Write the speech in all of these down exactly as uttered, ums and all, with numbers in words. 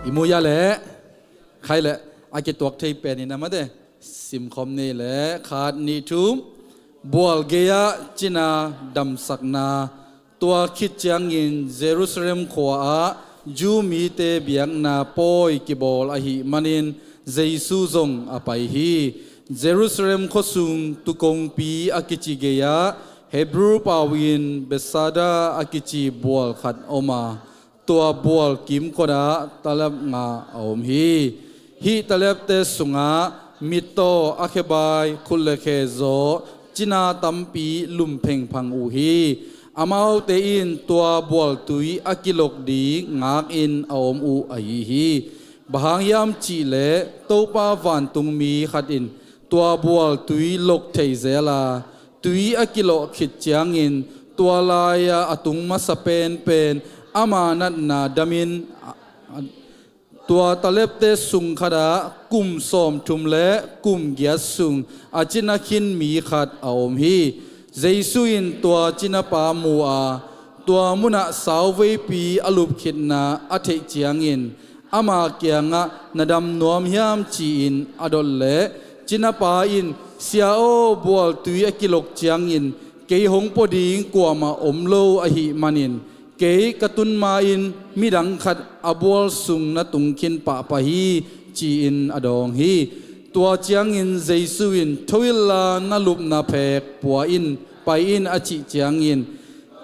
I mu ya leh, khai leh, a kituak thei pen in a mate, simkhawm ni leh, khat, nih, thum. Bual gei-ah cina damsakna. Tua khit ciangin Jerusalem khua-ah Jew mite biakna pawi kibawl ahih manin Jesu zong a pai hi. Jerusalem khuasung tuu kongpi a kici gei-ah Hebrew pau-in Bethsaida a kici bual khat om a, tua bual kimkotah talep nga a om hi. Hih talepte sungah mittaw, a khebai, khut le khe zaw, cina tampi lum phengphang uh hi. Amaute in tua bual tui a kilok ding ngakin a om uh ahi hi. Bang hang hiam cih leh Topa vantungmi khat in tua bual tui lok thei zel a, tui a kilok khit ciangin tua lai-a a tung masa penpen ama natna damin, tua talepte sung khatah kum sawmthum le kum giat sung a cina khin mi khat a om hi. Jesu in tua cinapa mu a, tua munah sauveipi a lupkhitna a theih ciangin ama kiangah, "Na dam nuam hiam?" ci-in a dot leh, cinapa in, "Sia aw, bual tui a kilok ciangin kei hong pua ding kuamah om lo ahih manin, kei ka tun ma-in midang khat a bual sung na tung khin pahpah hi," ci-in a dawng hi. Tua ciangin Jesu in, "Tho inla na lupna phek pua in, pai in," a cih ciangin,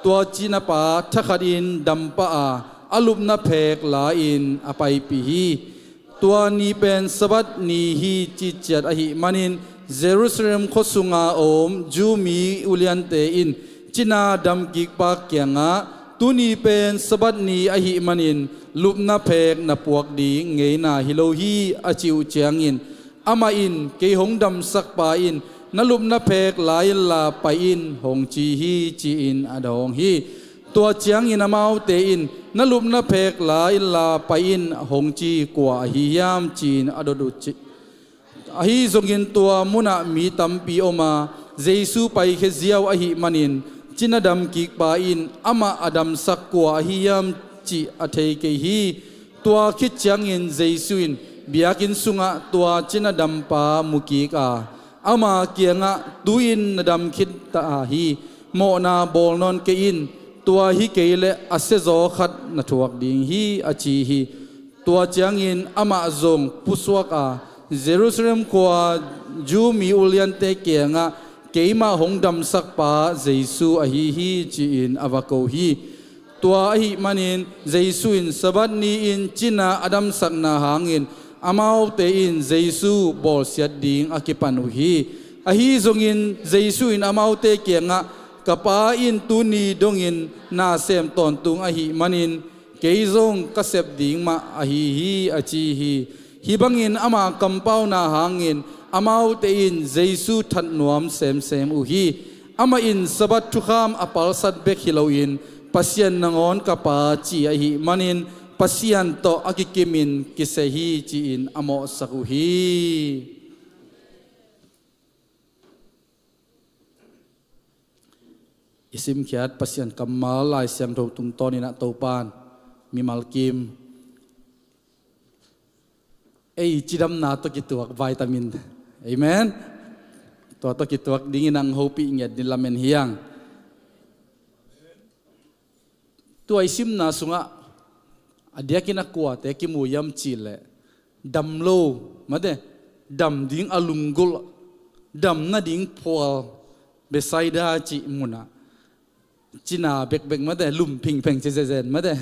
tua cinapa thakhatin dam pah a, a lupna phek la-in a paipih hi. Tua ni pen Sabbath ni hi citciat ahih manin, Jerusalem khuasunga om Jew mi uliante in cina damkikpa kiangah, "Tuni pen Sabbath ni ahih manin lupna phek na puak ding ngeina hi lo hi," a cih uh ciangin, amah in, "Kei hong damsakpa in, 'Na lupna phek la inla pai in,' hong ci hi," ci-in a dawng hi. Tua ciangin amaute in, "Na lupna phek la inla pai in," hong ci kua ahi hiam, ci-in a dot uh ci. Ahi zongin tua munah mi tampi om a, Jesu paikhia ziau ahih manin, cina damkikpa in amah a damsak kua ahi hiam cih a thei kei hi. Tua khit ciangin Jesu in biakinn sungah tua cina dampa mu kik a, ama kiangah, "Tu-in na dam khit ta hi. Mawhna bawl nawn kei in. Tua hi kei leh a siazaw khat na thuak ding hi," a ci hi. Tua ciangin amah zong pusuak a, "Jerusalem khua Jew mi uliante kiangah keimah hong damsakpa Jesu ahi hi," ci-in a va ko hi. Tua ahih manin Jesu in Sabbath ni-in cina a damsakna hangin amaute in Jesu bawlsiat ding a kipan uh hi. Ahi zongin Jesu in amaute kiangah, "Ka Pa in tuni dongin na sem tawntung ahih manin, kei zong ka sep ding mah ahi hi," a ci hi. Hih bangin ama kampauna hangin amaute in Jesu that nuam semsem uh hi. Amah in Sabbath thukham a palsat bek hi loin, "Pasian nangawn ka Pa," ci ahih manin, Pasian tawh a kikimin kiseh hi, ci-in a mawhsak uh hi. I simkhiat Pasian kammal Lai Siangtho tungtawnin ah Topan mimal kim ei cidamna tawh kituak vitamin. Amen. Tua tawh kituak dingin ang hopih ngiat ni lamen hiang. Tua i simna sungah a diakin a kuate kimu hiam cih leh, dam lo, mate, dam ding a lunggulh, dam nading phual, Bethsaida cih munah cina bekbek, mate, lum phingpheng ci zezen, mate.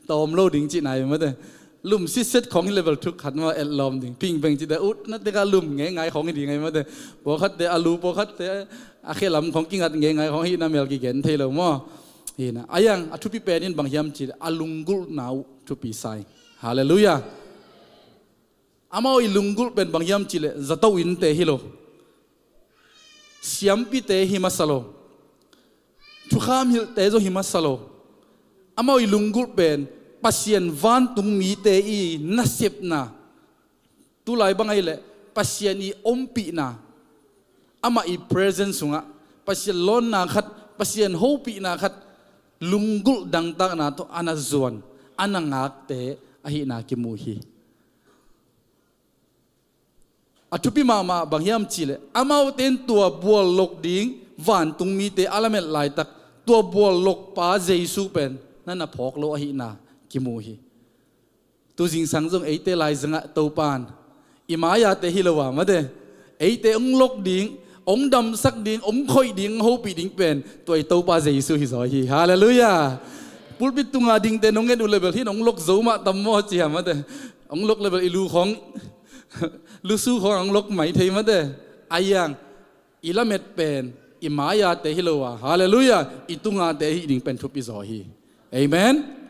Tawm lo ding cina hi, mate. Lum sitset khawng hi level thuk khat mah etlawm ding. Phingpheng ci te ut na teka lum ngeingai khawng hi ding ahi, mate. Pawlkhatte a lu, pawlkhatte a khelam khawng kingat ngeingai khawng hi na mel kigen thei lo maw. Hi na. A yang a thupi pen in bang hiam cih leh a lunggulhna uh thupi sa hi. Halleluiah. Amau i lunggulh pen bang hiam cih leh zato innte hi lo. Siampite hi masa lo. Thukham hilhte zong hi masa lo. Amau i lunggulh pen Pasian vantung mite i nasepna. Tulai bang ahi leh Pasian i ompihna. Amah i presence sungah Pasian lawnna khat, Pasian hopihna khat, lunggulh dangtakna tawh a na zuan, a na ngakte, ahihna kimu hi. A thupi mahmah bang hiam cihleh, amaute in tua bual lok ding vantung mite a lamet laitak, tua bual lokpa Jesu pen na na phawk lo ahihna kimu hi. Tu zingsang zong eite laizangah Topan i mai-ate hi lo a, mate, eite hong lok ding, hong damsak ding, hong khoih ding, hong hopih ding pen tua i Topa Jesu hi zaw hi. Halleluiah. Pulpit tunga dingte nong nget uh leh bel hih hong lok zo mah tam maw ci hiam, mate. Hong lok leh bel i lu khawng, lusu khawng hong lok mai thei, mate. Ahi hang i lamet pen i mai-ate hi lo a, halleluiah, i tungate ahih ding pen thupi zaw hi. Amen.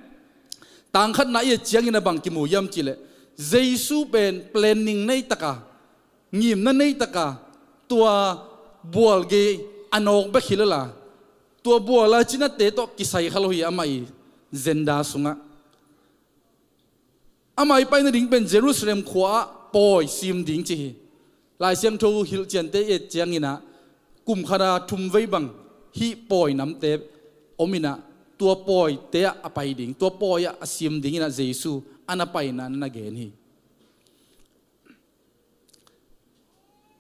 Tang khatna i et ciangin a bang kimu hiam cihleh, Jesu pen planning nei taka, ngimna nei taka, tua bual gei a nawk bek hi lel a, tua bual a cinate tawh kisai kha lo hi amah i agenda sungah. Amah i paina ding pen Jerusalem khua-ah pawi sim ding ci hi. Lai Siangtho hilhciante i et ciangin ah, kum khat a thum vei bang hih pawi namte om in ah, tua pawite ah a pai ding, tua pawi ah a sim dingin ah Jesu a na paina na na gen hi.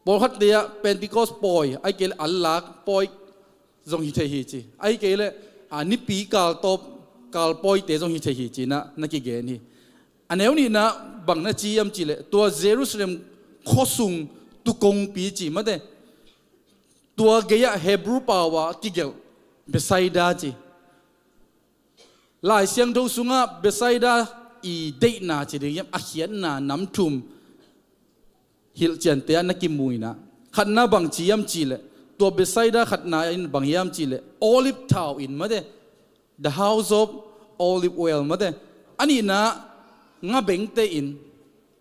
Pawlkhatte ah Pentecost pawi, ahih kei leh an lak pawi zong hi thei hi ci. Ahih kei leh, a, nipi kaltawp, kalpawite zong hi thei hi ci-in ah na kigen hi. A neu nihna bang na ci hiam cihleh, tua Jerusalem khuasung tukongpi ci, mate. Tua gei-ah Hebrew pau-a kigelh Bethsaida ci. Lai Siangtho sungah Bethsaida i deihna ci ding hiam, a khiatna nam thum hilhciante ah na kimu in ah. Khatna bang ci hiam cihleh, tua Bethsaida khatna in bang hiam cihleh, olive thau inn, mate, the house of olive oil, mate. A nihna ngabengte inn,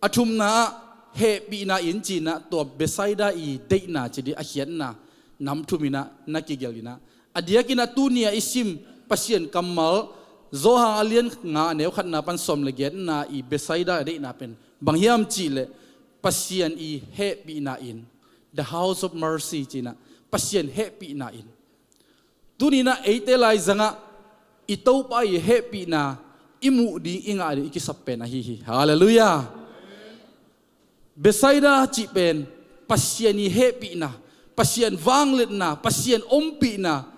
a thumna ah hehpihna inn ci-in ah, tua Bethsaida i deihna ci ding, a khiatna nam thum in ah na kigelh in ah. A diakin ah tuni-a i sim Pasian kammal, Johan a lian nga, a neu khatna pan sawm le giatna i Bethsaida deihna pen bang hiam cihleh, Pasian i hehpihna inn, the house of mercy ci-in ah, Pasian hehpihna inn. Tuni-in ah eite laizangah i Topa i hehpihna i muh ding, i ngah ding i kisap pen ahi hi. Halleluiah. Bethsaida cih pen Pasian i hehpihna, Pasian vangliatna, Pasian ompihna,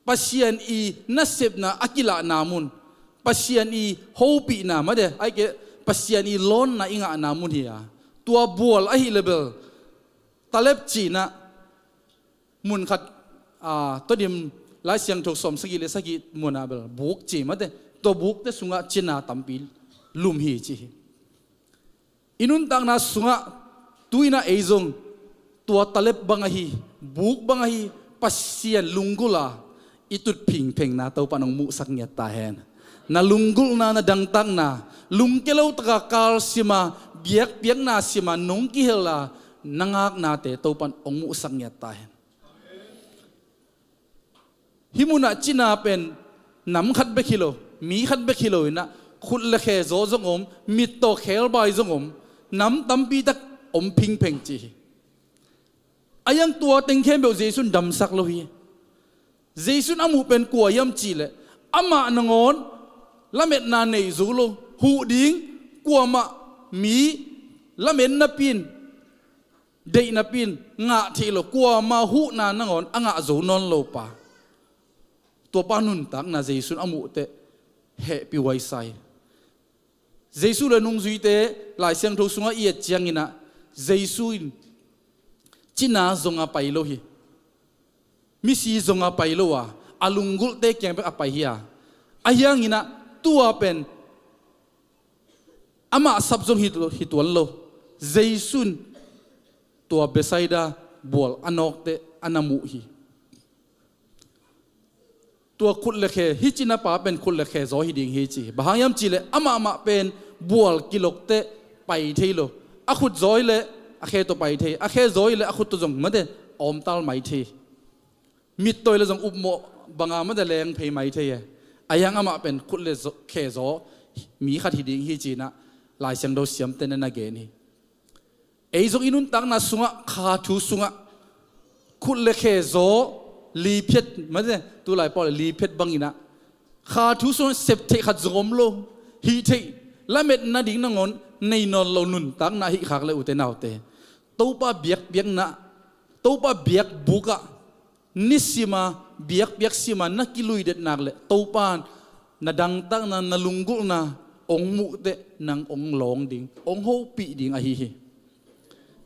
Pasian i nasepna a kilahna mun, Pasian i hopihna, mate, ahih kei leh Pasian i lawnna i ngahna mun hi a. Tua bual ahih leh bel Taleb ci-in ah, mun khat, a, Todim Lai Siangtho sawm sagih le sagih mun ah bel buk ci, mate. Tua bukte sungah cina tampi lum hi ci hi. I nuntakna sungah tu-in ah ei zong tua Taleb bang ahi, buk bang ahi Pasian lunggulh a i tut phingphengna Topa in hong muhsak ngiat ta hen. Na lunggulhna, na dangtakna, lungkia lo taka kal sim a, biakpiakna sim a nong kihel a, na ngaknate Topa in hong muhsak ngiat ta hen. Hih munah cina pen nam khat bek hi lo, mi khat bek hi lo in ah, khut le khe zaw zong om, mit tawh khelbai zong om, nam tampi tak om phingpheng ci hi. Ahi hang tua teng khempeuh Jesu in damsak lo hi. Jesu in a muh pen kua hiam cihleh, amah nangawn lametna nei zo lo, huh ding, kuamah mi lametna pi in, deihna pi in ngah theih lo, kuama huhna nangawn a ngah zo nawn lo pa. Tuapa nuntakna Jesu in a muh teh hehpih huai sa hi. Jesu le nungzuite Lai Siangtho sungah i et ciangin ah, Jesu in cina zong a pai lo hi. Misi zong a pai lo a, a lunggulhte kiang bek a pai hi a. Ahi hangin ah tua pen amah sap zong hi, hi tuan lo. Jesu in tua Bethsaida bual a nawkte a na muh hi. Tua khut le khe, hih cina pa pen khut le khe zaw hi ding hi ci hi. Bang hang hiam cihleh amah mah pen bual kilok teh pai thei lo. A khut zaw hi leh a khe tawh pai thei, a khe zaw hi leh a khut tawh zong mate awmtal mai thei. Mit tawh hi leh zong upmawh banga mate leng phei mai thei e. Ahi hang amah pen khut le zaw, khe zaw mi khat hi ding hi ci-in ah Lai Siangtho siamte na na gen hi. Ei zong i nuntakna sungah, kha thu sungah khut le khe zaw, liphiat, mate, tulai pau le liphiat bangin ah kha thu sungah sep theih khat zong om lo, hih theih Lametna ding nangawn nei nawn lo nuntakna ahih khak le, ute naute, Topa biakpiakna, Topa biakbuk ah nisima biakpiak sima na kilui det nak le, Topa in na dangtakna, na lunggulhna hong muh teh nang hong lawng ding, hong hopih ding ahi hi.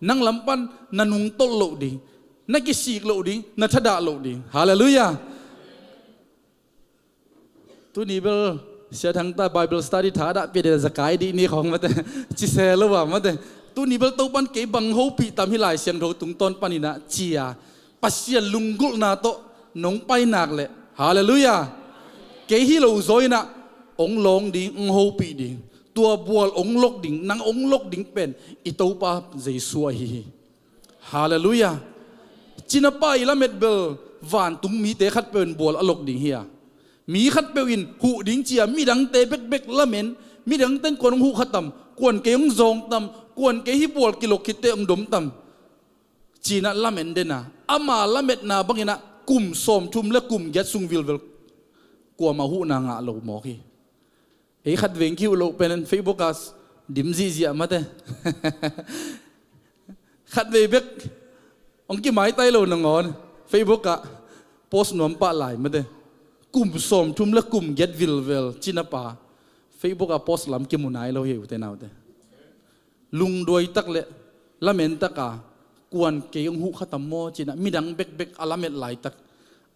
Nang lam pan na nungtolh loh ding, na kisik loh ding, na thadah loh ding. Halleluiah. Tuni bel Sia Thangta Bible study thadah pia ding a, za kai dih ni khawng mate, ci se lo a mate. Tuni bel Topa in kei bang hopih tam hi, Lai Siangtho tungtawn panin ah ci a, Pasian lunggulhna tawh nong pai nak le, halleluiah, kei hi lo zaw in ah hong lawng ding, hong hopih ding, tua bual hong lok ding, nang hong lok ding pen i Topa Jesu ahi hi. Halleluiah. Cinapa i lamet bel vantung mite khatpeuh in bual a lok ding hi a, mi khatpeuh in huh ding ci a, midangte bekbek lamen, midangte in kuan hong huh kha tam, kuan kei hong zawng tam, kuan kei hih bual kilok khit teh hong dom tam, ci-in ah lamen den a, ama lametna bangin ah kum sawmthum le kum giat sung vilvel kuamah huhna ngah lo mawk hi. Ei khatvei hong kihuh loh pen Facebook ah dim zihziah mate. Khatvei bek hong kimaitai lo nangawn Facebook ah post nuam pah lai mate. Kum sawmthum le kum giat vilvel cinapa Facebook ah post lam kimu nai lo hi, ute naute. Lungduai tak le lamen tak a, kuan kei hong huh kha tam maw ci-in ah midang bekbek a lamet laitak,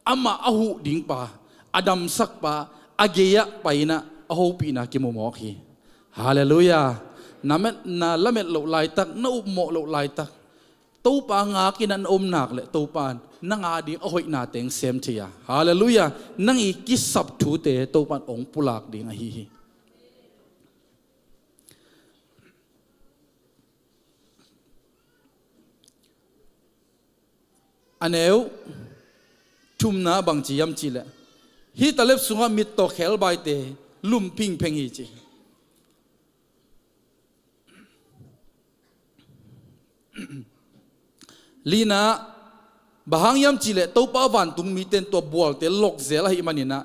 amah a huh ding pa, a damsak pa, a gei-ah pai-in ah a hopihna kimu mawk hi. Halleluiah. Na met, na lamet loh laitak, na upmawh loh laitak, Topa ngak in ah na om nak le, Topa in nang a ding a hoihna teng sem thei a, halleluiah, nang i kisap thute Topa in hong pulak ding ahi hi. A neu thumna bangci hiam cih leh, hih talep sungah mittaw khebaite lum phingpheng hi ci. Lina, bang hang hiam cih leh Topa vantung mite in tua bualte lok zel ahih manin ah,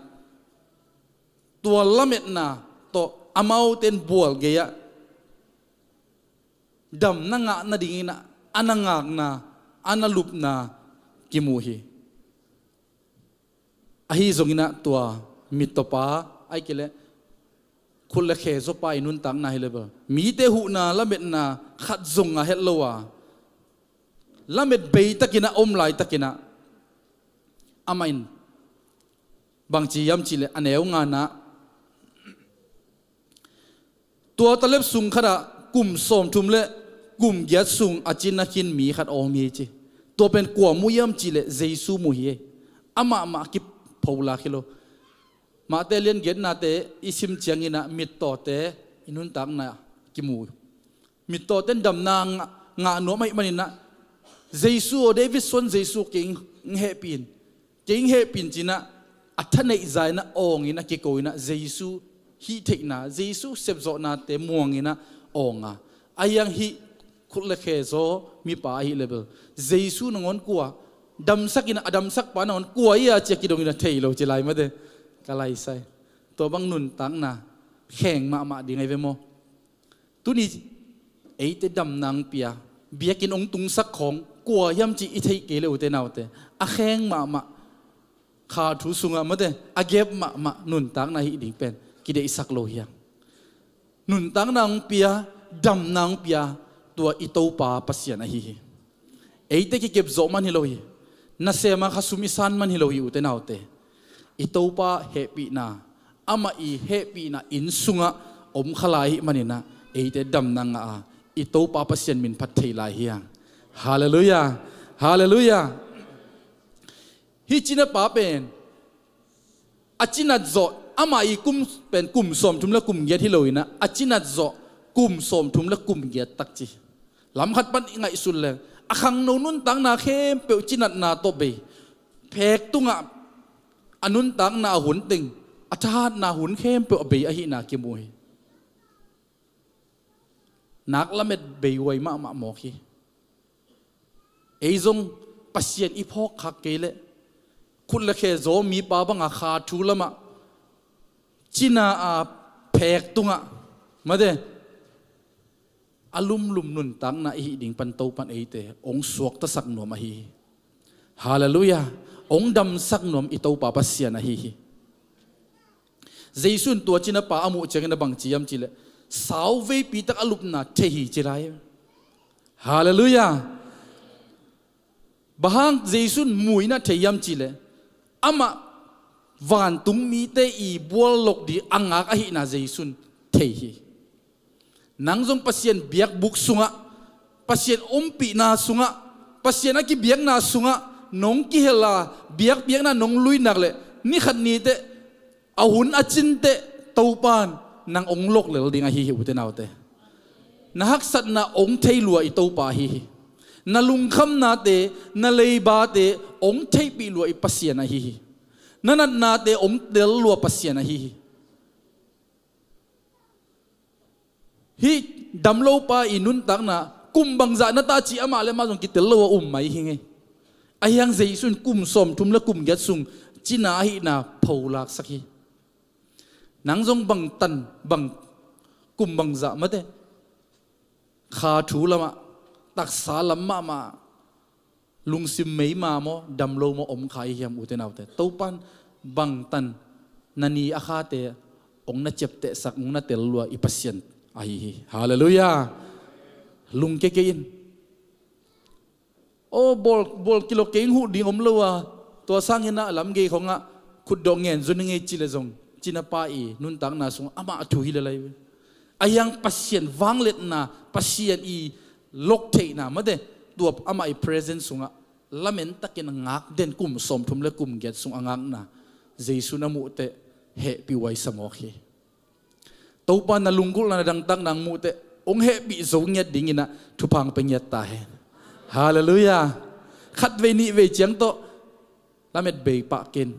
tua lametna tawh amaute in bual gei-ah damna ngah nadingin ah a na ngakna, a na lupna kimu hi. Ahi zongin ah tua mittawpa, ahih kei leh khut le khe zawpa i nuntakna hi leh bel, mite huhna lametna khat zong ngah het lo a, lamet beitakin ah om laitakin ah, amah in bangci hiam cih leh a neu ngana, tua talep sung khatah kum sawmthum le kum giat sung a cinna khin mi khat a om hi ci. Tua pen kua mu hiam cih leh Jesu mu hi. Amah mah kipholak hi lo. Mate lian giatnate i sim ciangin ah mittawte i nuntakna kimu. Mittawte in damna ngah, ngah nuam ahih manin ah, Jesu aw, David suan Jesu, kei hong hehpih in, kei hong hehpih in ci-in ah, a thaneih za-in ah awng in ah kiko in ah, Jesu hih theihna, Jesu sepzawhnate muang in ah awng a, ahi hang hih khut le khe zaw mipa ahih leh bel, Jesu nangawn kua, damsak in ah, a damsakpa nangawn kua hi a ci-a kidong in ah thei lo ci lai mate. Ka laisai. Tua bang nuntakna kheng mahmah ding ahi ve maw? Tuni eite damna hong pia, biakinn hong tungsak khawng kua hiam cih i theih kei leh, ute naute, a kheng mahmah, kha thu sungah mate, a gep mahmah nuntakna hih ding pen kideihsak lo hi hang. Nuntakna hong pia, damna hong pia, tua i Topa Pasian ahi hi. Eite kikep zawh man hi lo hi. Nasem a khasum i san man hi lo hi, ute naute. I Topa hehpihna, amah i hehpihna inn sungah om kha lai ahih manin ah, eite damna ngah a, i Topa Pasian min phat thei lai hi hang. Halleluiah. Halleluiah. Hih cinapa pen a cinat zawh, amah i kum pen kum sawmthum le kum giat hi lo in ah, a cinat zawh kum sawmthum le kum giat tak ci. Lam khat pan i ngaihsun leng, a khangno nuntakna khempeuh cinatna tawh bei, phek tungah a nuntakna a hun teng, a thahatna hun khempeuh a bei ahihna kimu hi. Nak lamet beihuai mahmah mawk hi. Ei zong Pasian i phawk khak kei leh, khut le khe zaw mipa banga kha thu lamah, cina a phek tungah Mate, a lumlum nuntakna i hih ding pan Topan eite hong suaktasak nuam ahi hi. Halleluiah. Hong damsak nuam i Topa Pasian ahi hi. Jesu in tua cinapa a muh ciangin a bang ci hiam cihleh, sauveipi tak a lupna thei hi ci lai. Halleluiah. Bang hang Jesu in mu in a thei hiam cihleh, amah vantung mite i bual lok ding a ngak ahihna Jesu in thei hi. Nang zong Pasian biakbuk sungah, Pasian ompihna sungah, Pasian a kibiakna sungah nong kihel a, biakpiakna nong lui nak leh, ni khat ni teh, a hun a cin teh, Topan nang hong lok lel ding ahi hi, ute naute. Na haksatna hong thei lua i Topa ahi hi. Na lungkhamnate, na leibate hong theihpih lua i Pasian ahi hi. Na natnate hong tel lua Pasian ahi hi. Hih damlopa i nuntakna kum bangzah na ta cih amah le amah zong kitel lo a um mai hi ngei. Ahi hang Jesu in kum sawmthum le kum giat sung cina ahihna pholaksak hi. Nang zong bang tan, bang kum bangzah mate, kha thu lamah, taksa lam mahmah, lungsim meima maw, damlo maw om kha i hiam, ute naute? Topan bangtan na ni a khate hong na ciaptehsak, hong na tel lua i Pasian ahi hi. Halleluiah. Lungke kei in. Aw, bawl, bawl kilok kei, hong huh ding om lo a, tua sangin a lam gei khongah khutdawh ngen zun i ngei ci le zong, cinapa i nuntakna sungah amah a thu hi le lai ve. Ahi hang Pasian vangliatna, Pasian i loktheihna mate, tua amah i presence sungah lamen takin a ngak den, kum sawmthum le kum giat sung a ngakna Jesu na muh teh hehpih huai sa mawk hi. Topa na lunggulhna, na dangtakna hong muh teh hong hehpih zo ngiat dingin ah thupha hong pia ngiat ta hen. Halleluiah. Khatvei nihvei ciang tawh lamet bei pah ken.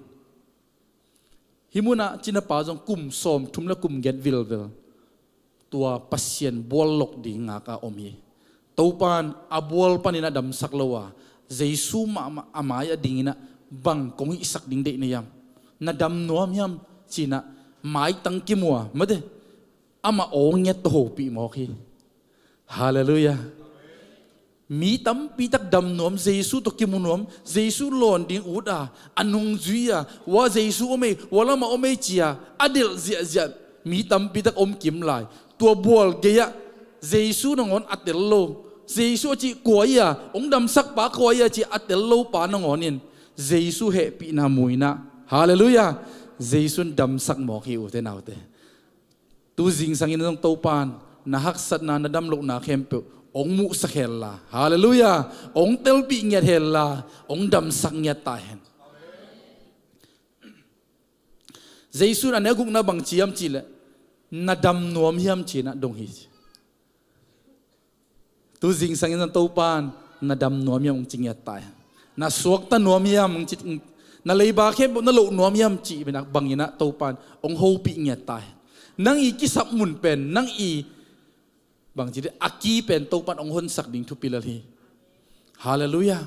Hih munah cinapa zong kum sawmthum le kum giat vilvel tua Pasian bual lok ding ngak a om hi. Topan a bual panin a damsak lo a, Jesu mahmah a mai a dingin ah bang kong hihsak ding deih na hiam? Na dam nuam hiam? Ci-in ah maitang kimua mate, amah aw ngiat tawh hopih mawk hi. Halleluiah. Mi tampi tak dam nuam, Jesu tawh kimu nuam, Jesu lawn ding ut a, a nungzui a, hua Jesu om ei, hua lamah om ei ci-a a delh ziahziah mi tampi tak om kim lai. Tua bual gei-ah Jesu nangawn a tel lo, Jesu a cih kua hi a, hong damsakpa kua hi a cih a tel lopa nangawn in Jesu hehpihna mu-in ah, halleluiah, Jesu in damsak mawk hi, ute naute. Tu zingsangin zong Topan na haksatna, na damlohna khempeuh hong muhsak hen la, halleluiah, hong telpih ngiat hen la, hong damsak ngiat ta hen. Jesu in a neu gukna bang ci hiam cihleh, na dam nuam hiam ci-in ah dong hi. Tu zingsangin zong Topan na dam nuam hiam hong ci ngiat ta hen. Na suakta nuam hiam hong ci, na leiba khempeuh na loh nuam hiam cih bangin ah Topan hong hopih ngiat ta hen. Nang i kisap mun pen, nang i bangci dih a ki pen Topan hong honsak ding thupi lel hi. Halleluiah.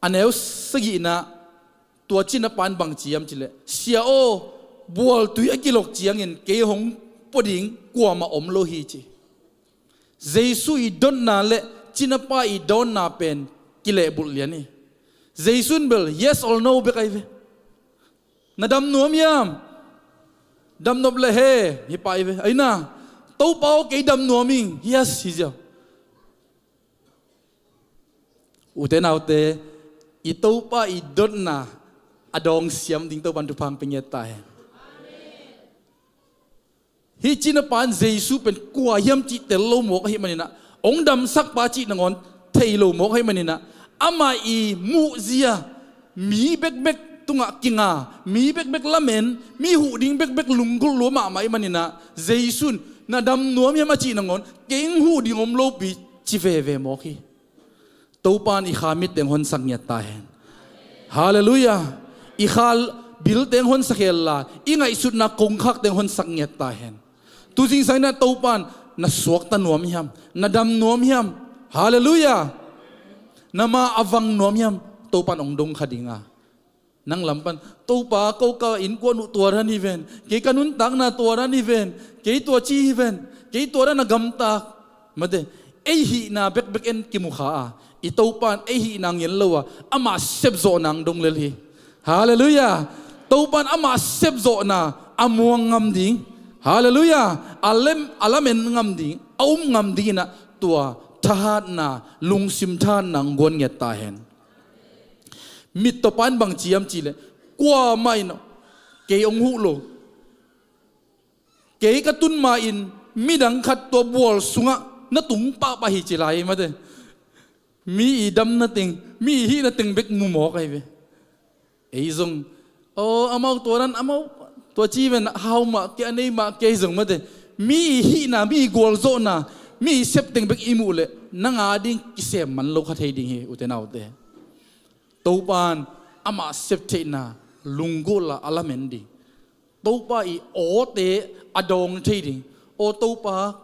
A neu sagihna, tua cinapa in bang ci hiam cihleh, Sia aw, bualtui a kilok ciangin kei hong pua ding kuamah om lo hi ci. Jesu i dotna le cinapa i dawnna pen kilehbulh lian hi. Jesu in bel yes or no bek ahi ve. Na dam nuam hiam? Dam nop leh he, hi pah hi ve. Ahi na, Topa aw, kei dam nuam ing, yes hi ziau. Ute naute, i Topa i dotna a dawng siam ding Topan thupha hong pia ngiat ta hen. Hih cinapa in Jesu pen kua hiam cih tel lo mawk ahih manin ah, hong damsakpa cih nangawn thei lo mawk ahih manin ah, amah i muhzia mi bekbek tungah kinga, mi bekbek lamen, mi huh ding bekbek lunggulh lua mahmah ahih manin ah, Jesu in na dam nuam hiam a cih nangawn kei hong huh ding om lopi ci veve mawk hi. Topan i kha mitteng honsak ngiat ta hen. Halleluiah. I kha bilteng honsak hen la, i ngaihsutna kongkhakte honsak ngiat ta hen. Tu zingsangin ah Topan na suakta nuam hiam, na dam nuam hiam? Halleluiah. Na ma a vang nuam hiam? Topan hong dong kha ding a, Nang lam pan, "Topa, ko ka innkuan uh tua dan hi ven, kei ka nuntakna tua dan hi ven, kei tua ci hi ven, kei tua dan a gamtak." Mate, ei hihna bekbek en kimu kha a, i Topa in ei hihna ngen lo a, amah sepzawhna ang dong lel hi. Halleluiah. Topa in amah sepzawhna a muang ngam ding. Halleluiah. A lem, a lamen ngam ding, a um ngam ding in ah tua thahatna, lungsim thahatna ang guan ngiat ta hen. Mittawpa in bang ci hiam cih leh, "Kuamah in kei hong huh lo. Kei ka tun ma-in midang khat tua bual sungah na tung pahpah hi," ci lai hi mate. Mi i damna teng, mi i hihna teng bek mu mawk ahi ve. Ei zong, "Aw, amau tua dan, amau tua ci ven, a hau mah kei, a nei mah kei," zong mate. Mi i hihna, mi i gualzawhna, mi i sep teng bek i muh leh nang a ding kisem man lo kha thei ding hi, ute naute. Topa in amah sep theihna lunggulh a, a lamen ding. Topa i awte a dawng thei ding. "Aw Topa,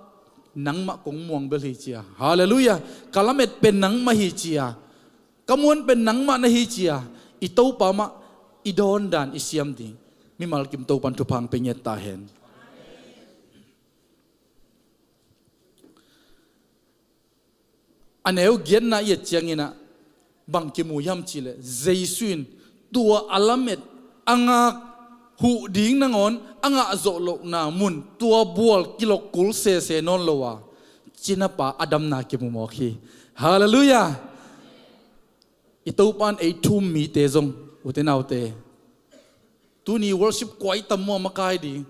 nangmah kong muang bel hi," ci a. Halleluiah. "Ka lamet pen nangmah hi," ci a. "Ka muan pen nangmah na hi," ci a. I Topa mah i dawn dan i siam ding. Mimal kim Topa in thupha ang pia ngiat ta hen. A neu giatna i et ciangin ah bang kimu hiam cih leh, Jesu in tua a lamet, a ngak, huh ding nangawn a ngah zawh lohna mun, tua bual kilok kul sese nawn lo a, cinapa a damna kimu mawk hi. Halleluiah. I Topa in ei thu-um mite zong, ute naute, tuni worship kua i tam maw, makai ding?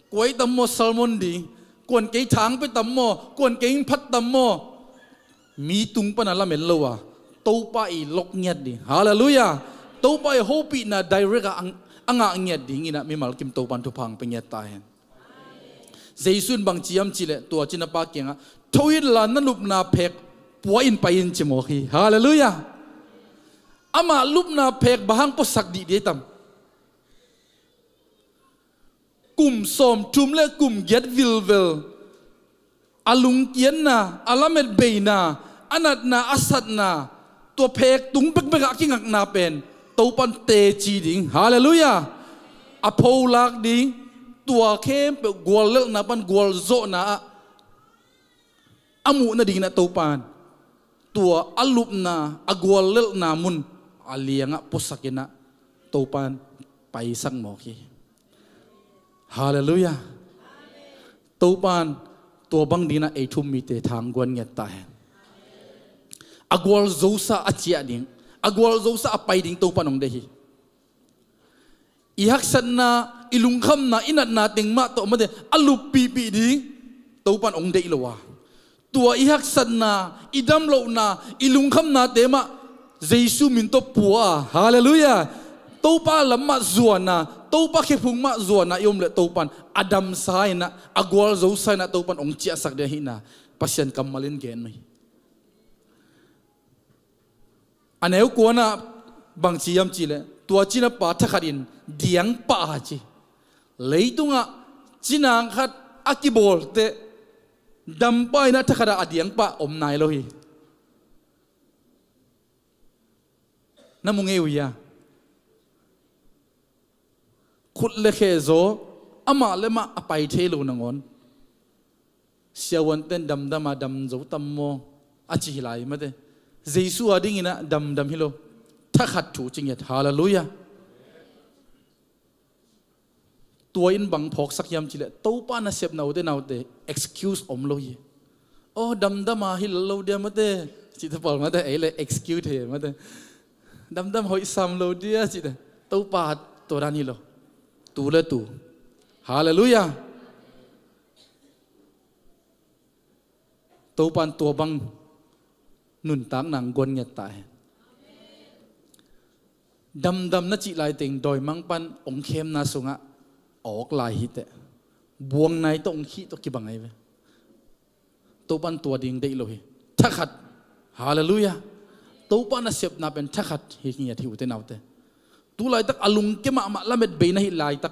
Kua i tam maw, sermon ding? Kuan kei thang pia tam maw? Kuan kei phat tam maw? Mi tung pan a lamen lo a, Topa i lok ngiat ding. Halleluiah. Topa i hopihna direct a, a ngah ngiat dingin ah mimal kim Topa in thupha ang pia ngiat ta hen. Jesu in bang ci hiam cih leh, tua cinapa kiangah, "Tho inla, na lupna phek pua in pai in," ci mawk hi. Halleluiah. Amah lupna phek bang hang puasak dihdih tam? Kum sawmthum le kum giat vilvel, a lungkiatna, a lametbeina, a natna, a satna, tua phek tung bekbek ah a kingakna pen Topa in teci ding. Halleluiah. A pholak ding. Tua khempeuh guallelhna pan gualzawhna ah a muh nadingin ah Topa in tua a lupna, a guallelhna mun a liangah puasakin ah Topa in paisak mawk hi. Halleluiah. Topa in tua bang dingin ah ei thu-um mite thang guan ngiat ta hen. A gualzosa a ciah ding, a gualzosa a pai ding Topa in hong deih hi. I haksatna, i lungkhamna, i natna teng mah tawh mate, a luppihpih ding Topa in hong deih lo a, tua i haksatna, i damlohna, i lungkhamnate mah Jesu min tawh pua a. Halleluiah. Topa lam mah zuan a, Topa khephung mah zuan a i om leh Topa in a damsa in ah, a gualzosa in ah Topa in hong ciahsak ding ahihna Pasian kammal in gen uh hi. A neu kuana bang ci hiam cih leh, tua cinapa thakhat in diang pah a ci. Leitungah cinang khat a kibawl teh, dampah in ah thakhat ah a diang pah om nai lo hi. Na mu ngei uh hia? Khut le khe zaw, amah le mah a pai thei lo nangawn, siavuante'n damdam a, dam zo tam maw, a ci hi lai mate. Jesu a dingin ah damdam hi lo. Thakhat thu ci ngiat. Halleluiah. Tua in bang phawksak hiam cih leh, Topa nasepna, ute naute, excuse om lo hi. "Aw, damdam a hi lo dia mate," cih ta pal mate, ei le excuse hi mate. "Damdam hoih sam lo dia," cih ta. Topa tua dan hi lo. Tu le tu. Halleluiah. Topa in tua bang nuntakna ang guan ngiat ta hen. Damdam na cih laiteng dawimangpa'n hong khemna sungah a awk lai hi teh. Buang nai tawh hong khih tawh kibang ahi ve. Topa in tua ding deih lo hi. Thakhat. Halleluiah. Topa nasepna pen thakhat hi ngiat hi, ute naute. Tu laitak a lungke mahmah, lametbei na hih laitak,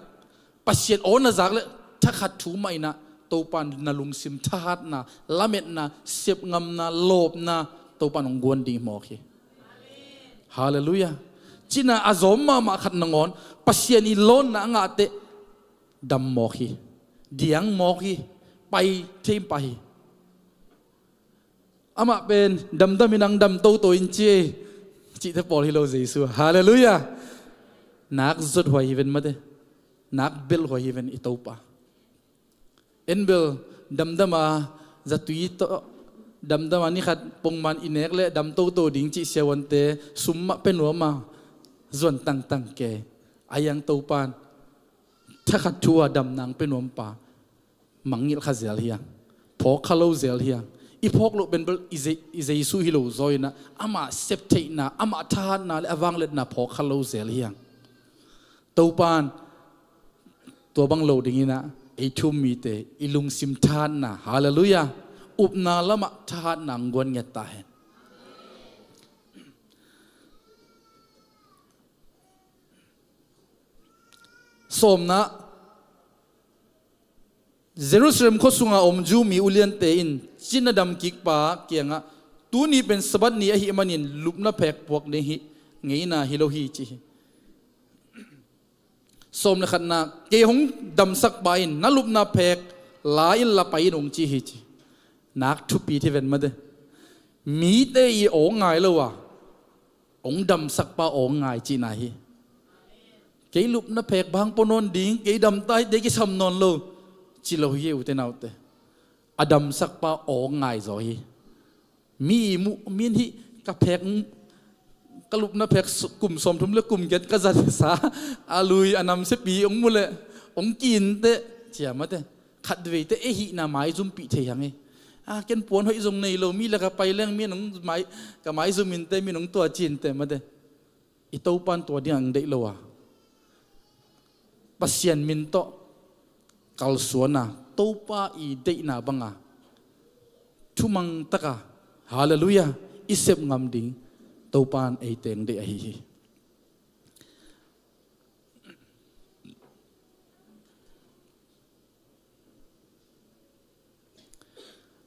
Pasian aw na zak leh thakhat thu mah in ah Topa in na lungsim thahatna, lametna, sepngamna, lawpna Topa in hong guan ding hi mawk hi. Halleluiah. Cina a zawm mahmah khat nangawn Pasian i lawnna a ngah teh dam mawk hi, diang mawk hi, pai thei pah hi. Amah pen damdam in ang dam toto in ci ei, cihte pawl hi lo Jesu. Halleluiah. Nak zothuai hi ven mate. Nak belhhuai hi ven i Topa. En bel damdam a zatui tawh damdam a ni khat pongman i nek leh dam toto ding cih siavuante sum mah pia nuam a, zuan tangtang kei. A hiang Topan thakhat thu a dam nang pia nuam pa mangngilh kha zel hiang, phawk kha lo zel hiang. I phawk loh pen bel i Ze-, i Jesu hi lo zaw inah, amah septheihna, amah thahatna le a vangliatna phawk kha lo zel hiang. Topan tua bang lo dinginah ei thu-um mite i lungsim thahatna, halleluiah, upna lamah thahatna ang guan ngiat ta hen. Sawmna, Jerusalem khua sunga om Jew mi uliante in cina damkikpa kiangah, "Tuni pen Sabbath ni ahih manin lupna phek puak ding hi, ngeina hi lo hi," ci hi. Sawm le khatna, "Kei hong damsakpa in na lupna phek la in la pai in," hong ci hi ci. Nak thupi thei ven mate. Mite i aw ngai lo a, hong damsakpa aw ngai cihna hi. Kei lupna phek bang pua nawn ding, kei damta hi teh kisam nawn lo, ci lo hi, ute naute. A damsakpa aw ngai zaw hi. Mi i muh, mi in hih ka phek, ka lupna phek s-, kum sawmthum le kum giat ka zatsa a lui a namsiapi hong muh leh hong ki-in teh, cia mate. Khatveite ei hihna maizumpih thei hang hi. A, ken puan hoih zong nei lo, mi lak a pai leng mi in hong mai, ka maizum in teh, mi in hong tua ci-in teh mate. I Topan tua ding ang deih lo a, Pasian min tawh kalsuana, Topa i deihna banga thumang taka, halleluiah, i sep ngam ding Topan ei teng deih ahi hi.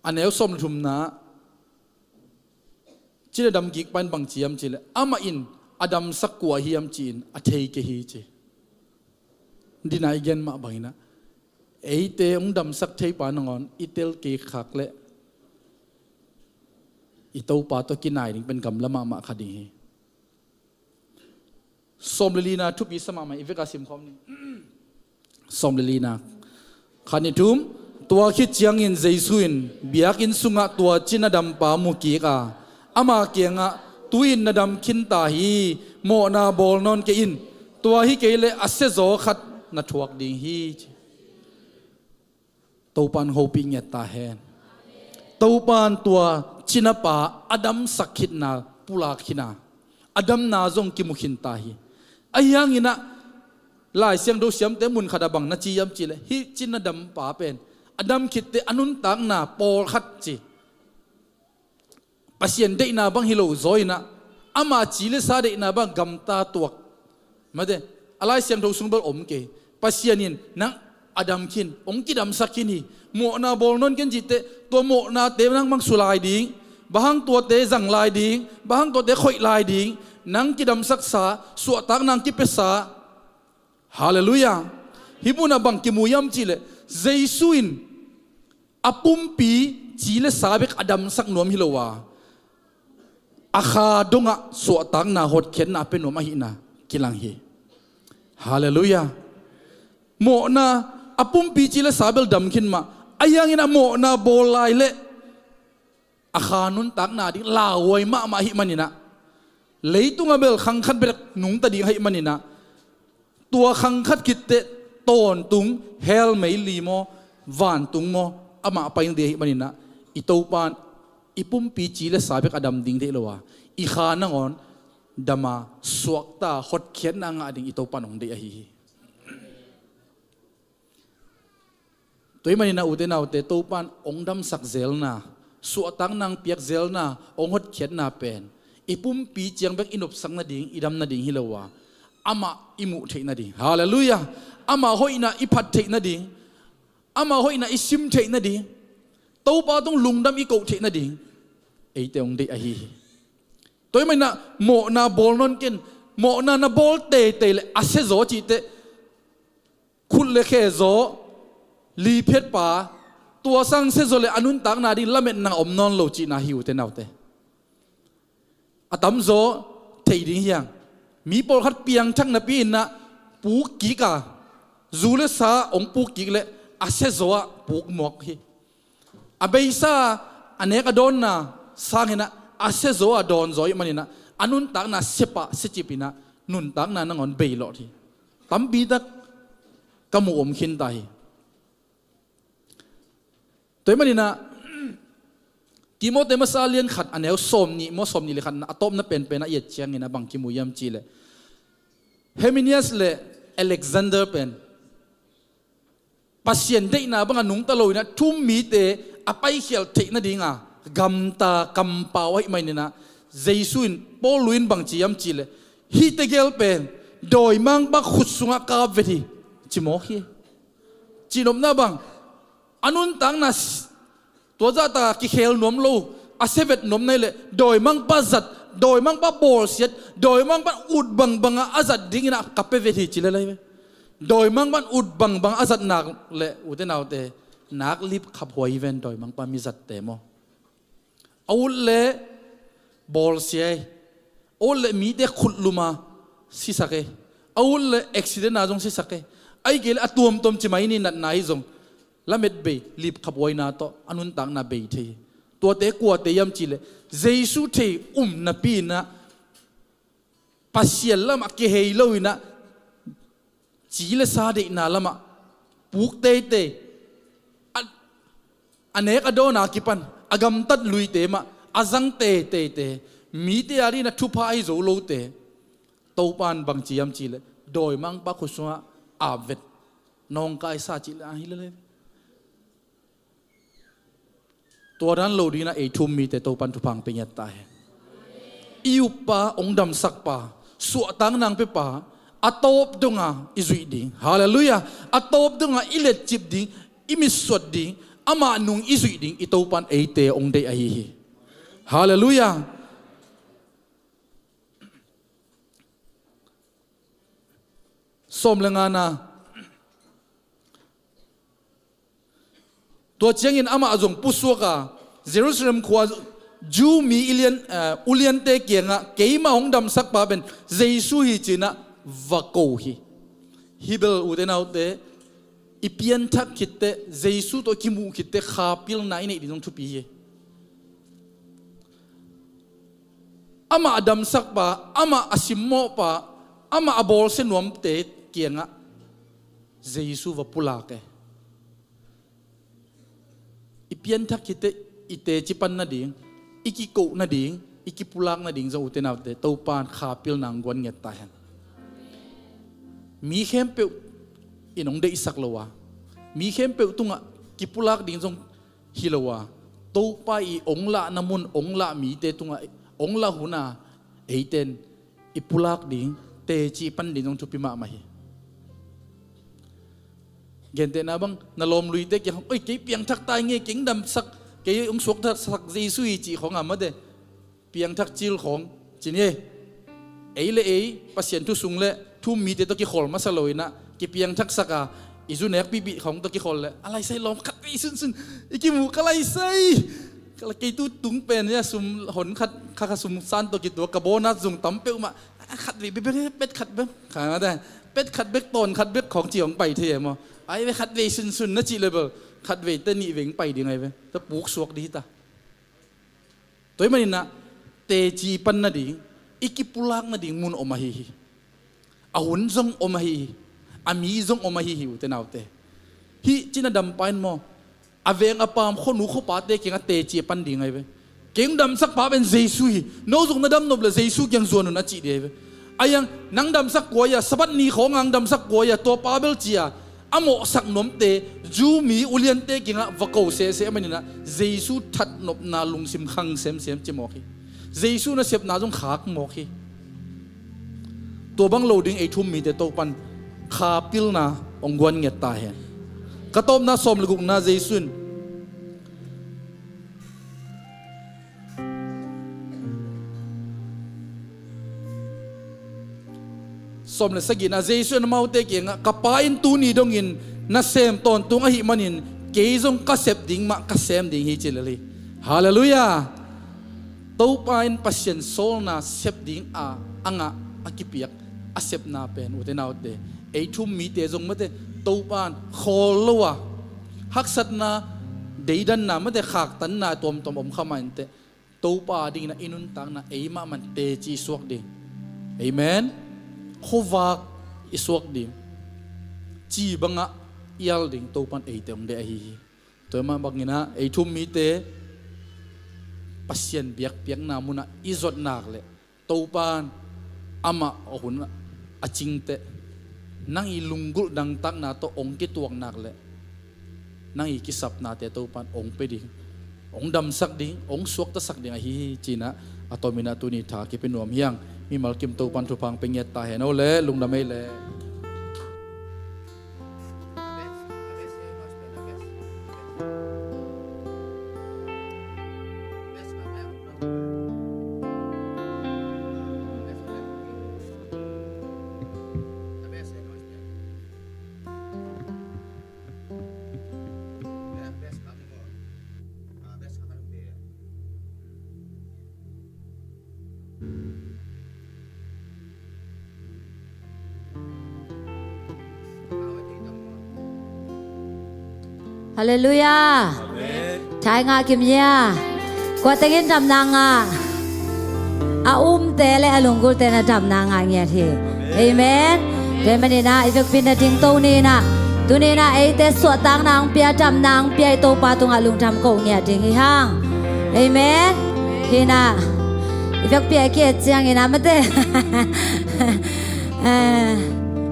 A neu sawm le thumna, cina damkikpa in bang ci hiam cihleh, amah in a damsak kua hiam ci-in a thei kei hi ci. Dina i gen mah banginah, eite hong damsak theipa nangawn i tel kei khak leh i Topa tawh kinai ding pen gamla mahmah kha ding hi. Sawm le lina thupi sa mahmah, i veka simkhawm ni. Sawm le lina. Khat, nih, thum. Tua khit ciangin Jesu in biakinn sungah tua cina dampa mu kik a, ama kiangah, "Tu-in na dam khin ta hi, mawhna bawl nawn kei in. Tua hi kei leh a siazaw khat na thuak ding hi," ci. Topan hopih ngiat ta hen. Topan tua cinapa a damsak khitna pulak khin a, a damna zong kimu khin ta hi. Ahi hanginah Lai Siangtho siamte mun khatah bang na ci hiam cihleh, hih cina dampa pen a dam khitteh a nuntakna pawlkhat ci. Pasian deihna bang hi lo zaw inah, ama ci le sa deihna bang gamta tuak. Mate, a Lai Siangtho sung bel om kei. Pasian in nang a dam khin, hong kidamsak khin hi. Mawhna bawl nawn ken cihteh, tua mawhnate nang bang su lai ding, bang hang tuate zang lai ding, bang hang tuate khoih lai ding, nang kidamsaksa, suahtak nang kipiasa. Halleluiah. Hih munah bang kimu hiam cihleh, Jesu in a pumpi ci le sa bek a damsak nuam hi lo a, a kha dongah suahtakna, hotkhiatna a pia nuam ahihna kilang hi. Halleluiah. Mawhna, a pumpi ci le sa bel dam khin mah, ahi hangin a mawhna bawl lai leh a kha nuntakna ding lauhuai mahmah ahih maninah, leitungah bel khang khat bek nungta ding ahih maninah, tua khang khat khitteh tawntung, hell meili maw, vantung maw, amah pai ding ahih maninah, i Topan i pumpi ci le sa bek a dam ding deih lo a, i kha nangawn dama, suakta, hotkhiatna a ngah ding i Topan hong deih ahi hi. Tua ahih maninah ute naute, Topan hong damsak zelna, suahtakna hong piak zelna, hong hotkhiatna pen i pumpi ciang bek i nopsak nading, i dam nading hi lo a, amah i muh theih nading. Halleluiah. Amah hoihna i phat theih nading, amah hoihna i sim theih nading, Topa tung lungdam i koh theih nading eite hong deih ahi hi. Tua ahih maninah mawhna bawl nawn ken, Mawhna na bawl teitei le a siazaw cihte, khut le khezaw, liphiatpa, tua sang siazaw le a nuntakna ding lametna om nawn lo cihna hi, ute naute. A tamzaw thei ding hiang. Mi pawlkhat piangthak napi innah puk kik a, zu le sa hong puk kik le a siazaw ah puk mawk hi. A beisa, a nek a dawnna sanginah a siazaw a dawnzaw ih maninah a nuntakna siapa siacipinah nuntakna nangawn beilawt hi. Tampitak ka mu om khinta hi. Tua ih maninah Timote masa lian khat a neu sawmnih maw, sawmnih le khatna a tawpna penpen a i et ciangin a bang kimu hiam cihleh, Hymenius le Alexander pen Pasian deihna banga nungta loinah thu-um mite a paikhial theih nadinga gamta kampau ahih maninah Jesu in, Paul in bang ci hiam cihleh, hihte gel pen dawimangpa khut sungah kap vet hi, ci mawk hi. Cihnopna bang, a nuntakna s-, tua zahta kikhel nuam lo, a sia vet nuam na hih leh dawimangpa zat, dawimangpa bawlsiat, dawimangpa ut bangbanga a zat dinginah ka pia vet hi ci lel ahi ve. Dawimangpa ut bangbanga a zat nak le, ute naute, nak lip khaphuai hi ven dawimangpa mi zatte maw. A ut le bawlsia hi. A ut le mite khutluma sisak hi. A ut le accident a zong sisak hi. Ahih kei le a tuamtuam ci mai ni, natna hi zong lamet bei, lip khaphuaina tawh a nuntakna bei thei hi. Tuate kuate hiam cihleh, Jesu thei um napi innah Pasian lamah kihei loinah ci le sa deihna lamah puk teitei, a, a nek a dawna kipan a gamtat luite mah a zang teiteite, mite a dinah thupha ahi zo lote, Topa in bang ci hiam cihleh dawimangpa khut sungah ap vet, nawngkaisa cih le ahi lele. Tua dan lo dingin a ei thu-um mite Topan thupha hong pia ngiat ta hen. I uppa, hong damsakpa, suahtakna hong piapa, a tawp donga i zuih ding. Halleluiah. A tawp donga i letcip ding, i mitsuat ding, amah nung i zuih ding i Topan eite hong deih ahi hi. Halleluiah. Sawm le ngana. Tua ciangin amah zong pusuak a, Jerusalem khua Jew mi i lian, eh, uliante kiangah, keima hong damsakpa pen Jesu hi, ci-inah va ko hi. Hih bel, ute naute, i pianthak khitteh, Jesu tawh kimuh khitteh, kha pilna i neih ding zong thupi hi. Amah a damsakpa, amah a simmawhpa, amah a bawlsia nuamte kiangah Jesu va pulak e. I pianthak khitteh i teci pan nading, i kikoh nading, i kipulak nading zong, ute naute, Topa in kha pilna hong guan ngiat ta hen. Mi khempeuh in hong deihsak lo a, mi khempeuh tungah kipulak ding zong hi lo a, Topa i hong lahna mun, hong lah mite tungah hong lah hun a, eite in i pulak ding, teci pan ding zong thupi mahmah hi. Gentehna bang, na lawmluite kiang, "Oi, kei piangthak ta ing e, kei hong damsak, kei hong suaksak Jesu hi," cih khawng a, mate, piangthak cil khawng ci ni e. Ei le ei Pasian thu sung le thu-um mite tawh kikhol masa loinah kipiangthaksak a, i zu nek pihpih khawng tawh kikhol le, a laisai lawm khat vei sunsun, i kimuh ka laisai. Ka la, kei tu tung pen ia sum hon khat, kha kha sum san tawh kituak, ka bonus zong tam peuhmah, a khat vei bek, bek, pet khat bek, kha na ta, pet khat bek, tawn khat bek khawng ci hong pai thei e maw. Ai ve, khat vei sunsun na cih le bel, khat vei te nih vei hong pai ding ai ve. Ta puksuak dih ta. Tua ih maninah teci pan nading, i kipulak nading mun om ahi hi. A hun zong om ahi hi. A mi zong om ahi hi, ute naute. Hih cina dampa in maw, a veng a paam khuanu khuapate kiangah teci a pan ding ahi ve. Kei hong damsakpa pen Jesu hi. No zong na dam nop le Jesu kiang zuan un a cih ding ahi ve. A iang nang damsak kua ia, Sabbath ni khawng ang damsak kua ia, tua pa bel cia a mawhsak nuamte, Jew mi uliante kiangah va ko sehseh a maninah Jesu thatnopna lungsim khang semsem ci mawk hi. Jesu nasepna zong khak mawk hi. Tua bang lo ding ei thu-um mite Topan kha pilna hong guan ngiat ta hen. Ka tawpna sawm le gukna, Jesu in Sawm le sagihna, Jesu in amaute kiangah, "Ka Pa in tuni dongin nasem tawntung ahih manin kei zong ka sep ding mah ka sem ding hi," ci lel hi. Halleluiah. Topa in Pasian sawlna sep ding a, a ngah, a kipiak, a sepna pen, ute naute, ei thu-um mite zong mate, Topa in khawl lo a, haksatna, deidanna mate, khaktanna tuamtuam om kha mah inteh, Topa dingin a i nuntakna ei mahmah teci suak ding. Amen. Khuavak i suak ding. Ci bangah i al ding, Topa in eite hong deih ahi hi. Tua mah bangin ah ei thu-um mite Pasian biakpiakna munah i zot nak leh, Topa in amah a hun a cingteh, nang i lunggulh dangtakna tawh hong kituak nak leh, nang i kisapnate Topa in hong pia ding, hong damsak ding, hong suaktasak ding ahi hi, ci-in ah a tomin ah tuni tha kipia nuam hi hang. Mimal kim Topa in thupha hong pia ngiat ta hen. Aw le, lungdam ei le. Halleluiah. Amen. Thai ngah kim hia. Kua tengin damna ngah? A umte le a lunggulhte in ah damna ngah ngiat hi. Amen. Tua ahih manin ah i vekpi-in ah dingto ni in ah, tuni in ah eite suahtakna hong pia, damna hong pia i Topa tungah lungdam ko ngiat ding hi hang. Amen. Hi in ah i vekpi-in ah ki-et ciangin ah mate, eh,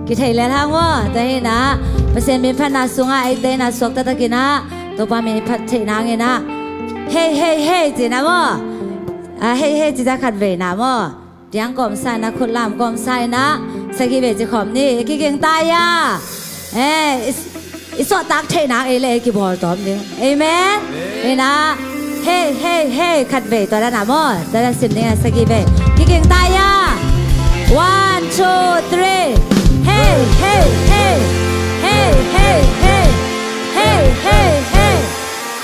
kithei lel hang maw. Tua hi in ah Pasian min phatna sungah eite in ah suakta takin ah Topa min i phat theihna hangin ah, "Hei, hei, hei," ci-in ah maw. Ah, "Hei, hei," ci ta khat vei in ah maw. Diang kawmsa in ah, khut lam kawmsa in ah, sagih vei ci khawm ni. Kiging ta hia. Eh, i, i suahtak theihna ei le ei kibawl tawm ding. Amen. Hi in ah, "Hei, hei, hei," khat vei, tua dan ah maw. Tua dan sim ding ah, sagih vei. Kiging ta hia. One, two, three. Hei, hei, hei. Hei, hei, hei. Hei, hei, hei.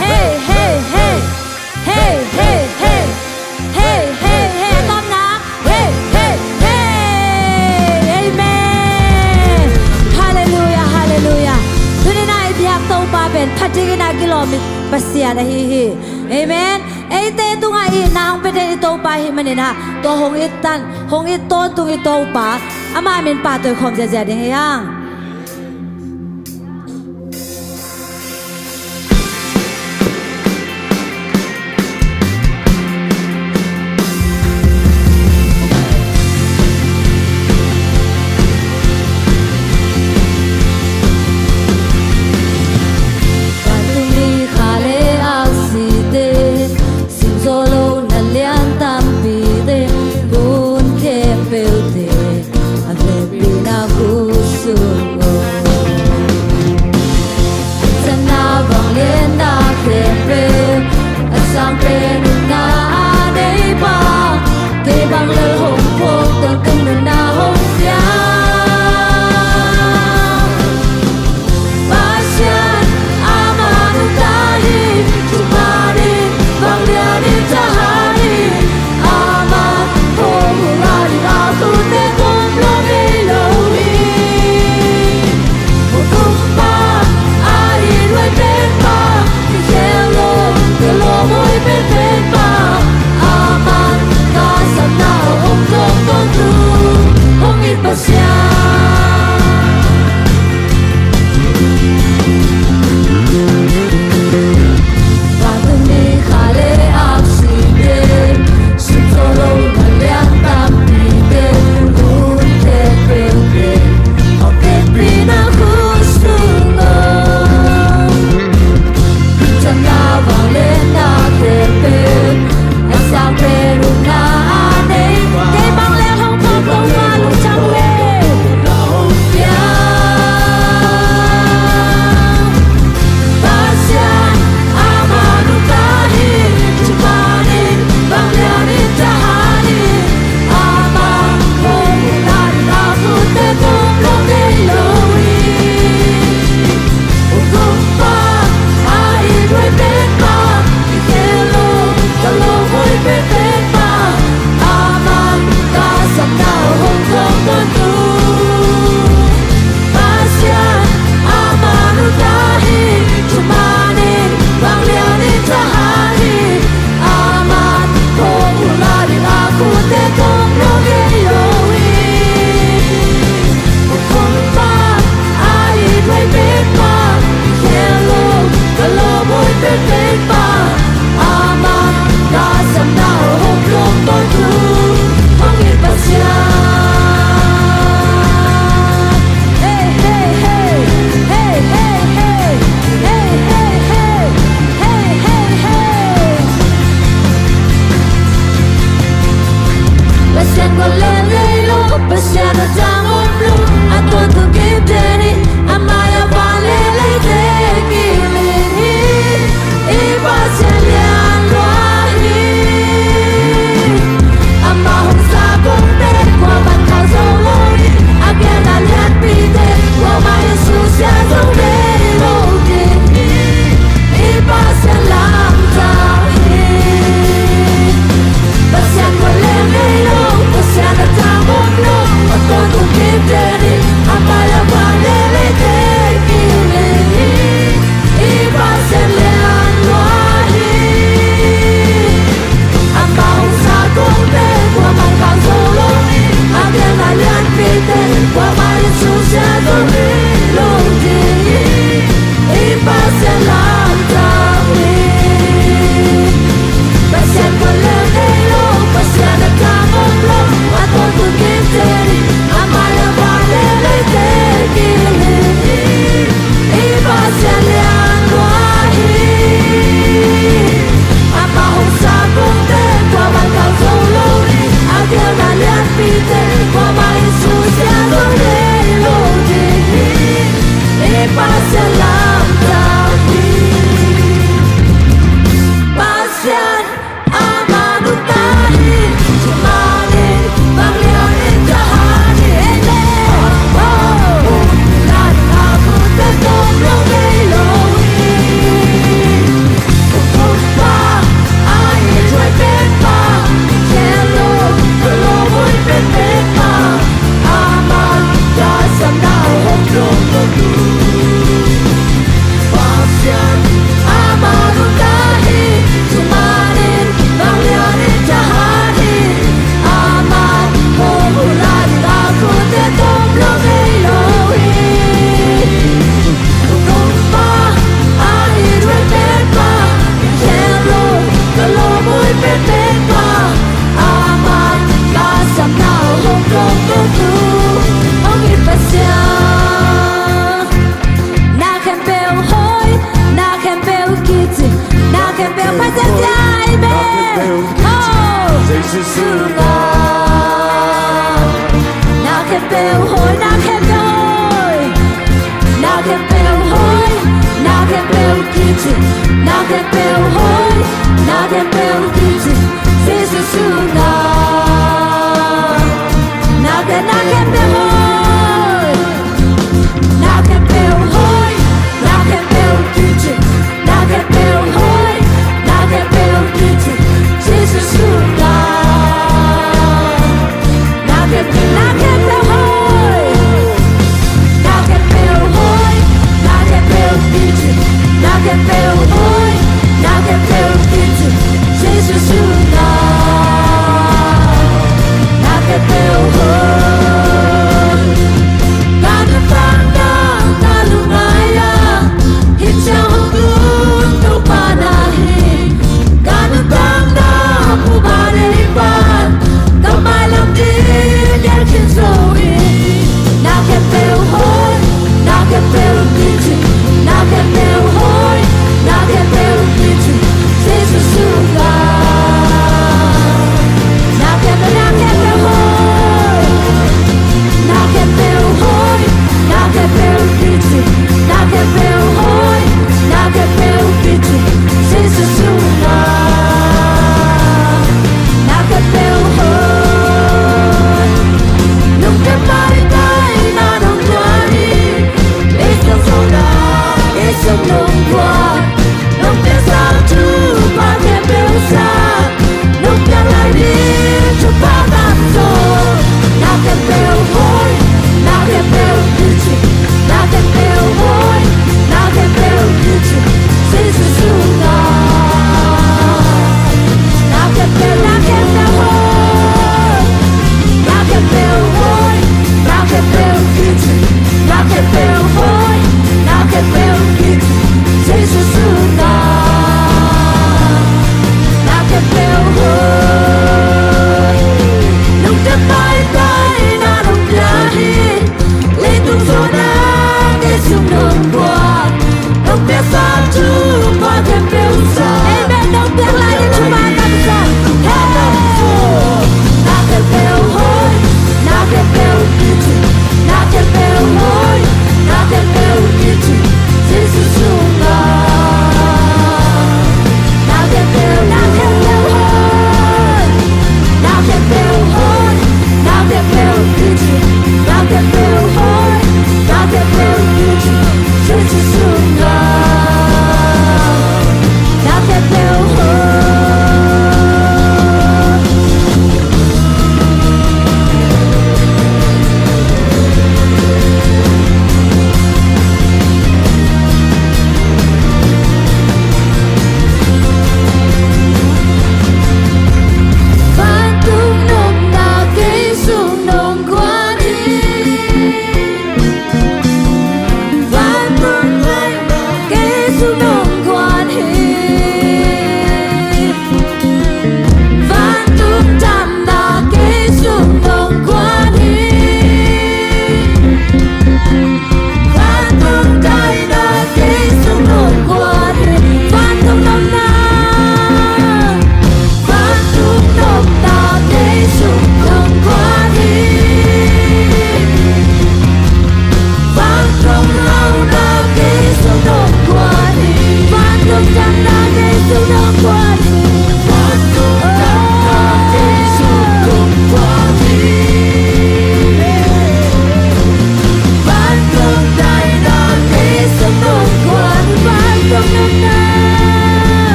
Hei, hei, hei. Hei, hei, hei. Hei, hei, hei. A tawpna. Hei, hei, hei. Amen. Halleluiah, halleluiah. Tuni in ah i biak Topa pen phat dingin ah kilawm i Pasian ahi hi. Amen. Eite tungah itna hong pia den i Topa ahih manin ah, tua hong it tan, hong it tawntung i Topa, ama min pahtawi khawm ziazia ding hi hang. Vantung mi kha le aksite, simzaw lo na lian tampite, tun khempeutte a vekpi-in a khutsung Pasian a tang om lo, a tawntung kimte ni, amah a van le leite kilin hi. I Pasian lian lua hi. Amah hong sa kongte kuamah khang zo lo hi. A gelna lianpite kuamah in susia zo ngei lo ding hi. I Pasian lamdang hi. Pasian khuallel ngei lo, Pasian a tang om lo, a tawntung kimte ni, amah a van le leite kilin hi. I Pasian lian lua hi. Amah hong sa kongte kuamah khang zo lo hi. A gelna lianpite kuamah in susia zo ngei lo ding hi. I Pasian lamdang hi. Pasian khuallel ngei lo, Pasian a tang om lo, a tawntung kimte ni, amah a van le leite kilin hi. I Pasian lian lua hi. Amah hong sa kongte kuamah khang zo lo hi. A gelna lianpite kuamah in susia zo ngei lo ding hi. I Pasian lamdang hi. Pasian amah nungta hi. Thumanin vanglian in thahat hi. Amen. Oh, oh, oh. Lai a khut a tawm lo ngei lo hi. Kong pa, a it huai pen pa, khen lo, ka lawm huai penpen pa, amah ka sapna hong tung tung. Pasian amah nungta hi. Thumanin vanglian in thahat hi. Amah hong hun lai ding a khut a tawm lo ngei lo hi. Kong pa, a it huai pen pa, khen lo, ka lawm huai penpen pa, amah ka sapna hong tung tung. Hong it Pasian, na khempeuh hoih, na khempeuh kici, na khempeuh pha ziahziah. Amen. Oh. Jesu sungah na khempeuh hoih, na khempeuh hoih. Na khempeuh hoih, na khempeuh kici, na khempeuh hoih, na khempeuh kici, Jesu sungah. Na khe, na khempeuh hoih, na khempeuh hoih, na khempeuh kici, na khempeuh hoih, na khempeuh kici, Jesu sungah. Na khempeuh, na khempeuh hoih. Na khempeuh hoih, na khempeuh kici, na khempeuh hoih, na khempeuh kici, Jesu sungah. Na khempeuh hoih. Ka nuntakna, ka lungngai ah hih ciang hong tung Topa na hi. Ka nuntakna phuba nei pan, ka mailam ding gel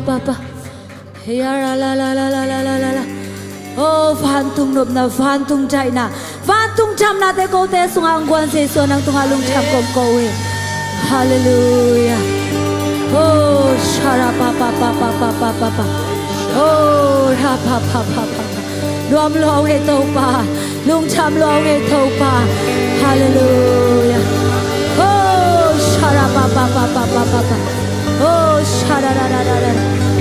Papa. Hiya ra la la la la la la la la. Oh, vantung nopna, vantung daihna, vantung damnate kote sungah hong guan Jesu, nang tungah lungkham kong ko uh hi. Halleluiah. Oh, shara pa pa pa pa pa pa pa pa. Oh, ra pa pa pa pa pa. Nuam lua ung ei Topa. Lungkham lua ung ei Topa. Halleluiah. Oh, shara pa pa pa pa pa pa pa. Oh, shara ra ra ra ra.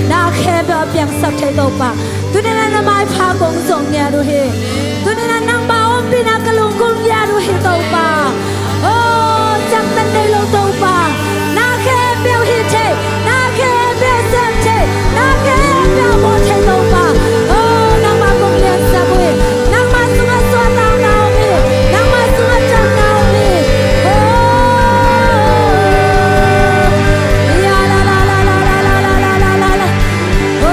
Na khempeuh a piangsak thei Topa. Tuni-in ah na maipha kong zong ngiat uh hi. Tuni-in ah nangma ompihna ka lung kong ngiat uh hi Topa. Oh, ciangtan nei lo Topa. Na khempeuh hih thei, na khempeuh sem thei, na khempeuh bawl thei Topa. Oh, nangmah kong liansak uh hi. Nangmah sungah suahtakna om hi. Nangmah sungah damna om hi. Oh, ya la la la la. Oh,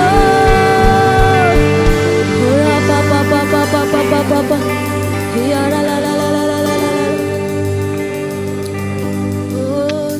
oh, ra pa pa pa pa pa pa pa pa. Ya la la la la la la la la. Oh,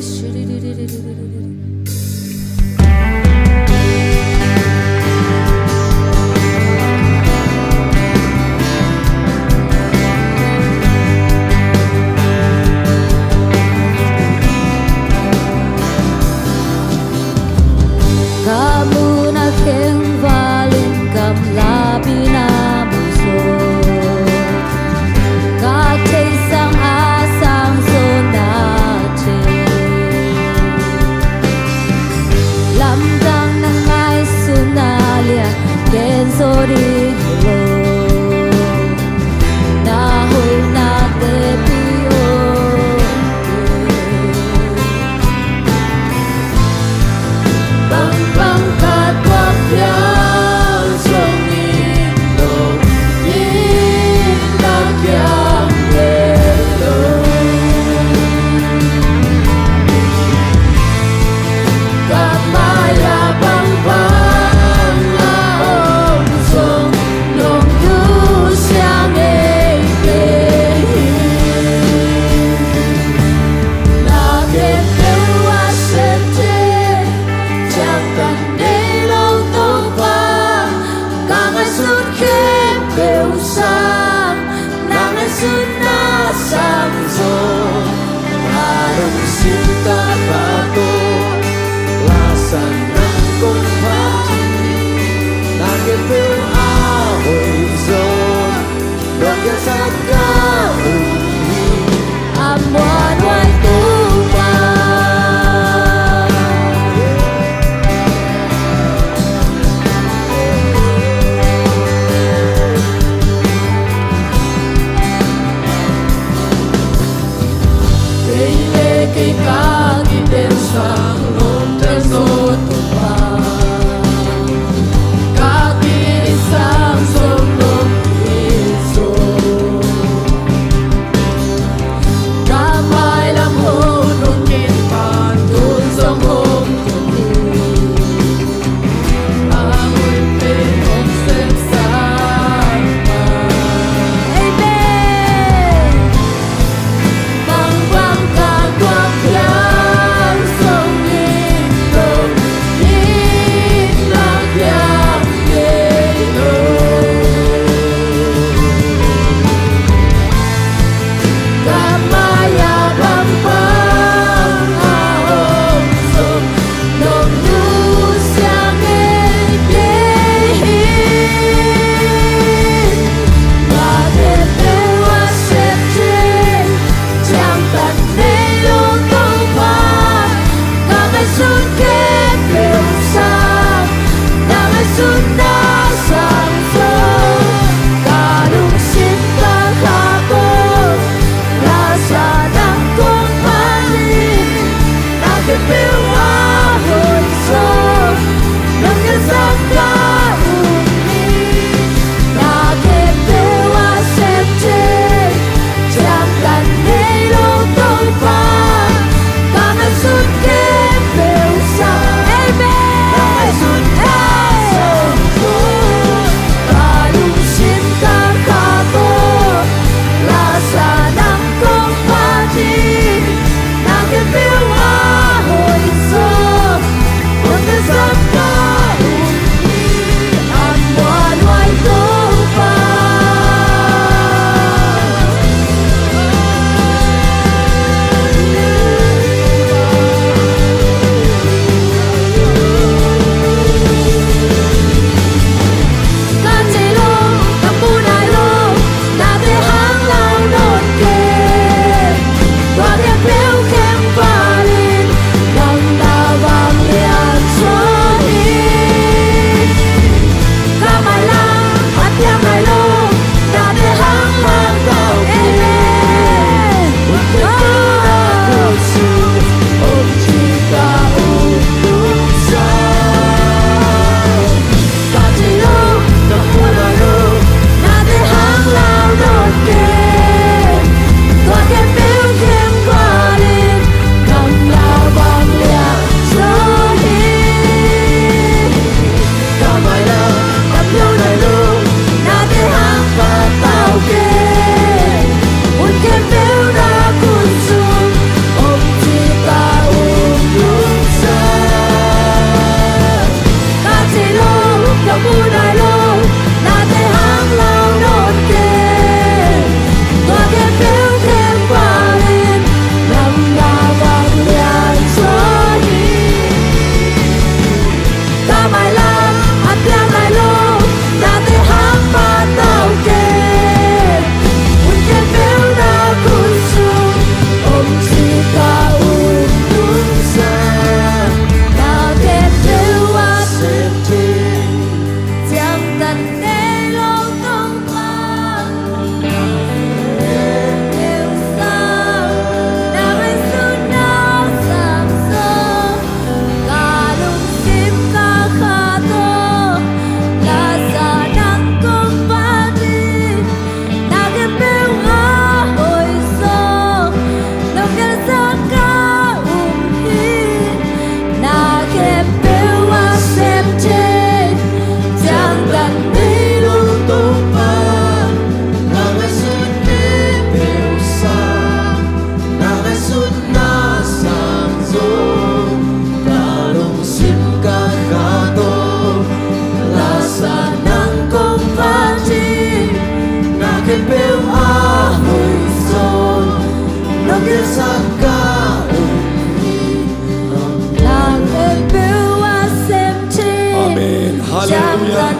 Halleluiah.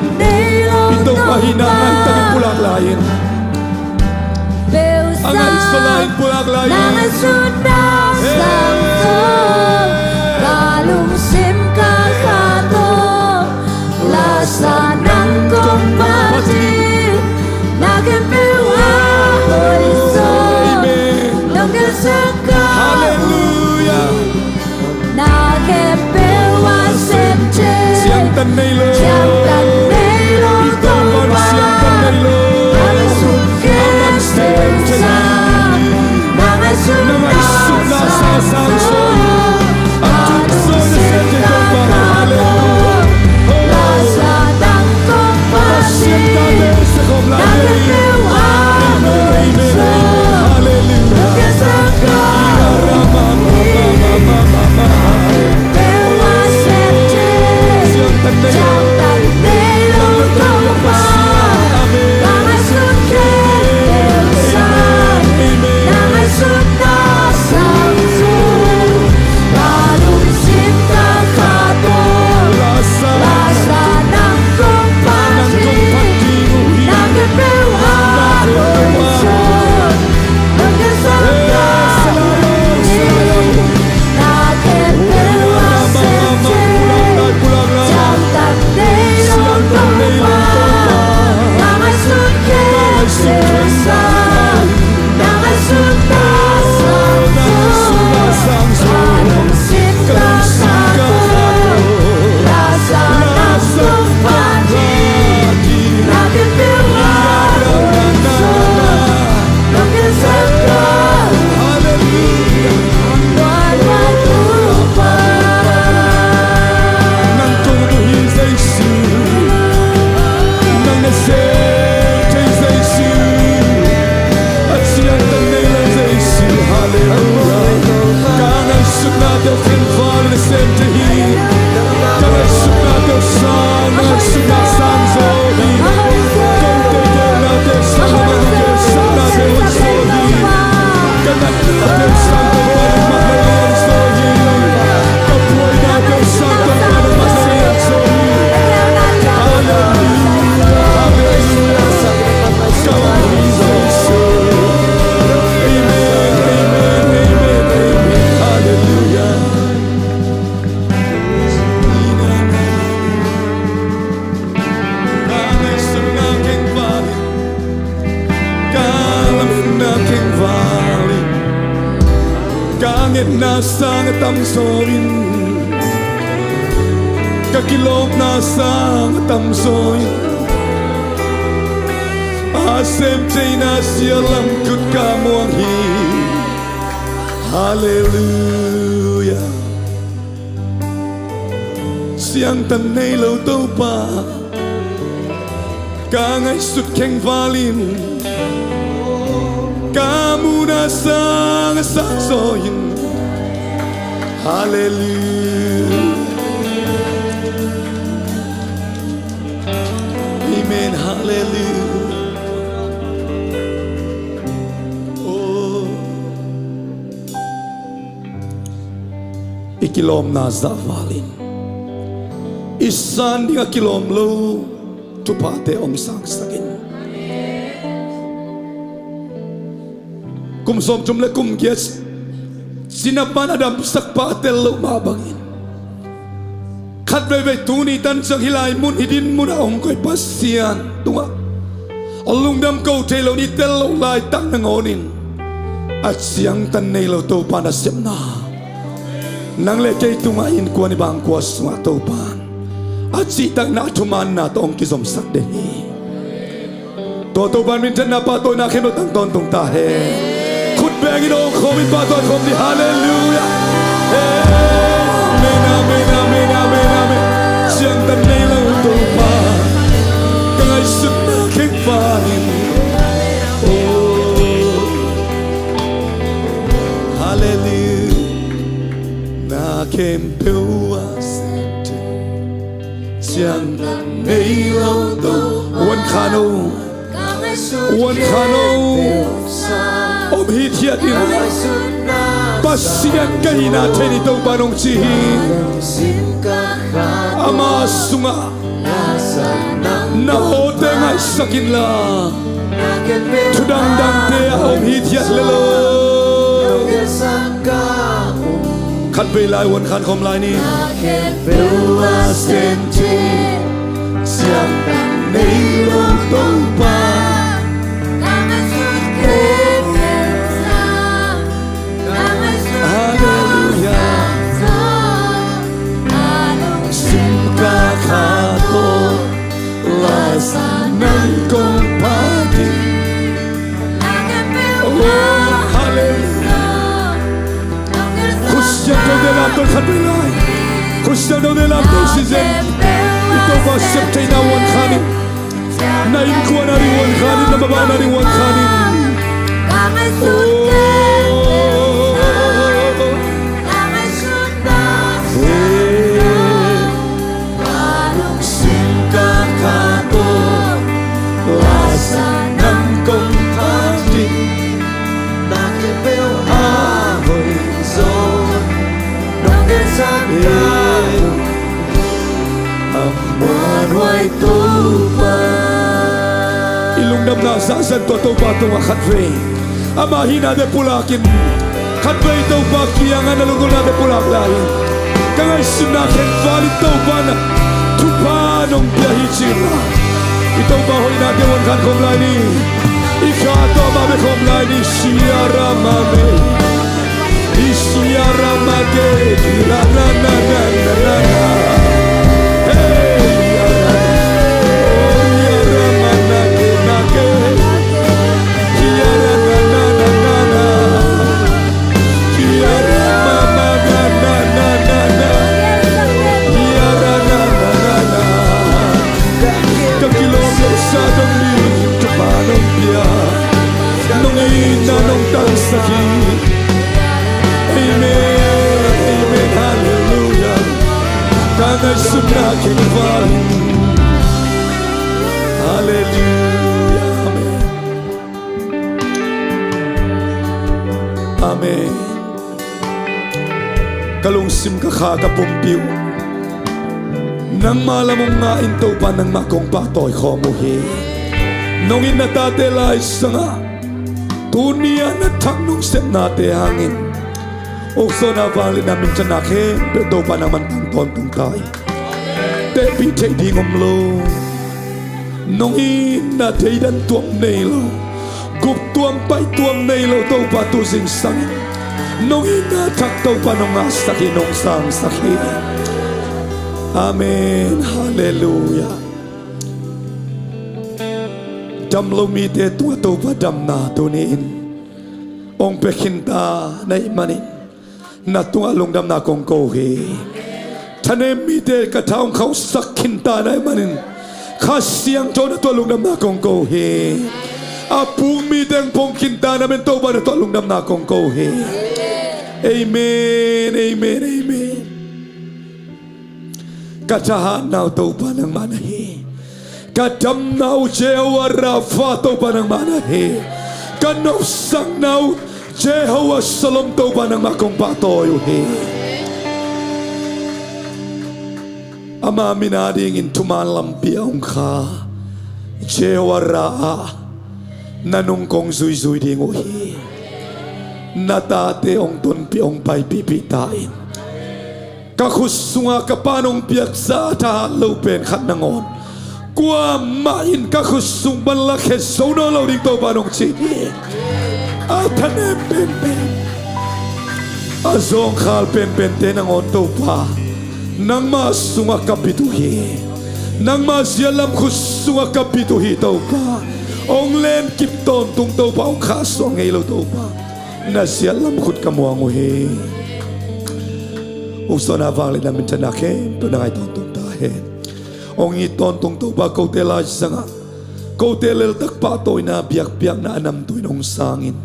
I Topa hihna ngaihtakin pulak lai in. A ngaihsut lai in pulak lai in. Amen. Halleluiah. Ciangtan nei lo. I Topa in ciangtan nei lo. Aman sem thei hi. Na ngaihsutna sang sang zo hi. A tuk zo na sem thei Topa. Halleluiah. Oh. Pasian tate se khawm lai hi. Amen, amen, amen. Halleluiah. Nang tung uh hi Jesu. Nang na sem thei Jesu. A ciangtan nei lo Jesu. Halleluiah. Ka ngaihsutnate uh khengval in na sem thei hi. Ka ngaihsutnate uh sang, ngaihsutna sang zo hi. Kote geelnate uh sang, amah geelsaknate uh zo hi. Ka natnate uh sang, Topa nangmah na lian zo hi. Ka buainate uh sang, Topa nangmah na lian zo hi. Halleluiah, halleluiah. Ka ung hi Jesu. Amen, amen, amen, amen. Halleluiah. Ka ngaihsutna khengval in, ka lametna khengval in, ka ngetna sang a tamzaw in, ka kilawmna sang a tamzaw in, a sem theina sia lam khut ka muang hi. Halleluiah. Ciangtan nei lo Topa, ka ngaihsut khengval in, ka muhna sang a sang zaw in. Halleluiah. Amen. Halleluiah. Oh. I kilawmna zahval in, i san ding a kilawm lo thuphate hong sangsak in. Kum sawmthum le kum giat cina pan a damsak pa a tel loh mah bangin, khat veivei tuni tan ciang hih lai mun, hih din munah hong koih Pasian tungah a lungdam ko thei lo, i tel loh laitak nangawnin a ciangtan nei lo Topa nasepna nang le kei tungah innkuan i bangkua sungah Topa in a cihtakna, a thumanna tawh hong kizomsak den hi. Tua Topa in minthanna, pahtawina khempeuh tang tawntung ta hen. Khut bengin hong khawm in pahtawi khawm ni. Halleluiah. Amen, amen, amen, amen, amen. Ciangtan nei lo Topa, ka ngaihsutna khengval in. Oh, halleluiah. Na khempeuh a sem thei, ciangtan nei lo Topa. Wan khan o. Wan khan o. Om hithiat in. Pasian ka hihna thei ni, Topa in hong ci hi. Ama sungah Na awte ngaihsak inla, thu dangdangte a om hithiat le lo. Khatvei lai uan khan khawm lai ni. Halleluia. Simka kha tawh lasa nang kong pha ding. Oh, halleluia. Khusiam tawh dela tawh khat vei lai. Khusiam tawh dela tawh sizen. I Topa siam theihna uan khan in. Na innkuan a ding uan khan in, na mabang a ding uan khan in. Oh. Simka kha tawh lasa nang kong pha ding. Na khempeuh a hoih zaw nong gensa ka uh a muanhuai Topa. I lungdamna zahzah tua Topa tungah khatvei. Ama hihnate pulakin khatvei Topa kiangah na lunggulhnate pulak lai-in ka ngaihsutna khenvalin Topa na thupha nong pia hi ci-in la. I Topa hoihnate uan khan khawm lai ni. I kha tawh amah bek khawm lai ni. Siaramame. I siaramake. Kirananananana. Hey. Amen, amen, halleluia. Ka ngaihsutna khenvalin. Halleluia. Amen. Amen. Ka lungsim ka kha ka pumpi uh nangma lam hong nga in Topa nangmah kong pahtawi khawm uh hi. Nong it na tate lai sangah tuni-ah na thak nong sepnate hangin ukzawhna vangliatna minthanna khempeuh Topa nangman tang tawntung ta hi. Tehpih theih ding om lo. Nong itna theidan tuam nei lo, gup tuam paih tuam nei lo Topa tu zingsangin nong itna thak Topa nong ngahsak hi, nong sangsak hi. Amen. Halleluia. Dam lo mite tungah Topa damna tuni-in hong pia khinta na hih manin na tungah lungdamna kong ko hi. Thanem mite ka tha hong khauhsak khinta na hih manin Kha Siangtho na tungah lungdamna kong ko hi. A puk mite hong phong khinta na manin Topa na tungah lungdamna kong ko hi. Amen, amen, amen. Ka thahatna uh Topa nangmah na hi. Ka damna uh Jehovah Rapha Topa nangmah na hi. Ka nopsakna uh Jehovah Shalom Topa nangmah kong pahtawi uh hi. Ama min adingin thuman lampi a hong kha Jehovah Rapha na nung kong zuizui ding uh hi. Na tate hong tonpih hong paipihpih ta in. Ka khut sungah ka pa'n hong piaksa a thahat lo pen khat nangawn kuamah in ka khut sung pan lakhia zo nawn lo ding Topa nong ci hi. A thanem penpen, a zawngkhal penpente nangawn Topa nangma sungah ka bit uh hi. Nangma ziatlam khut sungah ka bit uh hi Topa. Hong lenkip tawntung Topa, hong khahsuah ngei lo Topa na ziatlam khut ka muang uh hi. Ukzawhna vangliatna minthanna khempeuh na ngai tawntung ta hen. Hong it tawntung Topa kote lai sangah kote leltak pahtawina biakpiakna a namtuin hong sangin,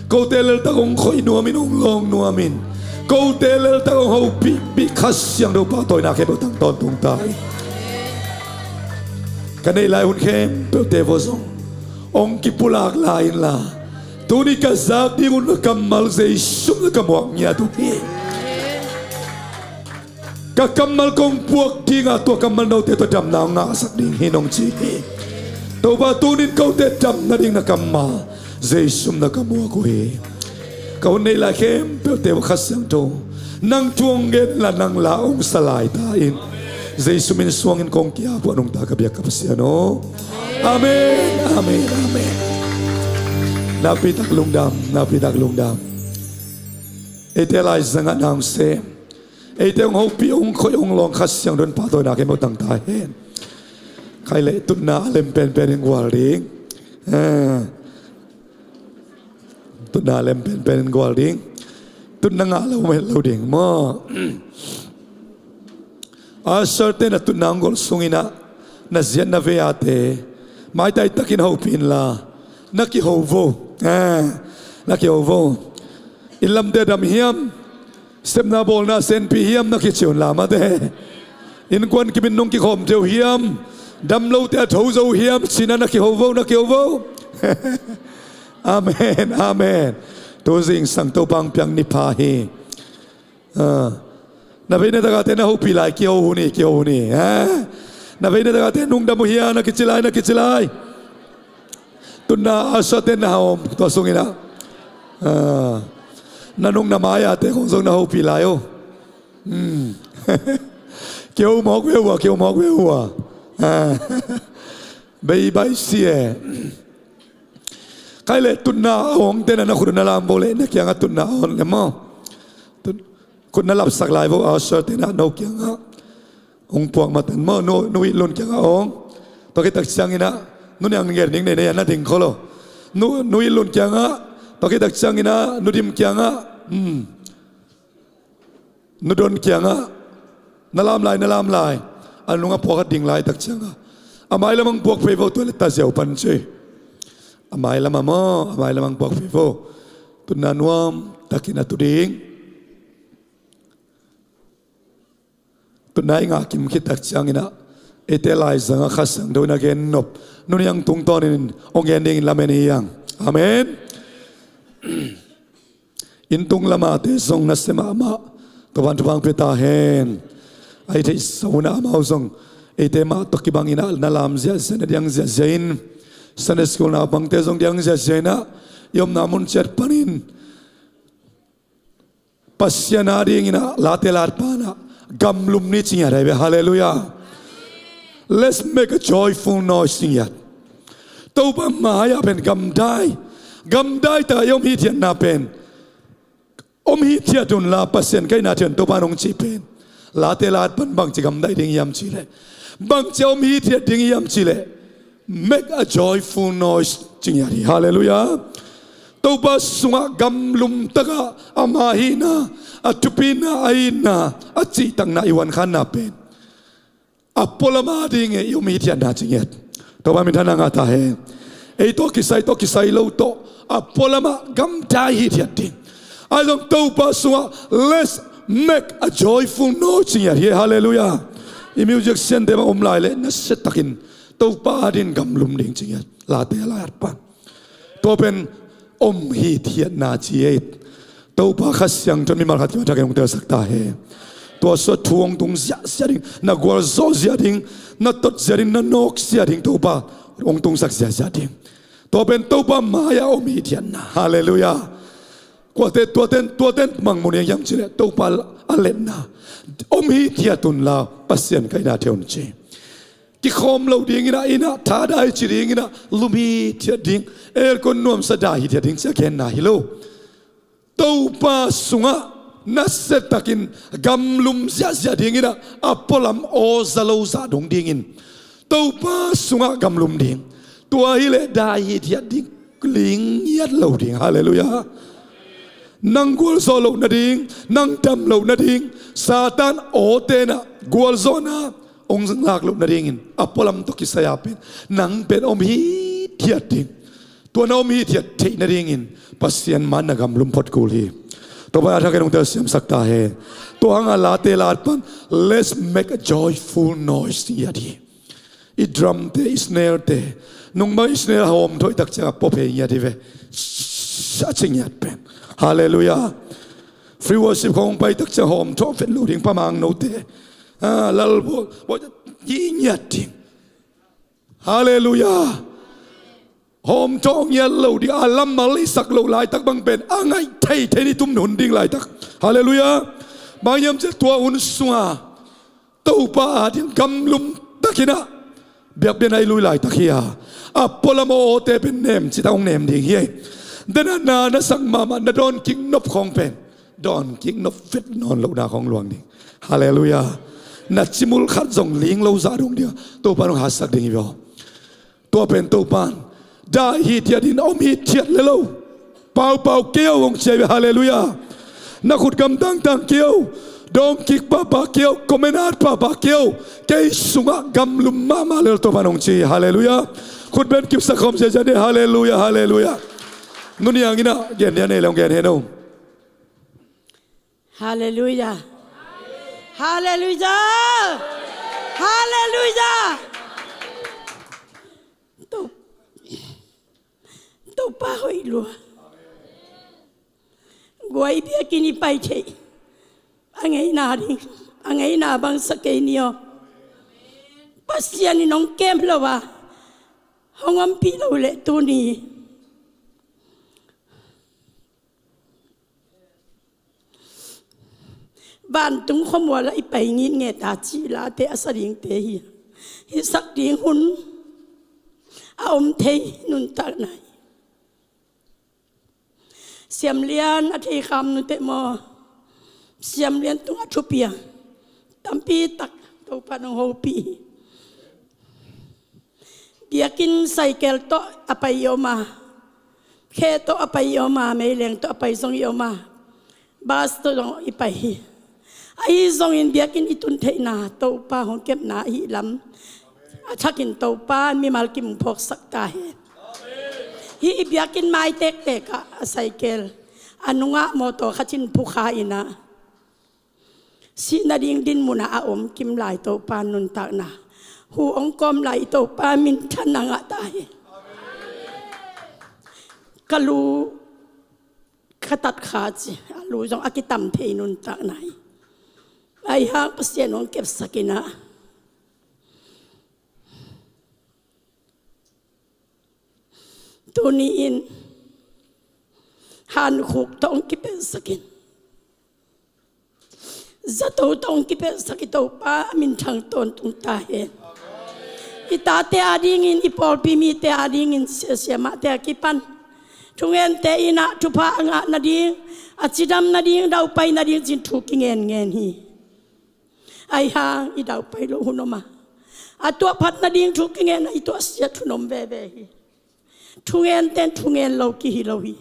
kote leltak hong khoih nuamin hong lawng nuamin, kote leltak hong hopihpih Kha Siangtho pahtawina khempeuh tang tawntung ta hi. Ka neih lai hun khempeuhte vua zong hong kipulak lai inla, tuni ka zak ding hun a kammal zeisum na ka muak ngiat uh hi. Ka kammal kong puak ding a, tua kammal note tawh damna hong ngahsak ding hi, nong ci hi. Topa, tuni-in kote damna ding na kammal Jesu min tawh ka muak uh hi. Ka hun neih lai khempeuhte uh Kha Siangtho, nang thu hong gen inla, nang la hong sa lai ta in. Jesu min suangin kong ki-ap uh a nungta ka biak ka Pasian aw. Amen, amen, amen. Nakpi tak lungdam, nakpi tak lungdam. Eite laizangah na hong sem, eite hong hopih, hong khoih, hong lawng Kha Siangtho in pahtawina khempeuh tang ta hen. Khai leh tutna a lem penpen in gual ding. Eh. Tutna a lem penpen in gual ding. Tutna ngah lo mah het lo ding maw. Usher te na tutna hong golh sungin ah, na ziat na vei ate maitai takin hopih inla, na kiho vo. Eh, na kiho vo. Inn lamte dam hiam? Sepna bawlna senpi hiam? Na kici un la mate. Innkuan kimin nung kikhawm thei uh hiam? Dam lote a tho zo uh hiam? Ci-in ah na kiho vo, na kiho vo. Amen, amen. Tu zingsang Topa hong piak ni pha hi. Ah. Na vei na tak ate na hopih lai, kiho hun hi, kiho hun hi. Ah. Na vei na tak ate nung dam uh hia? Na kici lai, na kici lai. Tutna usher te na hawm tua sungin ah. Ah. Na nung na mai ate khong zong na hopih lai uh. Hmm. Kiho mawk ve uh a, kiho mawk ve uh a. Ah. Bei bai si e. Khai leh tutna a awng te na, na khut na lam vo leh, na kiangah tutna a awng leh maw. Tut-, khut na lapsak lai vo, usher te na, no kiangah. Hong puak mah tan maw, nu, nu It Lun kiangah awng. Tua khit tak ciangin ah, nu Niang Ngen ding nei nei a, na ding kholo. Nu, nu It Lun kiangah, tua khit tak ciangin ah, nu Dim kiangah. Hmm. Nu Don kiangah, na lam lai, na lam lai. A nungah puak khat ding laitak ciangah, a mailam hong puak phei vo, tua leh ta ziau pan ci. A mailam ah maw, a mailam hong puak phei vo. Tutna nuam takin a tu ding. Tutna i ngah kim khit tak ciangin ah, eite laizangah Kha Siangtho in a gen nop, nu Niang tungtawnin hong gen dingin lamen hi hang. Amen. Inn tung lamate zong na sia mahmah, Topa'n thupha hong pia ta hen. Ahi theih sa un ah amau zong eite mah tawh kibangin ah na lam ziahziah, na diang ziahziah in, Sunday school naupangte zong diang ziahziah in ah, i omna mun ciat panin Pasian adingin ah late lat pan ah gamlum ni ci ngiat hi ve. Halleluiah. Let's make a joyful noise ci ngiat. Topa mai-ah pen gamdai, gamdai tak a i om hithiatna pen, om hithiat unla Pasian kaihna thei un, Topa in hong cih pen. Late lat pan bangci gamdai ding hiam cih leh, bangci a om hithiat ding hiam cih leh, make a joyful noise ci ngiat hi. Halleluiah. Topa sungah gamlum takah ama hihna, a thupina, a itna, a cihtakna i huankhanna pen a pualam adingin i om hithiatna ci ngiat. Topa minthanna ngah ta hen. Ei tawh kisai, tawh kisai lo tawh, a pualamah gamdai hithiat ding. Ahi zong Topa sungah let's make a joyful noise ci ngiat hi. Halleluiah. I music siante mah om lai leh na siatakin Topa adingin gamlum ding ci ngiat. Late lat pan. Tua pen om hithiatna ci hi. Topa Kha Siangtho in mimal khat kim a thakin hong telsak ta hen. Tua sungah thu hong tung ziahziah ding, na gualzawh ziah ding, na tot ziah ding, na nawk ziah ding, Topa hong tungsak ziahziah ding. Tua pen Topa mai-ah om hithiatna. Halleluiah. Kuate, tuate, tuate mangmun hiam cih leh Topa a letna om hithiat unla Pasian kaihna thei un ci. Kikhawm loh dingin ah, inn ah thadai ci dingin ah, lum hithiat ding, aircon nuamsa dai hithiat ding ci a genna hi lo. Topa sungah na siatakin gamlum ziahziah dingin ah, a pualam aw za lo zah dong dingin Topa sungah gamlum ding. Tua hi leh dai hithiat ding, ling ngiat lo ding. Halleluiah. Nang gualzawh loh nading, nang dam loh nading, Satan awte in ah gualzawhna hong lak loh nadingin a pualam tawh kisai a pen nang pen om hithiat ding. Tua na om hithiat theih nadingin Pasian mai-ah na gamlum phot kul hi. Topa in a thakin hong telsiamsak ta hen. Tua hangah late lat pan let's make a joyful noise ci ngiat hi. I drum te, i snare te, nungmah i snare hawm thawh tak ciangah pua phei ngiat hi ve. Sa ci ngiat pen. Halleluiah. Free worship khawng hong pai tak ciang hawm thawh vet lo ding, pamang note. Ha, lal bawl, bawl, ki ngiat ding. Halleluiah. Hawm thawh ngiat lo ding, a lammal i sak loh laitak bang pen a ngaih thei thei ni tum hun ding laitak. Halleluiah. Bang hiam cih tua hun sunga Topa ading gamlum takin ah biakpiakna i lui laitak hi a, a pualam awte pen nem cih tak hong nem ding hi. Dena na na sak mahmah na dawn kik nop khawng pen dawn kik nop vet nawn lohna khawng luang ding. Halleluiah. Na cimul khat zong ling lo zah dong ding a Topa hong hatsak ding hi ve aw. Tua pen Topan dah hithiat in om hithiat le lo. Paupau kei o hong ci a hi ve. Halleluiah. Na khut gam tangtang kei o, dawng kik pahpah kei o, komenat pahpah kei o, kei sungah gamlum mahmah le lo Topan hong ci. Halleluiah. Khut beng kipsak khawm ziazia ni. Halleluiah, halleluiah. Nuniang in ah gen dia nei le hong gen hen o. Halleluiah. Halleluiah. Halleluiah. To, Topa hoih lua. Guai biakinn i pai theih a ngeina ding, a ngeina bang sa kei ni aw. Pasian in hong kem lo a, hong ompih lo leh tuni vantung khuamual ah i pai ngitnget a cih late a sa dingte hi. Hisak ding hun a om thei nuntakna hi. Siamlian a theikham nute maw, Siamlian tungah thupiang tampi tak Topa nong hopih hi. Biakinn cycle tawh a pai i om a, khe tawh a pai i om a, meileng tawh a pai zong i om a, bus tawh zong i pai hi. Ahi zongin biakinn i tun theihna Topa hong kepna ahi lam a thakin Topa mimal kim hong phawksak ta hen. Hih i biakinn mai tektek ah a cycle a nungah mawtaw khat in phukha in ah, sih nading din munah a om kim lai Topa nuntakna hu hong kawm lai i Topa minthanna ngah ta hi. Ka lu ka tat kha ci, a lu zong a kitam thei nuntakna hi. Ahi hang Pasian hong kepsak in ah, tuni in hankhuk tawh hong kipelsak in, zato tawh hong kipelsak i Topa a minthang tawntung ta hen. I tate adingin, i pawlpi mite adingin, sia, siamahte a kipan thungente in ah thupha a ngah nading, a cidam nading, daupai nading cin thu kingenngen hi. Ahi hang i daupai loh hun om a, a tuahphat nading thu kingen a i tuahsiat hun om veve hi. Thungenten thungen lo kihi lo hi.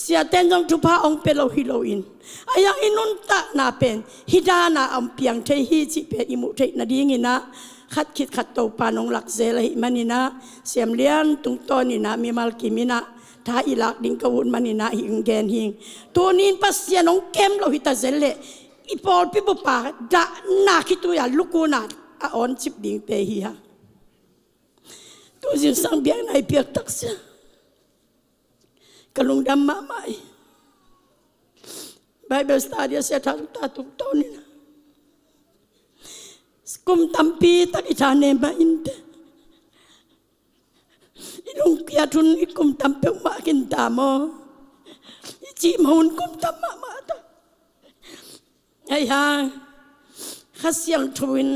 Siaten zong thupha hong pia lo hi loin, ahi hang i nuntakna pen hih dana a om piang thei hi cih pen i muh theih nadingin ah khat khit khat Topa nong lak zel ahih manin ah, Siamlian tungtawnin ah mimal kim in ah tha i lak ding ka ut manin ah hih hong gen hing. Tunin Pasian hong kem lo hi ta zel leh i pawlpi bupa dahna khitui a lukuna a awncip dingte hi hang. Tu zingsang biakna i piak taksia ka lungdam mahmah hi. Bible study a sia tha tuk ta tuk tawnin ah, kum tampi tak i tha ne mah inteh, i lungkiat hun i kum tam peuhmah kinta maw, i cih mah hun kum tam mahmah ta. Ahi hang Kha Siangtho in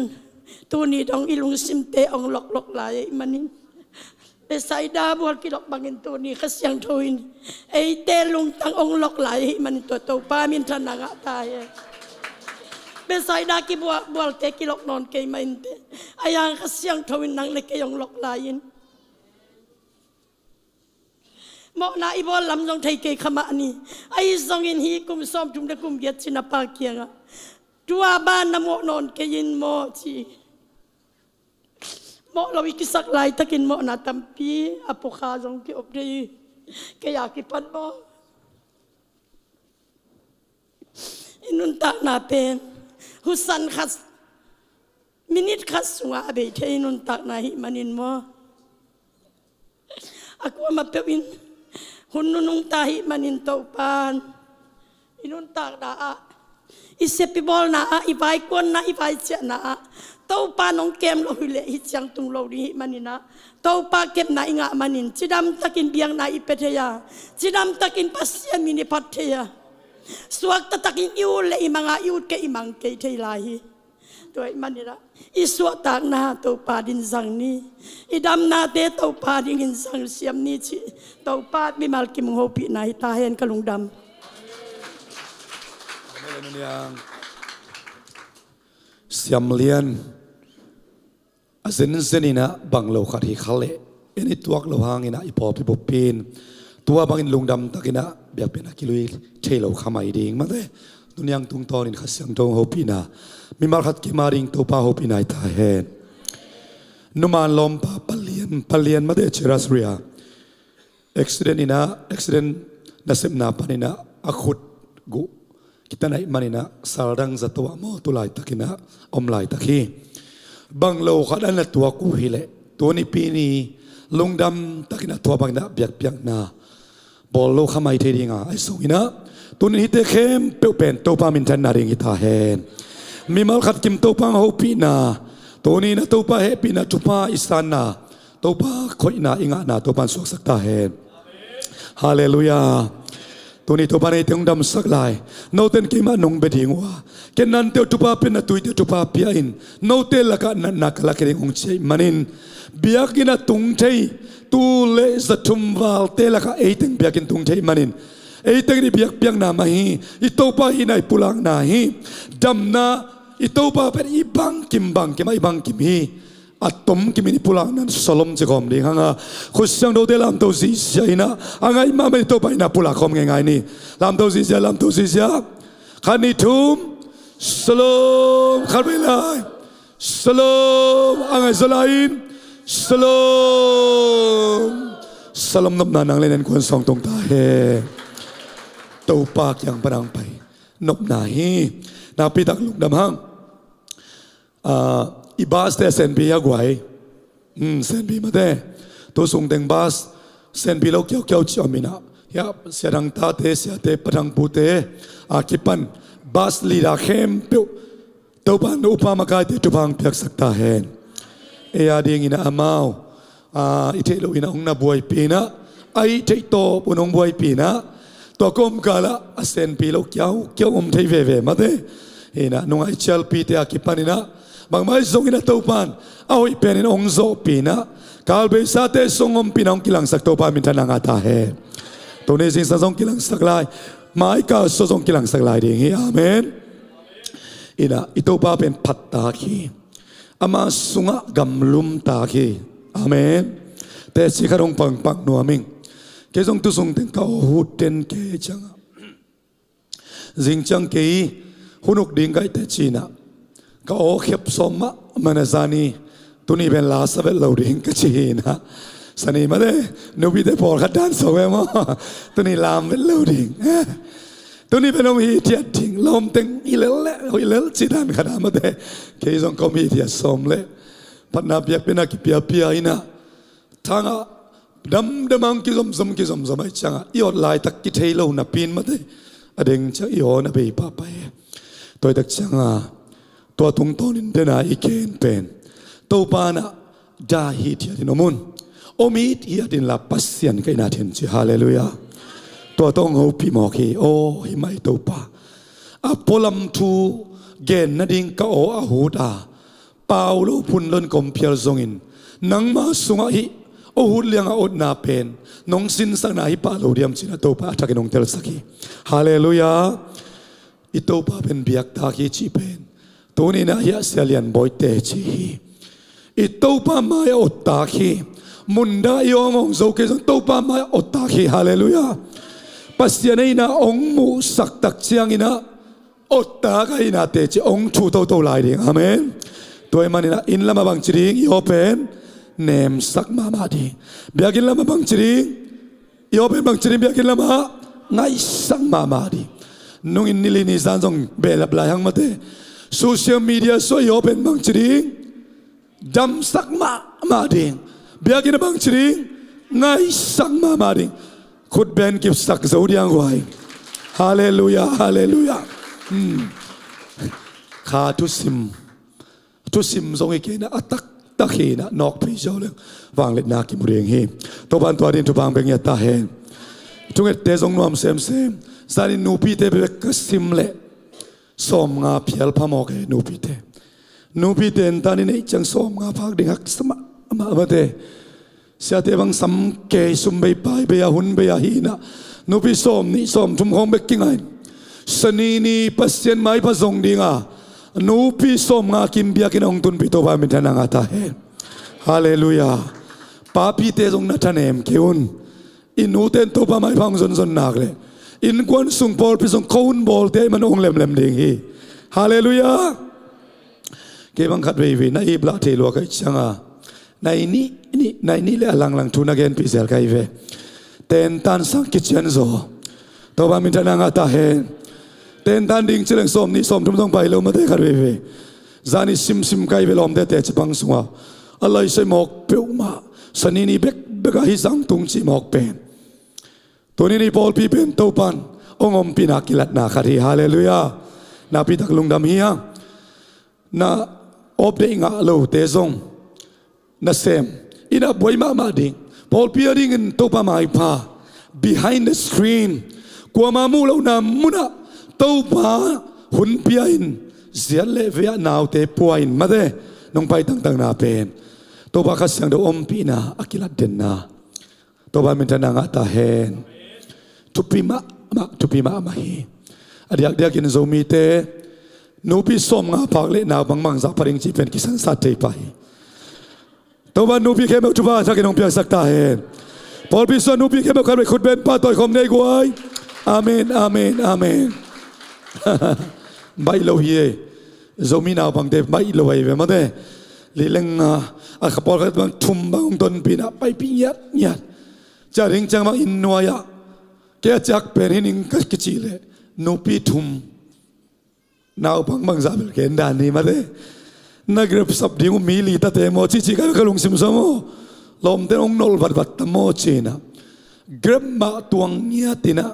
tuni dong i lungsimte hong loklok lai ahih manin, Bethsaida bual kilok bangin tuni Kha Siangtho in eite lungtang hong lok lai ahih manin tua Topa minthanna ngah ta hen. Bethsaida kibual, bualte kilok nawn kei mah inteh, ahi hang Kha Siangtho in nang le kei hong lok lai in. Mawhna i bawl lam zong thei kei kha mah ni. Ahi zongin hih kum sawmthum le kum giat cin a pa kiangah, tua ban na mawh nawn kei in maw ci. Mawh lo i kisak laitakin mawhna tampi a pukha zong kiop dei. Kei a kipan maw? I nuntakna pen husan khat, minit khat sungah a bei thei i nuntakna ahih manin maw, a kuamah peuh in hun nunung ta ahih manin Topan i nuntakna ah I sep i bawlna ah, i vaikuanna, i vaiciahna ah Topa nong kem lo hileh hih ciang tung lo ding hih manin ah, Topa kepna i ngah manin cidam takin biakna i pia thei a, cidam takin Pasian min i phat thei a, suakta takin i ut le i mang a, i ut kei i mang kei thei lai hi. Tua ahih manin ah i suahtakna Topa dingin zang ni, i damnate Topa dingin zang siam ni cih Topa mimal kim hong hopihna hi ta hen. Ka lungdam. Siam lian. A zenzen in ah bang lo khat hi kha leh, en i tuak lo hangin ah i pawlpi bup in tua bangin lungdam takin ah biakpiakna kilui thei lo kha mai ding mate. Tuni a tungtawnin Kha Siangtho hopihna, mimal khat kim a ding Topa hopihna hi ta hen. Numan lawmpa palian, palian mate, Cherasria. Accident in ah, accident nasepna panin ah a khut guh kitan ahih manin ah sal dang zato ah maw, tu laitakin ah om laitak hi. Bang lo khat a na tuak uh hileh, tuni pi ni lungdam takin ah tua bangin ah biakpiakna bawl lo kha mai thei ding a, ahi zongin ah tuni hihte khempeuh pen Topa minthanna ding hi ta hen. Mimal khat kim Topa hopihna, tuni in ah Topa hehpihna thupha i sanna, Topa khoihna i ngahna Topa in suaksak ta hen. Halleluiah. Tuni Topa in eite hong damsak lai. Note in keimah nong bia ding uh a, ken nante uh thupha pia in, na tuite uh thupha pia in, note lakah natna ka lakhia ding hong ci ahih manin, biakinn a tung thei tul le za thum valte lakah ei teng biakinn tung thei manin, ei teng in i biakpiakna mah hi. I Topa hihna i pulakna hi. Damna i Topa pen i bangkim bangkim ah i bangkim hi. A tomkim in i pulakna in shalom ci khawm ding hang a, khut siangthote lamto zihziah in ah, a ngaih mahmah in i Topa hihna pulak khawm ngeingai ni. Lamto zihziah, lamto zihziah. Khat, nih, thum. Shalom. Khatvei lai. Shalom. A ngaih zaw lai in. Shalom. Shalom. Nopna nang le na innkuan sung tung ta hen. Topa kiang pan hong pai nopna hi. Nakpi tak lungdam hang. Ah, i bus te a senpi a guai. Hmm, senpi mate. Tu sung teng bus senpi lo kiaukiau ci om in ah, hiah, sia dang tate, siate, pa dang pute a kipan bus leader khempeuh Topa in upa makaite thupha hong piaksak ta hen. Ei a dingin ah amau, ah, i theih loh in ah hong na buaipih in ah, a i theih tawp un hong buaipih in ah, tua kawmkal ah a senpi lo kiaukiau om thei veve mate. Hi in ah nungak i cialpite a kipan in ah, bangmah ahi zongin ah Topa in a hoih penin hong zawhpih in ah, kalbeisate sung ompihna hong kilangsak Topa minthanna ngah ta hen. Tuni zingsang zong kilangsak lai, mai kal sung zong kilangsak lai ding hi. Amen. Hi in ah i Topa pen phattak hi. Ama sungah gamlumtak hi. Amen. Teci khat hong pangpak nuam ing. Kei zong tu sung teng ka aw hut den kei ciangah, zing ciang kei hun uk ding ka hih teh ci in ah, ka aw khep sawm mahmah in ah, zani tuni pen la sa vet lo ding ka ci hi in ah. Sani mate, nupite pawlkhat dan sawk ve maw. Tuni lam vet lo ding. Tuni pen om hithiat ding, lawm teng hi lel leh hoih lel ci dan khat a mate. Kei zong ka om hithiat sawm leh, phatna biakpiakna kipiapia in ah, thangah damdam a hong kizomzom kizomzom ahih ciangah i awt laitak kithei lo napi in mate, a deng ciang i aw na bei pahpah hi. Tua ahih tak ciangah tua tungtawnin dena i gen pen, Topa na dah hithiatin om un. Om hithiat inla Pasian ka itna thei un ci. Halleluiah. Tua tawh hong hopih mawk hi. Aw, hi mah hi Topa. A pualam thu gen nading ka aw a hut a, pau lo phun lo in ka om phial zongin, nangma sungah hih aw hut lianga awtna pen nong sinsakna hi pah lo diam ci in ah Topa a thakin hong telsak hi. Halleluiah. I Topa pen biaktak hi cih pen tuni in ah hiah Sia Lian Bawi teci hi. I Topa mai-ah awttak hi. Mundah i awng awng zo kei zong Topa mai-ah awttak hi. Halleluiah. Pasian ei in ah hong muhsak tak ciangin ah awttak ahihna teci hong thu toto lai ding. Amen. Tua ahih manin ah inn lamah bangci ding, i aw pen nemsak mahmah ding. Biakinn lamah bangci ding, i aw pen bangci ding, biakinn lamah ngaihsak mahmah ding. Nungin nili nizan zong behlap lai hang mate. Social media sung i aw pen bangci ding, damsak mahmah ding. Biakinn ah bangci ding, ngaihsak mahmah ding. Khut beng kipsak zo ding a guai. Halleluiah, halleluiah. Hmm. Kha thusim, thusim zong hi kei inah, a taktak hi inah, nawk phei ziau leng vangliatna kimu ding hi. Topa'n tua dingin thupha hong pia ngiat ta hen. Thungette zong nuam semsem. Zanin nupite bek ka sim leh sawmnga phial phamawk e, nupite. Nupite in tan i neih ciang sawmnga phak ding haksa mahmah, mate. Siate bang sam kei, sum bei pai bei a, hun bei a hi inah, nupi sawmnih sawmthum khawng bek kingai in, Sani ni Pasian maipha zong ding a, nupi sawmnga kim biakinn ah hong tunpih Topa minthanna ngah ta hen. Halleluiah. Papite zong na thanem kei un. I nute in Topa maipha hong zonzon nak leh, innkuan sung pawlpi zong khuahun bawlte ahih man hong lemlem ding hi. Halleluiah. Kei bang khat veivei na iplah thei lua ka hih ciang a, nai nih, nih, nai nih leh a langlang thu na genpih zel ka hi ve. Tentan sang kician zaw. Topa minthanna ngah ta hen. Tentan ding ci leng sawmnih sawmthum zong pai lo, mate, khat veivei. Zani simsim ka hi ve, lawmte teci pang sungah a laisai mawk peuhmah. Sani ni bekbek ah hih zan tung cih mawk pen. Tuni ni pawlpi pen Topa'n hong ompihna kilatna khat hi. Halleluiah. Nakpitak lungdam hi a. Na update ngah lote zong nasem inah buai mahmah ding. Pawlpi a dingin Topa maipha, behind the screen, kuama muh lohna munah Topa hun pia in, ziat leh vei ah naute pua in, mate, nong pai tangtangna pen Topa Kha Siangtho ompihna a kilat denna. Topa minthanna ngah ta hen. Thupi mahmah, thupi mahmah hi. A diakdiakin Zomite nupi sawmnga phak leh naupang bangzah pha ding cih pen kisangsat thei pah hi. Topa nupi khempeuh thupha thakin hong piaksak ta hen. Pawlpi sungah nupi khempeuh khat vei khut beng pah, tawi khawm nei guai. Amen, amen, amen. Baih lo hi ei. Zomi naupangte baih lo ahi ve, mate. Lih leng a, a kha pawlkhat bang thum bang hong tonpih inah paipih ngiatngiat. Cia ding ciang bang inn nuai ah, kei a ciak pen hi ning ka kicih leh, nupi thum, naupang bangzah bel gen dan hi, mate. Na grep sap ding uh mi li tate maw, cihcih ka, ka lungsim sua maw. Lawmte in hong nolh vatvat ta maw ci inah, grep mah tuang ngiat inah,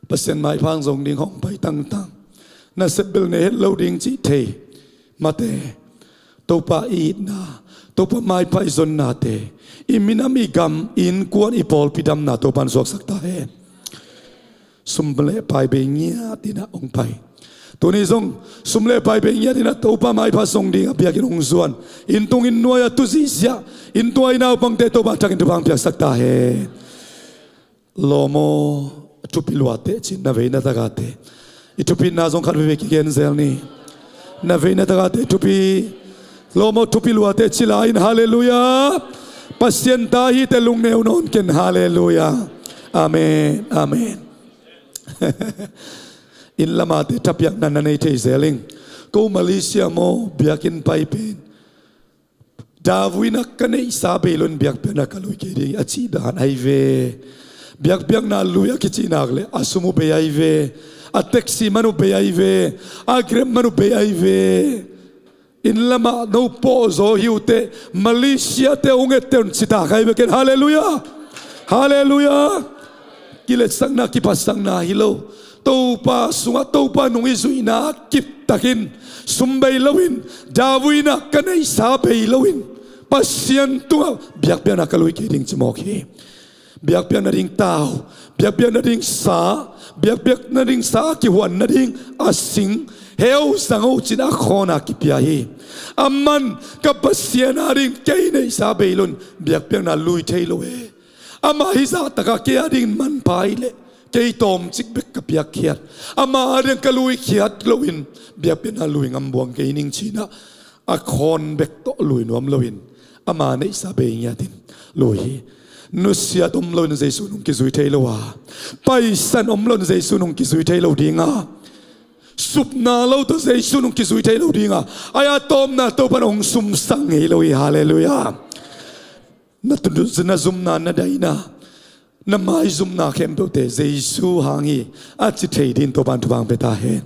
Pasian maipha zong ding hong pai tangtang. Nasep bel nei het lo ding cih thei, mate. Topa i itna, Topa maipha i zonnate, i minam, i gam, i innkuan, i pawlpi damna Topa'n suaksak ta hen. Sum leh pai bei ngiat inah hong pai. Tuni zong sum leh pai bei ngiat inah Topa maipha zong ding a biakinn hong zuan, inn tung inn nuai a tu zihziah, inn tung a i naupangte Topa thakin thupha hong piaksak ta hen. Lawm aw, thupi lua teh, ci-in na vei na tak a teh. I thupitna zong khat veivei kigen zel ni. Na vei na tak a teh thupi. Lawm aw, thupi lua teh ci lai-in, halleluiah. Pasian ta hi teh lungneu nawn ken, halleluiah. Amen, amen. Inn lam a teh thapiakna na nei thei zel ing. Ko Malaysia maw, biakinn pai pen Davui in ah ka neihsa bei lo-in biakpiakna ka lui kei ding a cih dan ahi ve. Biakpiakna lui a kicih nak leh a sum uh bei ahi ve. A taxi man uh bei ahi ve. A Grab man uh bei ahi ve. Inn lamah no pawh zaw hi uh teh, Malaysia te hong etteh un ci ta ka hi ve ken. Halleluiah. Halleluiah. Kiletsakna, kiphatsakna hi lo. Topa sungah Topa nung i zuihna kiptakin, sum bei lo-in, Davui in ah ka neihsa bei lo-in, Pasian tungah biakpiakna ka lui kei ding ci mawk hi. Biakpiak nading tau, biakpiak nading sa, biakpiak nading sa a kihuan nading a sing, heu zang o ci-in a khawn a kipia hi. Aman ka Pasian ading kei neihsa bei lo-in biakpiakna lui thei lo e. Amah hih zahtakah kei adingin manpha hi leh kei tawmcik bek ka piakkhiat, ama ading ka luikhiat loin biakpiakna lui ngam buang kei ning ci-in ah a khawn bek tawh lui nuam loin ama neihsa bei ngiatin lui hi. Nusiat om loin Jesu nung kizui thei lo a, paisan om loin Jesu nung kizui thei lo ding a, supna lo tawh Jesu nung kizui thei lo ding a, ai a tawpna Topa'n hong sumsak ngei lo hi. Halleluiah. Na tu-, na zumna, na daina, na maizumna khempeuhte Jesu hang hi a ci thei dingin Topa'n thupha hong pia ta hen.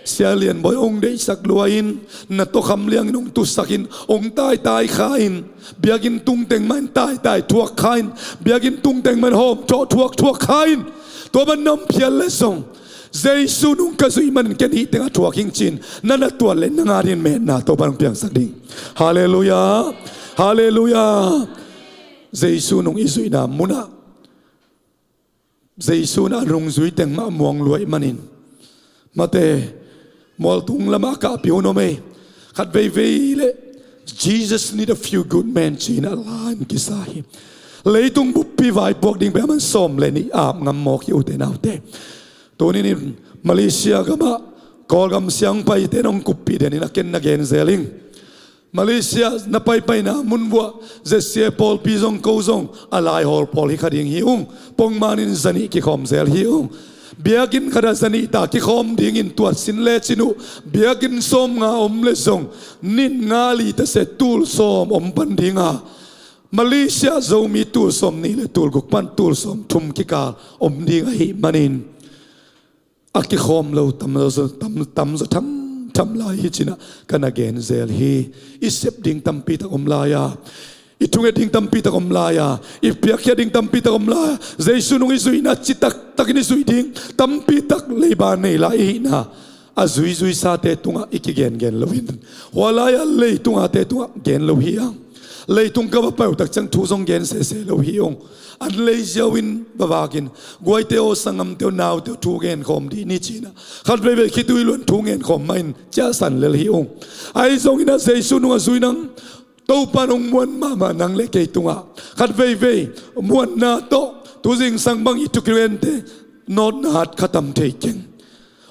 Sia Lian Bawi hong deihsak lua-in, na tawkham liangin hong tusakin, hong taitai kha-in, biakinn tungteng mah in taitai thuak kha-in, biakinn tungteng mah in hawmthawh thuak thuak kha-in, tua bang na om phial leh zong Jesu nung ka zuih manin ken hih tengah thuak hing cin na na tuat le nang adingin metna Topa nung piangsak ding. Halleluiah. Halleluiah. Jesu nung i zuihna munah Jesu in a nungzui teng mah muang luaih manin, mate, mualtung lamah a kahpih hun om ei. Khat veivei le Jesus need a few good men ci-in a la in kisa hi. Leitung buppi vaipuak ding pen a man sawm le nih ap ngam mawk hi, ute naute. Tuni-in Malaysia gamah Kawlgam siangpaite in hong kuppih den in a ken na gen zel ing. Malaysia na paipaina mun vuah Z C A pawlpi zong ko zong a laihawl pawl hi kha ding hi ung. Pongmanin zanih kikhawm zel hi ung. Biakinn khatah zanih ta kikhawm dingin tuat sin lecin uh, biakinn sawmnga om le zong nit nga li ta se tul sawm om pan dinga, Malaysia Zomi tul sawm nih le tul guk pan tul sawm thum kikal om ding ahih manin a kikhawm lo tam, tam, tamzaw thamtham lai hi cinah ka na gen zel hi. I sep ding tampi tak om lai-a, i thunget ding tampi tak om lai-a, i piakkhiat ding tampi tak om lai-a, Jesu nung i zuihna citak takin i zuih ding tampi tak leiba nei lai i hihna a zuizuisate tungah i kigengen loin, hua lai-a leitungate tungah gen lo hi ang. Leitung ka va pai uh tak ciang thu zong gen sese lo hi ung. An lei ziau in va vakin, guaite aw, sanggamte aw, naute aw, thu genkhawm dih ni cinah khat veivei khitui luan thu genkhawm mahin ciahsan lel hi ung. Ahi zongin a Jesu nung a zui nang Topa in hong muan mahmah nang le kei tungah khat veivei muanna tawh tu zingsang bang i thukirente nawtna at kha tam thei keng.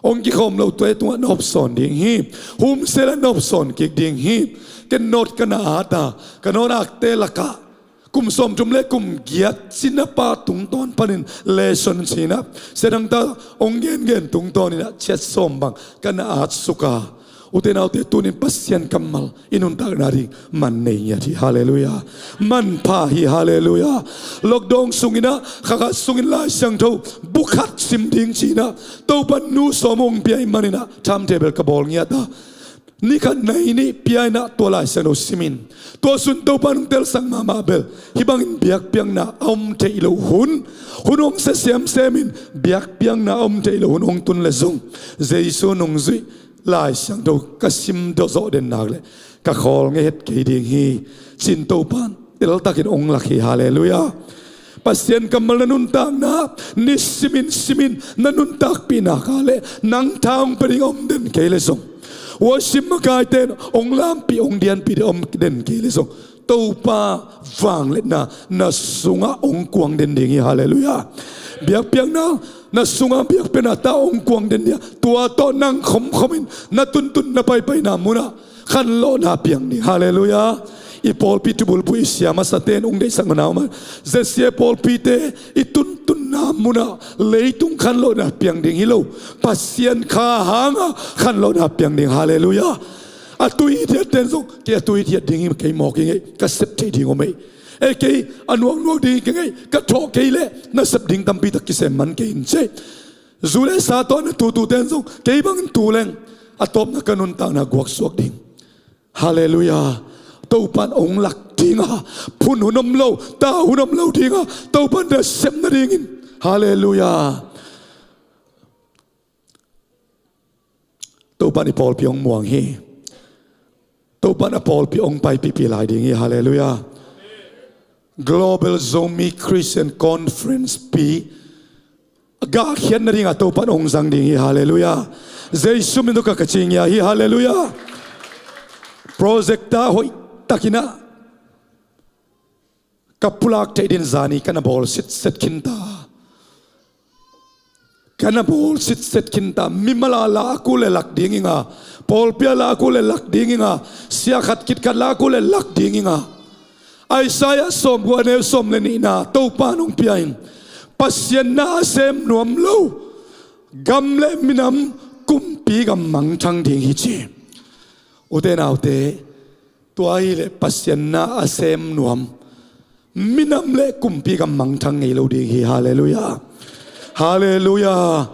Hong kikhawm lote tungah na hopsawn ding hi. Humsel ah na hopsawn kik ding hi. Ken nawt ka na at a, ka nawt akte lakah kum sawmthum le kum giat cinapa tungtawn panin lesson cinah siadangta hong gengen tungtawninah ciat sawm bang ka na at suk a, ute naute, tunin Pasian kammal i nuntakna ding man nei ngiat hi. Halleluiah. Manpha hi. Halleluiah. Lockdown sunginah khakhat sungin Lai Siangtho bu khat sim ding cinah Topa nu sawm hong pia ih maninah timetable ka bawl ngiat a, ni khat nai nih pia inah tua Lai Siangtho simin tua sun Topa nung telsak mahmah bel hih bangin biakpiakna a om theih loh hun, hun hong sia siamsemin biakpiakna a om theih loh hun hong tun le zong Jesu nung zuih Lai Siangtho ka sim dawzawh den nak le ka khawl ngei het kei ding hi, cin Topa in teltakin hong lak hi. Halleluiah. Pasian kammal na nuntakna nisimin simin na nuntakpih nak a le nang tha hong pia ding a om den kei le zong, worship makaite in hong lampih hong dianpih ding a om den kei le zong, Topa vangliatna na sungah hong kuang den ding hi. Halleluiah. Biakpiakna na sungah biakpiakna ta hong kuang den ding a, tua tawh nang khomkhomin na tuntun na paipaina munah khanlawhna piang ding. Halleluiah. I pawlpi thubulphuh i sia masate in hong deihsak manau mah Z C A pawlpite i tuntunna munah leitung khanlawhna piang ding hi lo, Pasian kha hanga khanlawhna piang ding. Halleluiah. A tui hithiatte in zong kei a tui hithiat ding hi, kei mawk hi ngei, ka sep theih ding om ei. Ei, kei a nuaknuak ding hi kei ngei, ka thawh kei leh na sep ding tampi tak kisem man kei in cei. Zu le sa tawh na tutute in zong kei bangin tu leng a tawpna ka nuntakna guaksuak ding. Halleluiah. Topa in hong lak dinga, phun hun om lo, ta hun om lo dinga, Topa in na sep nadingin. Halleluiah. Topa in i pawlpi hong muang hi. Topa in a pawlpi hong paipihpih lai ding hi. Halleluiah. Global Zomi Christian Conference pi a gahkhiat nadinga Topa in hong zang ding hi. Halleluiah. Jesu min tawh ka ka cingia hi. Halleluiah. Projector hoihtakinah ka pulak theih din zani ka na bawl sitset khinta. Ka na bawl sitset khinta. Mimal a lak uh le lak ding inga, pawlpi a lak uh le lak ding inga, sia khat khit khat lak uh le lak ding inga. Isaiah sawmguk a neu sawm le nihna Topa in hong pia in, Pasian na a sem nuam lo gam le minam, kumpi gam mangthang ding hi ci. Ute naute, tua hileh Pasian na a sem nuam minam le kumpi gam mangthang ngei lo ding hi. Halleluiah. Halleluiah.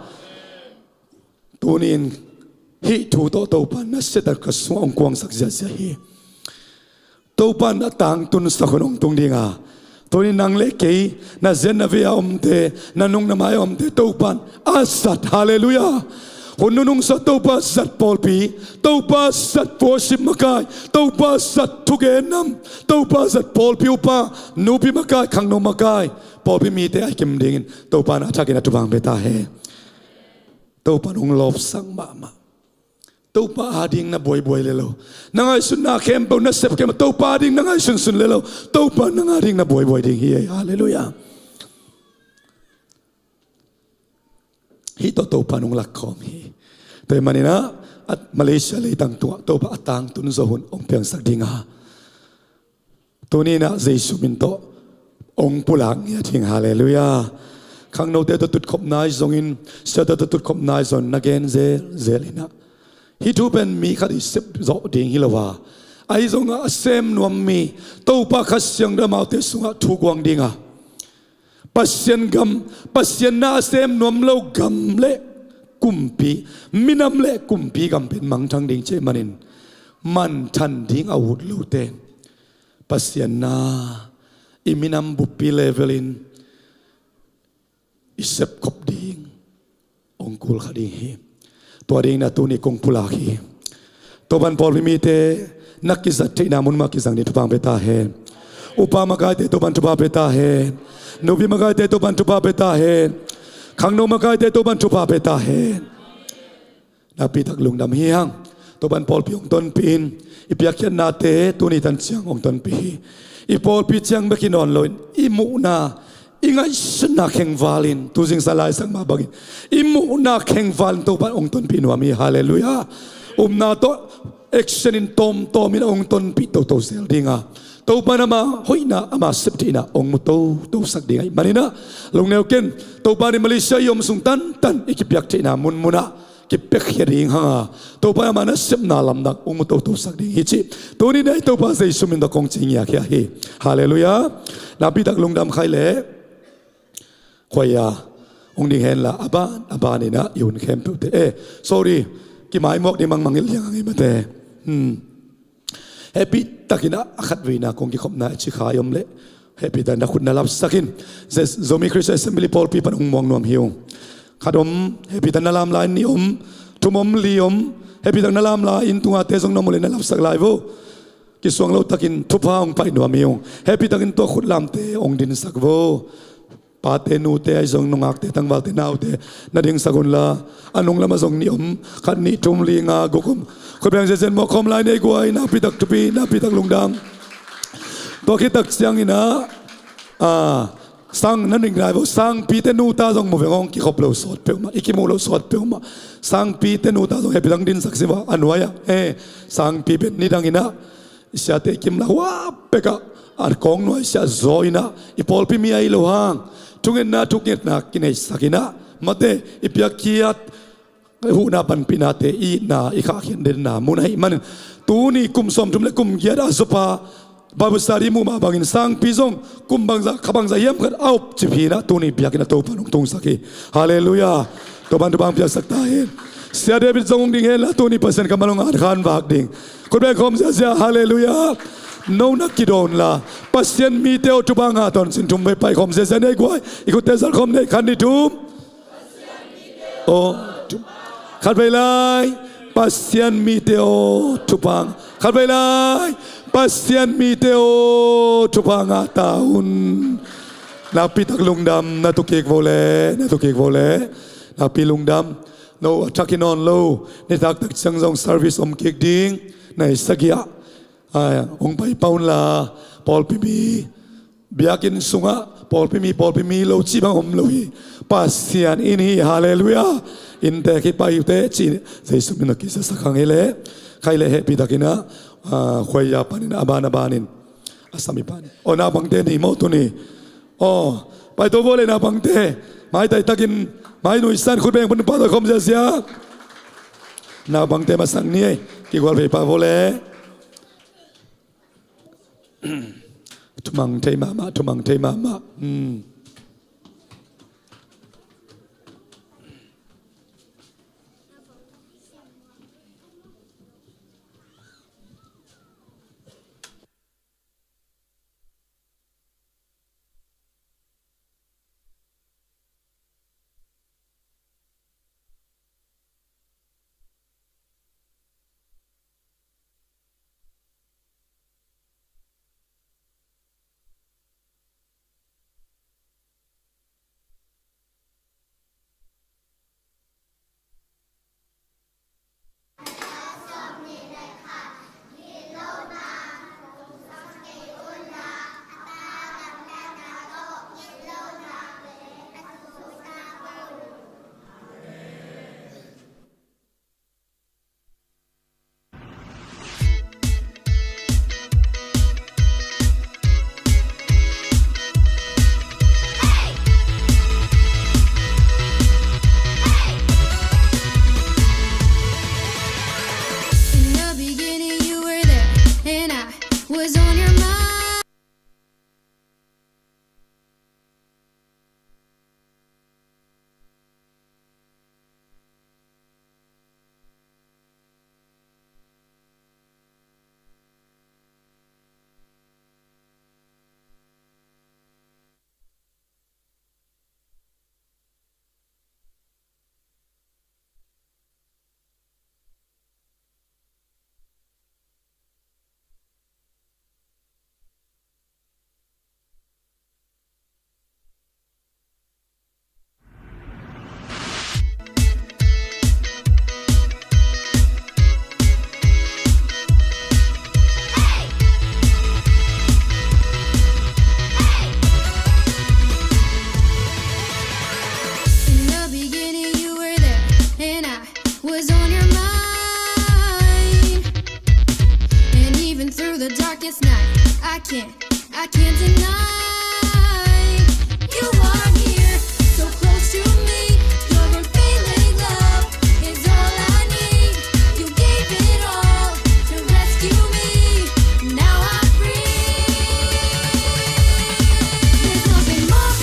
Tunin hih thu tawh Topa in na siatak ka sungah hong kuangsak ziahziah hi. Topa in a tangtunsak hun hong tung dinga, Tuni nang le kei, na zen na vei a omte, na nung na mai a omte, Topa'n a zat, halleluiah. Hun nunung sawt Topa zat pawlpi, Topa zat worship makai, Topa zat thugen nam, Topa zat pawlpi upa, nupi makai, khangno makai, pawlpi mite a kim dingin Topa'n a thakin a thupha hong pia ta hen. Topa'n hong lawpsak mahmah. Topa ading na buaibuai le lo. Na ngaihsutna khempeuh, na sep khempeuh, Topa ading na ngaihsunsun le lo. Topa nang ading na buaibuai ding hi ei, halleluiah. Hih tawh Topa nong lakkhawm hi. Tua ahih manin ah, a Malaysia leitang tungah Topa a tangtun zo hun hong piangsak ding a, tuni-in ah Jesu min tawh hong pulak ngiat hing, halleluiah. Khangnote tawh tutkhopna ahi zongin, siate tawh tutkhopna ahi zongin na gen zelzel in ah, hih thu pen mi khat i sep zawh ding hi lo a, ahi zongah a sem nuam mi, Topa Kha Siangtho amaute sungah thu guang ding a, Pasian gam, Pasian na a sem nuam lo gam le kumpi, minam le kumpi gam pen mangthang ding cih ahih manin, mangthang ding a ut lote, Pasian na i minam buppi level in i sepkhop ding hong kul kha ding hi. Tua dingin ah tuni kong pulak hi. Topa'n pawlpi mite na kizat theihna mun mah kizang ding thupha hong pia ta hen. Upa makaite Topa'n thupha pia ta hen. Nupi makaite Topa'n thupha pia ta hen. Khangno makaite Topa'n thupha pia ta hen. Nakpitak lungdam hi hang. Topa'n pawlpi hong tonpih in, i piakkhiatnate tuni tan ciang hong tonpih hi. I pawlpi ciang bek hi nawn loin, i muhna, i ngaihsutna khengval in, tu zingsang lai sak mah bangin, i muhna khengval in Topa'n hong tonpih nuam hi, halleluiah. Upna tawh action in tawmtawm in hong tonpih toto zel ding a, Topa'n ama hoihna, ama septheihna hong mu totosak ding ahih manin ah, lungneu ken. Topa'n i Malaysia i om sung tantan i kipiak theihna munmun ah kipiakhia ding hang a, Topa in ama nasepna lamdang hong mu totosak ding hi cih tuni-in ah i Topa Jesu min tawh kong ci ngiat hi. Halleluiah. Nakpitak lungdam. Khaih leh khuai-a hong ding hen la, a ban a ban in ah i hun khempeuhte, eh, sorry, kimaimuak ding mangmang i liang a ngei mate. Hmm. Hehpih takin ah a khatveina kong kikhopna a ci kha i om leh, hehpih takin na khut na lapsak in. Zomi Christian Assembly pawlpi pan hong muang nuam hi ung. Khat om, hehpih takin na lam lai in. Nih om, thum om, li om, hehpih takin na lam lai in. Tungate zong na om uh leh na lapsak lai vo. Kisuang lo takin thupha hong pai nuam hi ung. Hehpih takin tua khut lamte hong dinsak vo. Pate, nute, ahi zong nungakte, tangvalte, naute, na dingsak un la. A nung lamah zong nih om, khat, nih, thum, li, nga, guk om. Khut beng ziahziah in muak khawm lai ni ei guai, nakpitak thupi, nakpitak lungdam. Tua khit tak ciangin ah, ah, sang na ning lai vo, sangpite nuta zong mu veng aw, kikhop lo sawt peuhmah, i kimuh lo sawt peuhmah. Sangpite nuta zong hehpih takin dinsak si vo, a nuai-ah. Eh, sangpi pen nidangin ah i siate i kim la hua pekah a kawng nuai siah zaw in ah, i pawlpi mi ahi lo hang, thungetna thungetna kineisak in ah, mate, i piakkhiat huhna panpihnate i itna, i khahkhiat denna mun ahih manin, tuni kum sawmthum le kum giat a zawpa Bible study muh mah bangin sangpi zong kum bangzah, kha bangzah hiam khat a upcip hi in ah, tuni biakinn ah Topa'n hong tungsak hi. Halleluiah. Topa'n thupha hong piaksak ta hen. Sia David zong hong ding hen la, tuni Pasian kammal hong ankhan vak ding. Khut beng khawm ziahziah, halleluiah. No na kidawn la, Pasian mite aw thupha ngah ta un cin, thum vei pai khawm ziahziah ni ei guai. I khutte zal khawm ni ei, khat, nih, thum. Aw, thu-, khat vei lai. Pasian mite aw thupha ngah. Khat vei lai. Pasian mite aw thupha ngah ta un. Nakpitak lungdam, na tu kik vo leh, na tu kik vo leh. Nakpi lungdam. No a thak hi nawn lo, nitak tak ciang zong service om kik ding na hi sagih ah, ai, hong pai pah un la, pawlpi mi, biakinn sungah pawlpi mi, pawlpi mi lo cih bang om lo hi. Pasian inn hi, halleluiah. Innte khit pai uh teh cih Jesu min a kisiasak hang hi leh. Khaih leh hehpih takin ah, ah, khuai-a panin a ban a banin a sami pan. Aw, naupangte ni maw tuni? Aw, paito vo leh naupangte. Maitai takin, mai nuihsan, khut beng pan pahtawi khawm ziahziah. Naupangte masang ni ei, kigual vei pah vo leh. Thumang thei mahmah, thumang thei mahmah. Hmm. Can't deny you are here, so close to me. Your unfailing love is all I need. You gave it all to rescue me. Now I'm free. There's nothing more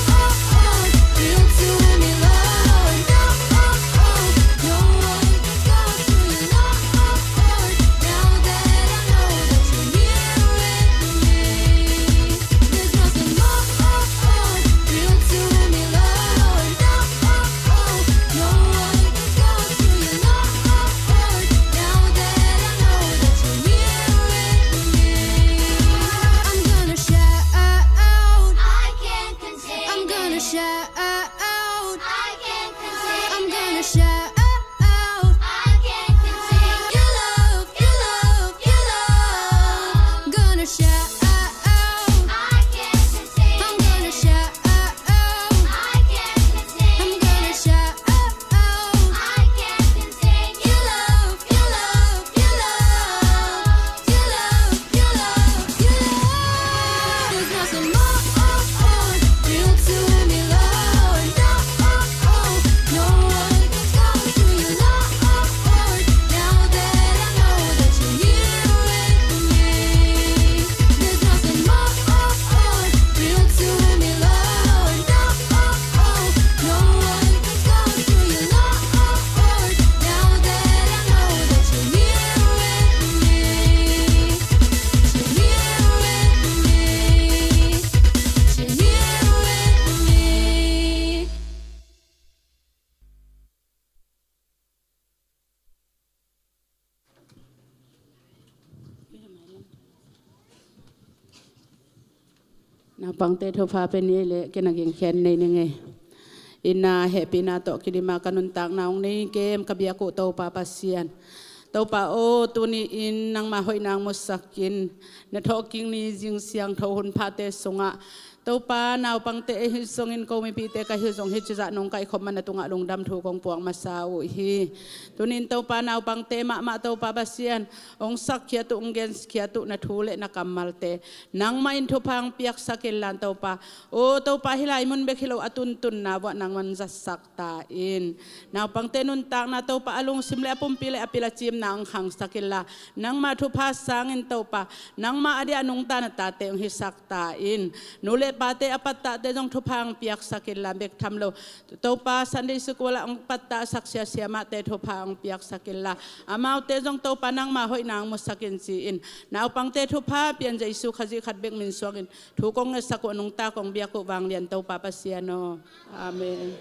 real to me, Lord. No, no one comes close to you, Lord. Now that I know that you're here with me, there's nothing more real to me, Lord. No, no one comes close to you, Lord. Now that I know that you're here with me, I'm gonna shout. I can't contain it. I'm gonna shout. I can't contain it. I'm gonna shout. I can't contain it. Your love, your love, your love. Gonna shout. I can't contain it. I'm gonna shout. I can't contain it. I'm gonna shout. I can't contain it. Your love, your love, your love. Your love, your love, your love. There's nothing more real to me, Lord. No, no one comes close to you, Lord. Now that I know that you're here with me, there's nothing more real to me, Lord. No, no one comes close to you, Lord. Now that I know that you're here with me. Naupangte thupha pia ni leh, kei na gingkhen nei ning ei. Inn ah hehpihna tawh kidima ka nuntakna hong nei kem ka biak uh Topa Pasian. Topa aw, tuni-in nangmah hoihna hong musak in, na thawhkik ni zing siangtho hun phate sungah Topa, naupangte ahi zongin ko mipite ka hi zong hih cizah nong kaikhop man na tungah lungdam thu kong puak masa uh hi. Tuni-in Topa, naupangte mahmah Topa Pasian, hong sakkhiat uh, hong genkhiat uh na thu le na kammalte nangmah in thupha hong piaksak inla Topa. Aw Topa, hih lai mun bek hi lo a tuntunna vuah nangman zatsak ta in. Naupangte nuntakna Topa a lungsim le a pumpi le a pil a cimna hong khangsak inla, nangmah thupha sangin Topa, nangmah a diah nungta na tate hong hisak ta in. Nu le pate a pattahte zong thupha hong piaksak inla, bek tham lo Topa, Sunday school ah hong pattahsak sia siamahte thupha hong piaksak inla, amaute zong Topa nangmah hoihna hong musak in ci-in, naupangte thupha pian Jesu Khazih khat bek min suangin thu kong ngetsak uh, nungta kong biak uh vanglian Topa Pasian aw. Amen.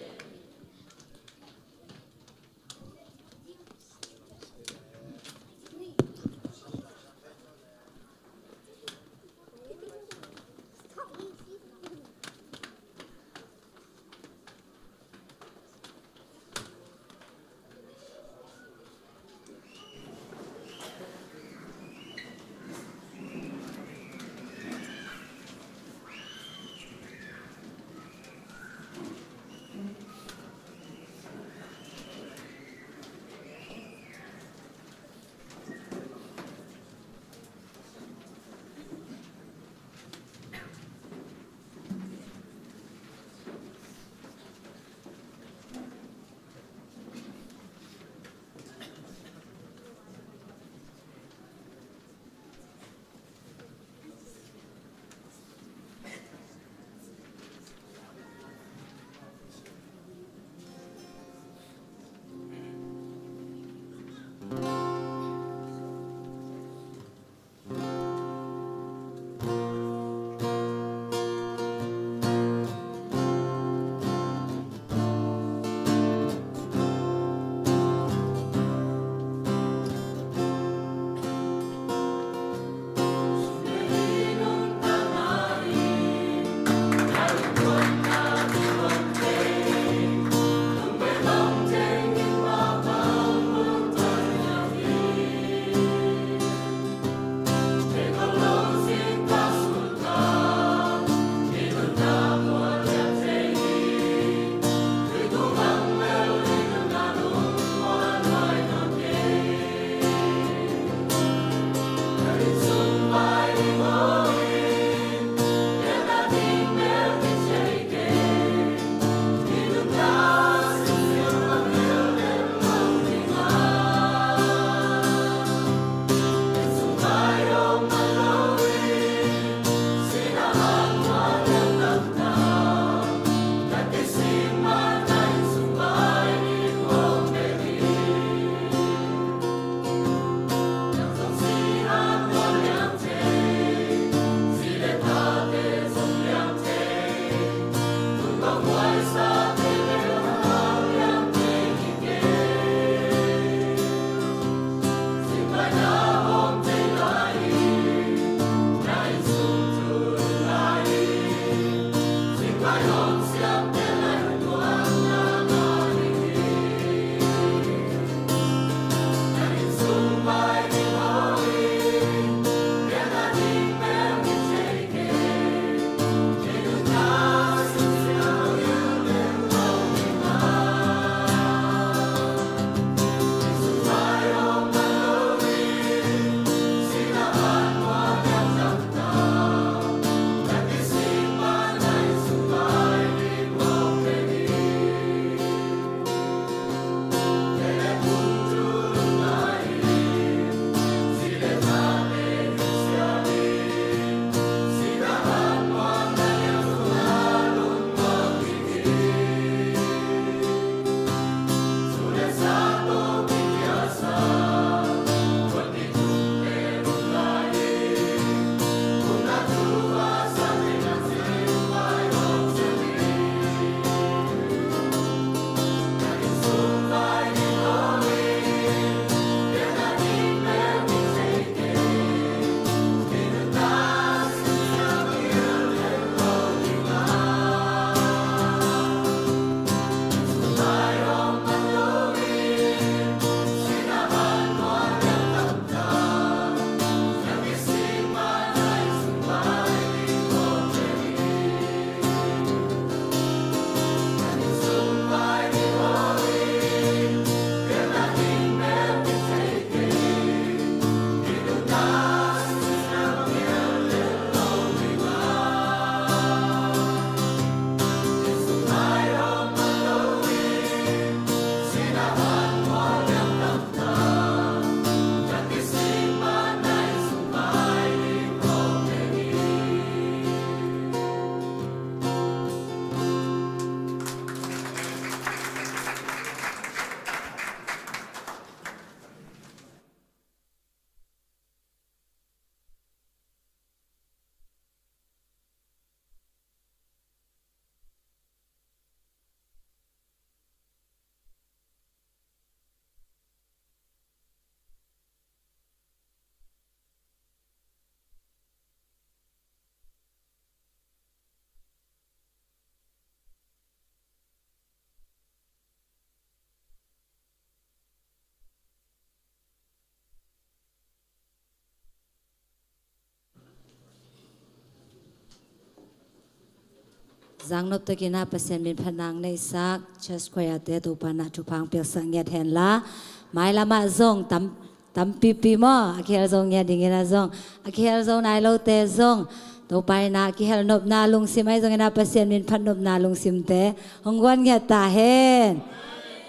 Zangnop takin ah Pasian min phatna ang neihsak church choir te Topa in ah thupha ang piaksak ngiat hen la, mailam ah zong tam, tampipi maw, a kihel zo ngiat dingin ah zong, a kihel zo nai lote zong Topa in ah kihel nopna lungsim ahi zongin ah Pasian min phat nopna lungsimte hong guan ngiat ta hen.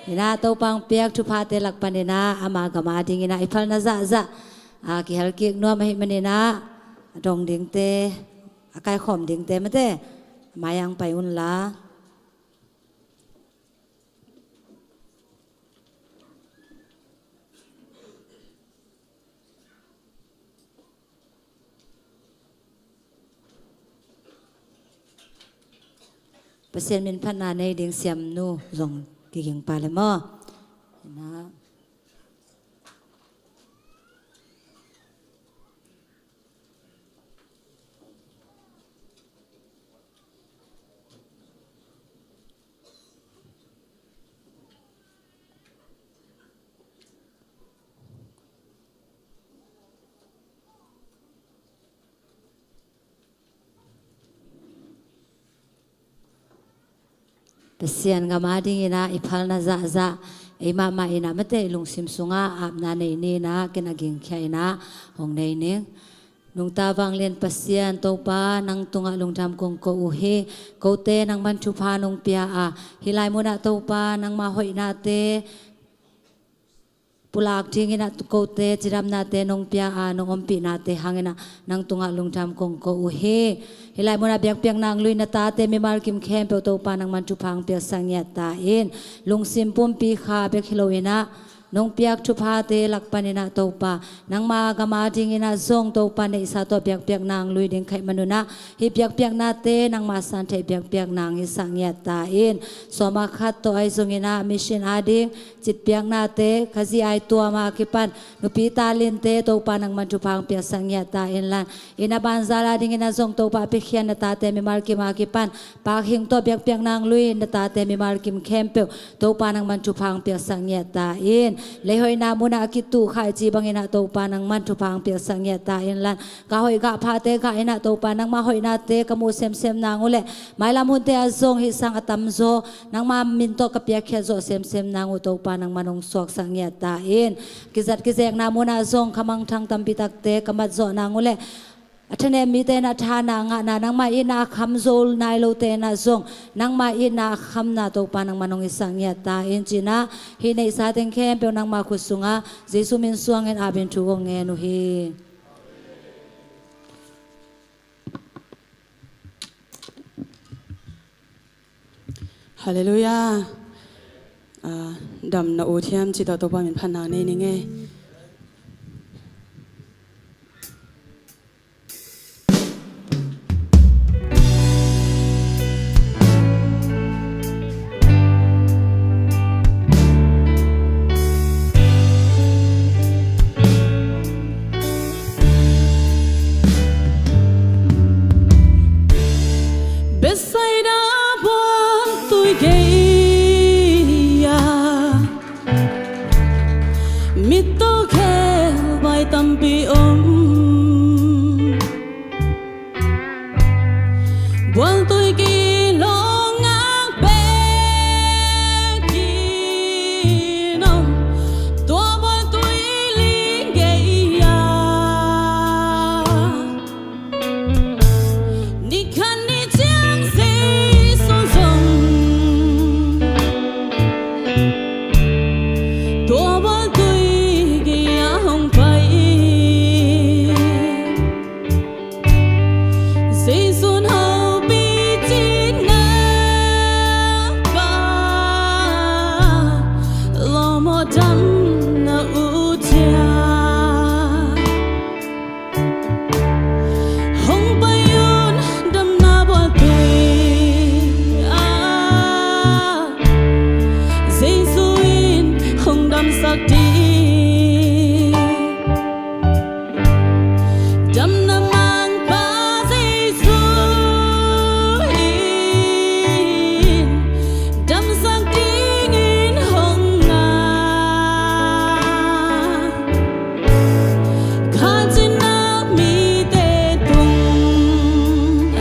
In ah Topa ang piak thuphate lak panin ah ama gam adingin ah i phalna zahzah a kihel kik nuam ahih manin ah a dong dingte, a kaikhawm dingte mate, a mai-ah ang pai un la. Pasian min phatna nei ding siamnu zong kiging pah le maw. Ina. Pasian gam adingin ah i phalna zahzah ei mahmah in ah mate i lungsim sungah apna nei ni in ah ken a gingkhia in ah hong nei ning. Nungta vanglian Pasian Topa nang tungah lungdam kong ko uh hi. Kote nangman thupha nong pia a, hih lai munah Topa nangma hoihnate pulak dingin ah kote cidamnate nong pia a, nong ompihnate hangin ah nang tungah lungdam kong ko uh hi. Hih lai munah biakpiakna ang luina tate mimal kim khempeuh Topa nangman thupha ang piaksak ngiat ta in, lungsim pumpi kha bek hi lo in ah nong piak thuphate lak panin ah Topa, nangma gam adingin ah zong Topa neihsa tawh biakpiakna hong lui ding ka hih manun ah, hih biakpiaknate nangma santheih biakpiakna hong hisak ngiat ta in. Sawm a khat tawh ahi zongin ah mission ading citpiaknate, Khazih Ai Tuam a kipan nupi talente Topa nangman thupha hong piaksak ngiat ta in la, inn a banzal adingin ah zong Topa piakhia na tate mimal kim a kipan Pak Hing tawh biakpiakna hong lui na tate mimal kim khempeuh Topa nangman thupha hong piaksak ngiat ta in. Leihoihna munah a kituh khaici bangin ah Topa nangman thupha hong piaksak ngiat ta in la, gah hoih gah phate gah in ah Topa nangma hoihnate ka muh semsem nang uh leh, mailam hunte ah zong hih sang a tamzaw nangma min tawh ka piakkhiat zawh semsem nang uh Topa nangman hong suaksak ngiat ta in. Kizat kizekna munah zong ka mangthang tampi takte ka mat zawh nang uh leh, a thanem mite in ah thana ngahna, nangma itna a kham zo nai lote in ah zong nangma itna a khamna Topa nangman hong hisak ngiat ta in, ci-in ah hih neihsa teng khempeuh nangma khut sungah Jesu min suangin apin thu kong ngen uh hi. Halleluiah. Ah, dam na ut hiam cih tawh Topa min phatna nei ning ei. Bethsaida buantui gei-ah mittaw khelbai tampi om. Buantui kilawng ngak bekin om. Tua buantui ling gei-ah ni khat ni ciang Jesu zong tua buantui gei-ah hong pai. Jesu'n hopih cih ngak a, lawm aw, dam na ut hiam. Hong pai un damna buantui ah, Jesu in hong damsak ding. Damna mangpa Jesu in damsak dingin hong ngak. Kha cina mite tungah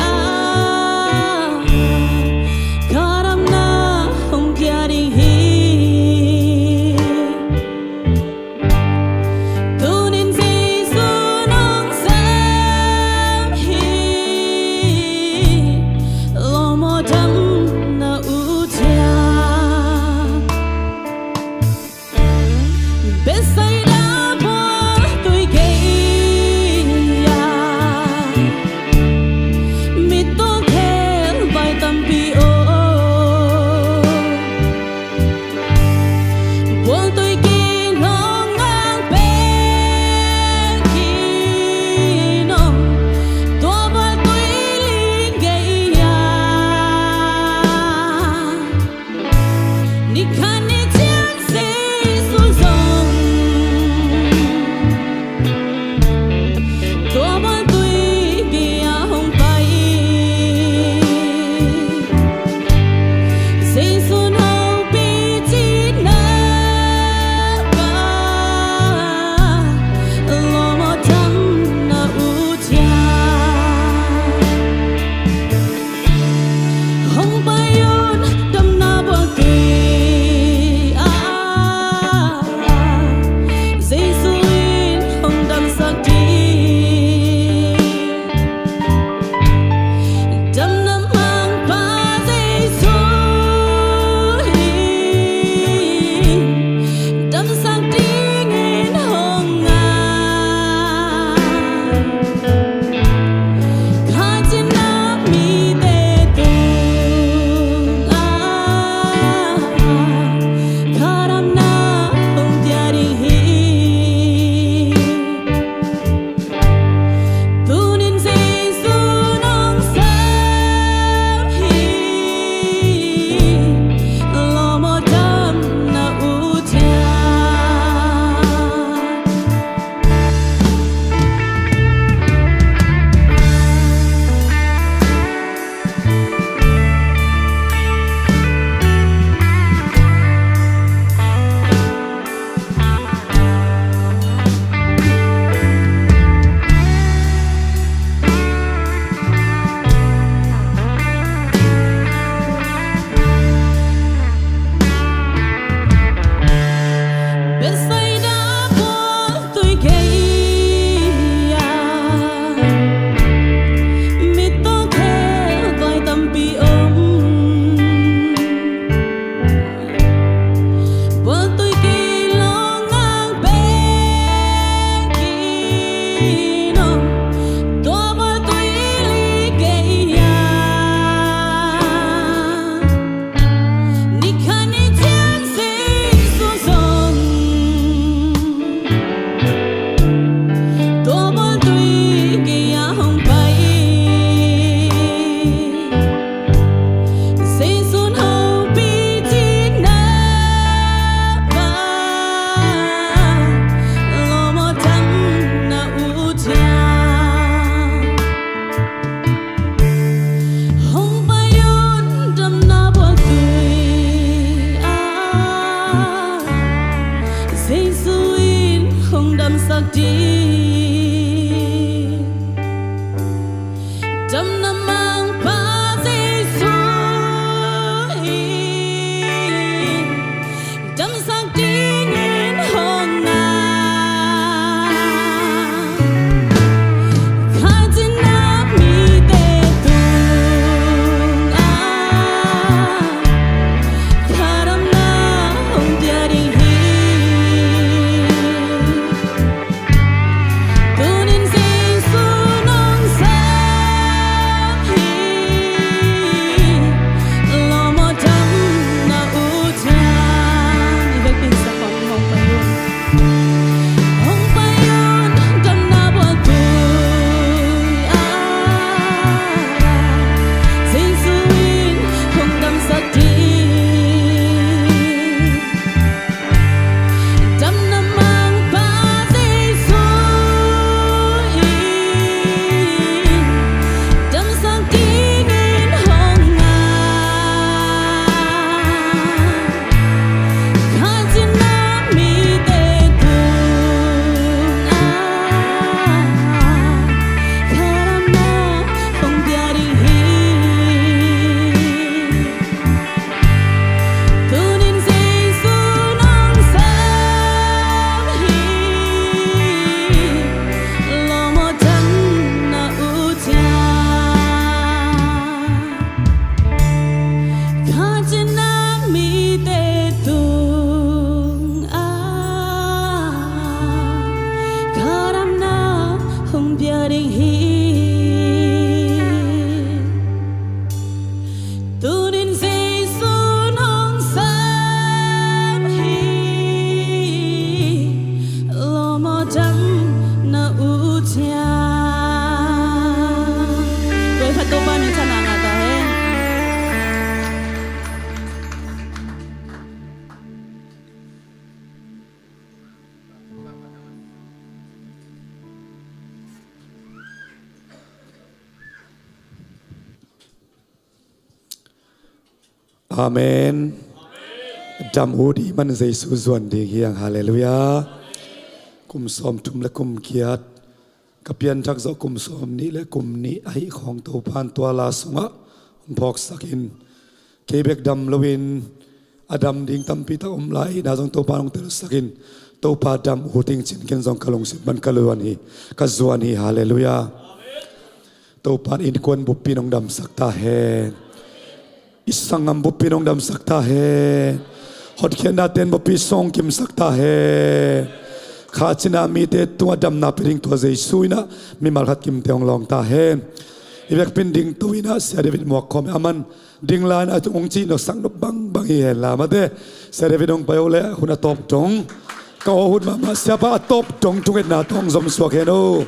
Ka cina mite tungah ka damna hong pia ding hi. Tunin Jesu nong sang hi. Lawm aw, dam na uh ciang. Tua khat Topa min thanna ngah ta hen. Amen. Dam uh ding man Jesu zuan ding hi hang. Halleluiah. Kum sawmthum le kum giat, ka pianthak zawh kum sawmnih le kum nih ahih khawng Topa in tua la sungah hong phawksak in, kei bek dam loin a dam ding tampi tak om lai ahihna zong Topa in hong telsak in, Topa dam uh ding cih ken zong ka lungsim pan ka luan hi, ka zuan hi. Halleluiah. Topa in innkuan buppi in hong damsak ta hen. I sanggam buppi in hong damsak ta hen. Hotkhiatna ten buppi sawng kimsak ta hen. Kha cina mite tungah damna pia ding tua Jesu in ah mimal khat kimte hong lawng ta hen. I vekpi in ding to in ah Sia David muak khawm a man ding lai in ah hong cih nopsak nop bangbang hi hen la mate. Sia David hong pai uh leh hun a tawp dong ka aw hun mahmah siapa a tawp dong thungetna tawh hong zom suak hen uh.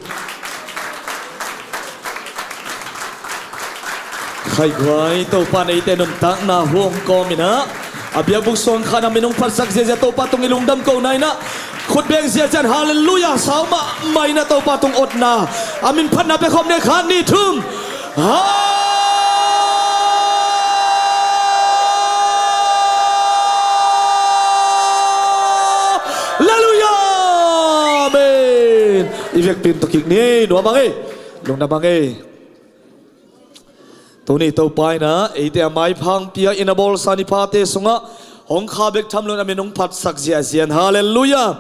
Khaiguai, Topa in eite nuntakna hong kawm in ah a biakbuk suang khat a min hong phatsak ziahziah Topa tung i lungdam kohna in ah khut beng ziahziah in halleluiah sau mahmah in ah Topa tung otna a min phatna pia khawm ni. Khat, nih, thum. Halleluiah. Amen. I vekpi in tawh kik ni. Nuam hang ei. Lungdam hang ei. Tuni Topa in ah eite a maipha hong pia in a bawlsa ni phate sungah hong kha bek tham loin a min hong phatsak ziahziah in. Halleluiah.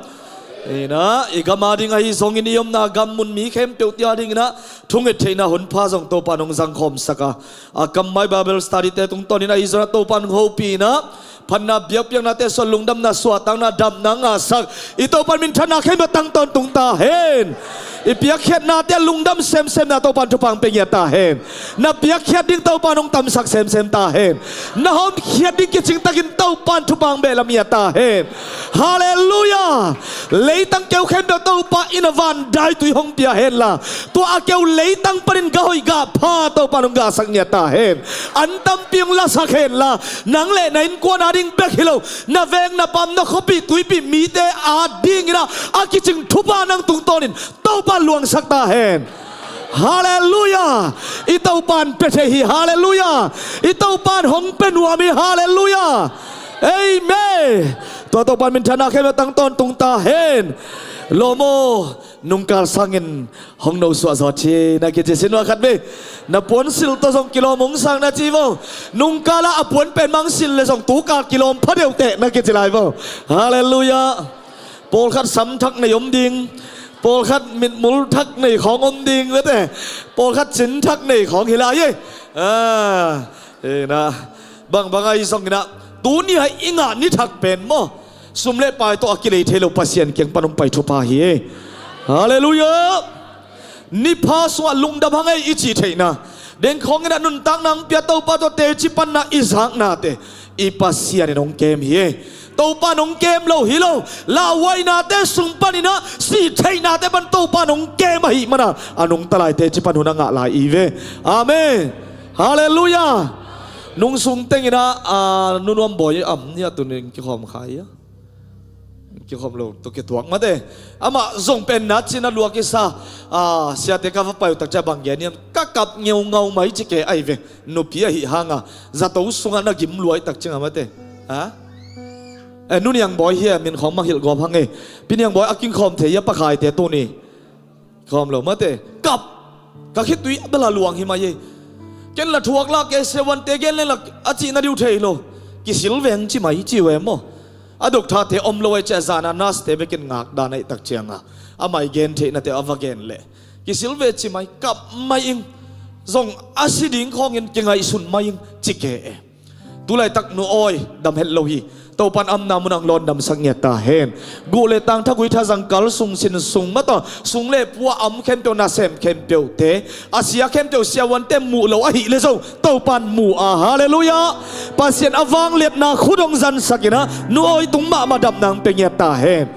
In ah i gam a ding ahi zongin i omna gam mun mi khempeuhte a ding in ah thunget theihna hun pha zong Topa in hong zangkhawmsak a, a kam mai Bible study te tungtawn in ahi zongin ah Topa in hong hopih in ah phatna biakpiaknate suah, lungdamna suahtakna damna ngahsak i Topa in minthanna khempeuh tang tawntung ta hen. I piakkhiatnate lungdam semsemna Topa in thupha hong pia ngiat ta hen. Na piakkhiat ding Topa in hong tamsak semsem ta hen. Na hawmkhiat ding kicing takin Topa in thupha hong behlap ngiat ta hen. Halleluiah. Leitang keu khempeuh Topa in a van daitui hong pia hen la, tua a keu leitang panin gah hoih gah pha Topa in hong gahsak ngiat ta hen. An tampi hong lasak hen la, nang le na innkuan a ding bek hi lo, na veng na pam na khuapih tuipih mite a ding in ah a kicing thupha nang tungtawnin Topa in luangsak ta hen. Halleluiah. I Topa in pia thei hi. Halleluiah. I Topa in hong pia nuam hi. Halleluiah. Amen. Tua Topa in minthanna khempeuh tang tawntung ta hen. Lawm aw, nungkal sangin hong nosuah zaw ci na kici sin ua khat ve. Na puansilh tawh zong kilawm hong sang na ci vo. Nungkal ah a puan pen mang silh leh zong tukal kilawm pha deuhteh na kici lai vo. Halleluiah. Pawlkhat sam thak nei om ding, pawlkhat mitmul thak nei khawng om ding mate. Pawlkhat cin thak nei khawng hi lai e. Ah, eh, na. Bangbang ahi zongin ah tuni ah i ngah ni thak pen maw, sum le pai tawh a kilei thei lo Pasian kiang pan hong pai thupha hi e. Halleluiah. Ni pha sungah lungdam hang ei i cih theihna, deng khawngin ah nuntakna hong pia Topa tawh teci panna i zaknate i Pasian in hong kem hi e. Topa in hong kem lo hi lo, lauhuainate sung panin ah sih theihnate pan Topa in hong kem ahih manin a nungta lai teci pan hun a ngah lai i ve. Amen. Halleluiah. Nung sung tengin ah, ah, Nu Nuam Bawi am ni a tunin kikhawm kha hi a. Kikhawm lo tawh kituak mate. Amah zong pen na cina lua kisa, ah, siate ka va pai uh tak ciang bang gen hiam, ka kap ngeungau mai ci kei ai ve. Nupi ahih hanga zato sungah na gim luai tak ciang a mate. Ha? Eh, Nu Niang Bawi hi a, min khawng mah hilh gawp hang e. Pi Niang Bawi a kin khawm thei hi a, pakhaite tuni. Khawm lo mate. Kap. Ka khitui a bel a luang hi mai ei. Ken la thuak la, kei siavuante gen leng la a cihna diu thei lo. Kisil veng ci mai ci ve maw. A dokthate om lo ei ciah zana nurse-te bekin ngak dan aih tak cianga amah i gen theihnate a va gen leh kisil ve ci mai, kap mai ing. Zong a si ding khawngin kingaihsun mai ing ci kei e. Tulaitak nu awi dam het lo hi. Topan amna munah hong lawn damsak ngiat ta hen. Guh le tang, thagui thazang, kal sung, sin sung, mata sung le pua a om khempeuh, nasem khempeuhte, a sia khempeuh siavuante muh lo ahih leh zong Topan mu a, halleluiah. Pasian a vangliatna khut hong zansak in ah nu awi tung mahmah damna hong pia ngiat ta hen.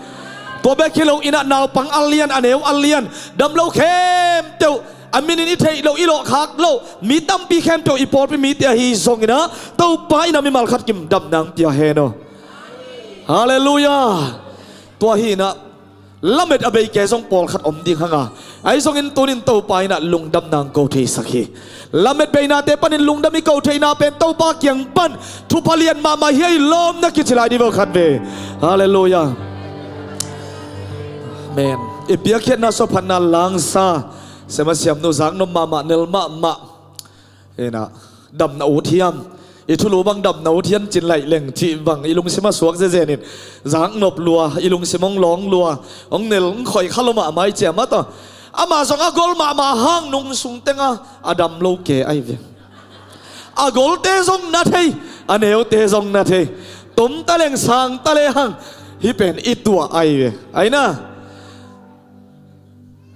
Tua bek hi lo in ah naupang a lian, a neu a lian, dam lo khempeuh, a minin i theih loh, i lawhkhak loh mi tampi khempeuh i pawlpi mite ahi zongin ah Topa in ah mimal khat kim damna hong pia hen aw. Halleluiah. Tua hi in ah lamet a beike zong pawlkhat om ding hang a, ahi zongin tunin Topa in ah lungdamna hong ko theisak hi. Lamet beinate panin lungdam i ko theihna pen Topa kiang pan thupha lian mahmah hi a, i lawmna kici lai dih vo khat ve. Halleluiah. Amen. I piakkhiatna, sawphatna, langsa, sem a siamnu zaknop mahmah, nel mahmah. Hi in ah damna ut hiam? I thulu bang damna ut hiam cin laih leng cih bang i lungsim a suak zezen in, zaknop lua, i lungsim hong lawng lua, hong nel, hong khoih kha lo mahmah i ciam a tawh. Amah zong a gol mahmah hang nung sung teng a a dam lo ke ahi ve. A golte zong na thei, a neute zong na thei. Tum ta leng, sang ta le hang, hih pen i tuah ahi ve. Ahi na,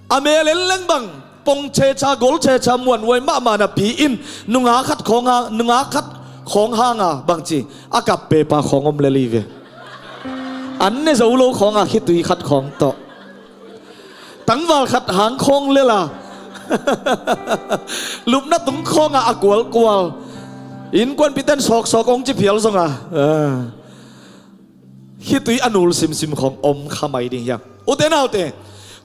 a mel en leng bang pong checha, gol checha, muanhuai mahmah napi in nungak khat khawng hang, nungak khat khawng hang a bangci a kap pepa khawng om lel hi ve. An ne zo lo khawng a khitui khat khawng tawh, tangval khat hang khawng lel a, lupna tung khawng a a kualkual, innkuanpihten sawksawk hong ci phial zong a, ah, khitui a nul simsim khawng om kha mai ding hiam? Ute naute,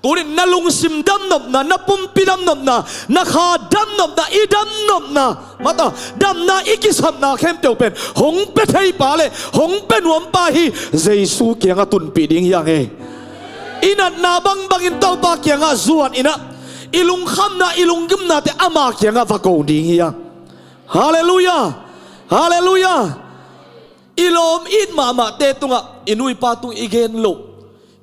tunin na lungsim damnopna, na pumpi damnopna, na kha damnopna, i damnopna, mata damna i kisapna khempeuh pen hong pia theipa le hong pia nuampa hi. Jesu kiangah tunpih ding hi hang e. I natna bangbangin Topa kiangah zuan in ah i lungkhamna, i lunggimnate ama kiangah va ko ding hi hang. Halleluiah. Halleluiah. I lawm it mahmahte tungah, i nu i pa tung i gen loh,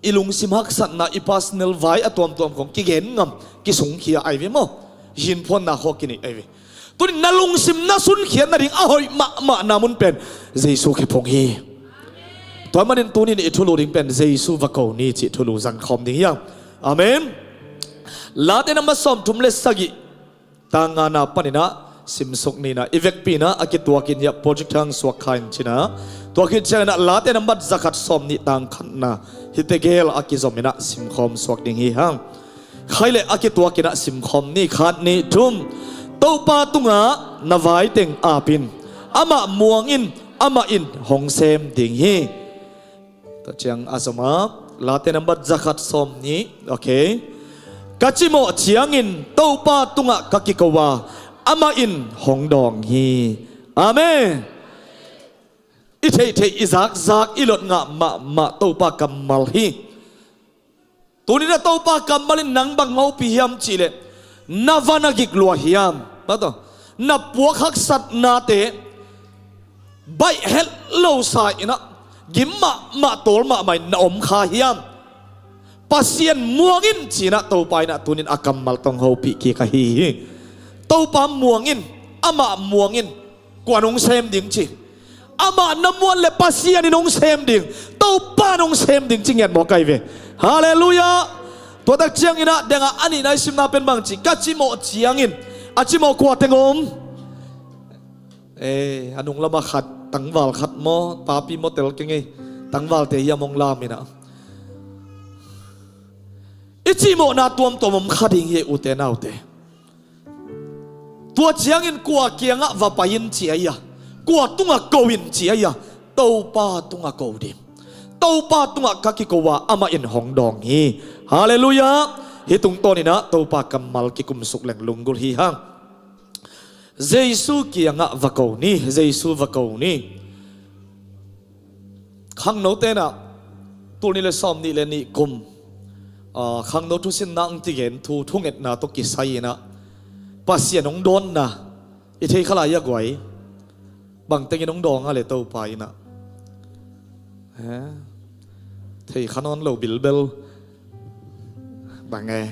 i lungsim haksatna, i personal vai a tuamtuam khawng kigen ngam, kisungkhia ahi ve maw? Hinphuanna khawng kineih ahi ve. Tunin na lungsim na sunkhiat nading a hoih mahmahna mun pen Jesu khephung hi. Tua manin tunin i thulu ding pen Jesu va ko ni cih thulu zangkhawm ding hi hang. Amen. Late nambat sawmthum le sagih, tang ngana panin ah simsuk ni in ah, i vekpi in ah a kituakin hiah project hang suak kha in cin ah, tua khit ciangin ah Late nambat zakhat sawmnih, tang khatna, hihte gel a kizom in ah simkhawm suak ding hi hang. Khai leh a kituakin ah simkhawm ni. Khat, nih, thum. Topa tungah na vai teng ap in, amah muang in, amah in hong sem ding hi. Tua ciang a zom a, Late nambat zakhat sawmnih, okay. Ka cimawh ciangin Topa tungah ka kiko a, amah in hong dawng hi. Amen. I theihtheih, i zakzak, i lot ngah mahmah Topa kammal hi. Tunin ah Topa kammal in nang bang hopih hiam cihleh, na va na gik lua hiam? Mata, na puak haksatnate baih het lo sa in ah, gim mahmah, tawl mahmah in na om kha hiam? Pasian muang in ci in ah Topa in ah tunin a kammal tawh hong hopih kik ahi hi. Topa muang in, amah muang in, kuan hong sem ding ci? Amah na muan leh Pasian in hong sem ding, Topa in hong sem ding ci ngiat mawk ahi ve. Halleluiah. Tua tak ciangin ah, dengah a nihna i simna pen bang ci? Ka cimawh ciangin, a cimawh kua teng om? Eh, a nung lamah khat, tangval khat maw, papi maw, tel keng ei, tangvalte hiam hong lam in ah. I cimawhna tuamtuam om kha ding hi, ute naute. Tua ciangin kua kiangah va pai in ci ahi a, kua tungah ko in ci ahi a, Topa tungah ko ding. Topa tungah ka kiko a, amah in hong dawng hi. Halleluiah. Hih tungtawnin ah Topa kammal kikumsuk leng lunggulh hi hang. Jesu kiangah va ko ni, Jesu va ko ni. Khangnote in ah, tul nih le sawmnih le nih kum, ah, khangno thusinna hong kigen thu, thungetna tawh kisai in ah, Pasian hong dawnna i thei kha lai hia guai? Bang tengin hong dawng a leh Topa in ah? He? Thei kha nawn lo bilbel. Bang e?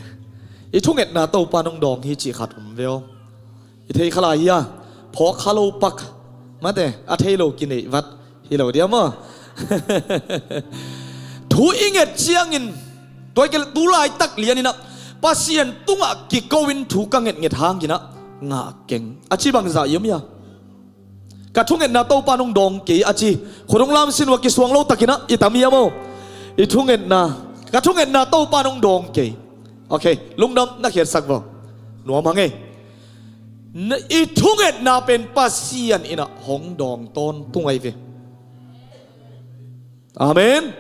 I thungetna Topa in hong dawng hi cih khat om ve aw. I thei kha lai hia? Phawk kha lo pak. Mate, a thei lo kineih vat hi lo dia maw? Thu i nget ciangin, tua i kei le tu laitak lianinah Pasian tungah kiko in thu ka ngetnget hanginah ngah keng a ci bangzah i om hia? Ka thungetna Topa nong dawng kei a ci. Khut hong lamsin uh a kisuang lo takinah i tam hia maw? I thungetna, ka thungetna Topa nong dawng kei. Ok, lungdam na khiatsak vaw. Nuam hang ei. Na, i thungetna pen Pasian inah hong dawng tawntung ahi ve. Amen.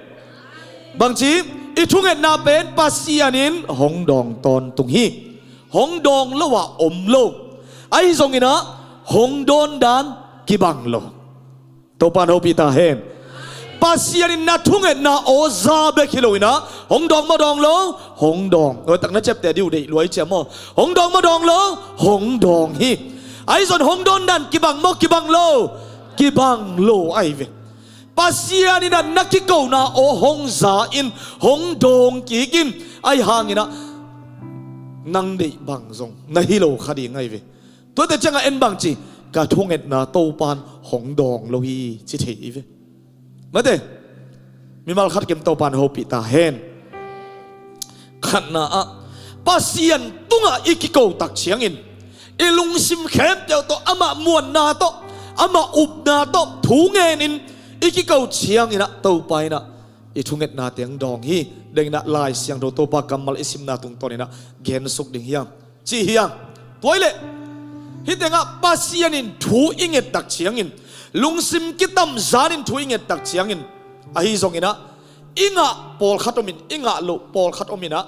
Bangci, i thungetna pen Pasian in hong dawng tawntung hi. Hong dawng lo ah om lo. Ahi zonginah hong dawn dan kibang lo. Topa in hopih ta hen. Pasian in na thungetna aw za bek hi loinah hong dawng maw dawng lo? Hong dawng. Nuaitak na ciapteh dih uh deih lua i ciam maw? Hong dawng maw dawng lo? Hong dawng hi. Ahi zong hong dawn dan kibang maw kibang lo? Kibang lo ahi ve. Pasian inah na kikona aw hong za in, hong dawng kik in, ahi hanginah nang deih bang zong na hi lo kha ding ahi ve. Tuate ciangah en bangci, ka thungetna Topan hong dawng lo hi ci thei i ve. Mate, mimal khat kim Topan hopih ta hen. Khatna ah Pasian tungah i kiko tak ciangin i lungsim khempeuh tawh, amah muanna tawh, amah upna tawh thu ngenin i kiko cianginah Topa inah i thungetna teng dawng hi. Denginah Lai Siangtho Topa kammal i simna tungtawninah gensuk ding hiam? Ci hiam? Tua i leh hih tengah Pasian in thu i nget tak ciangin, lungsim kitamzanin thu i nget tak ciangin, ahi zonginah i ngah pawlkhat omin, i ngah loh pawlkhat ominah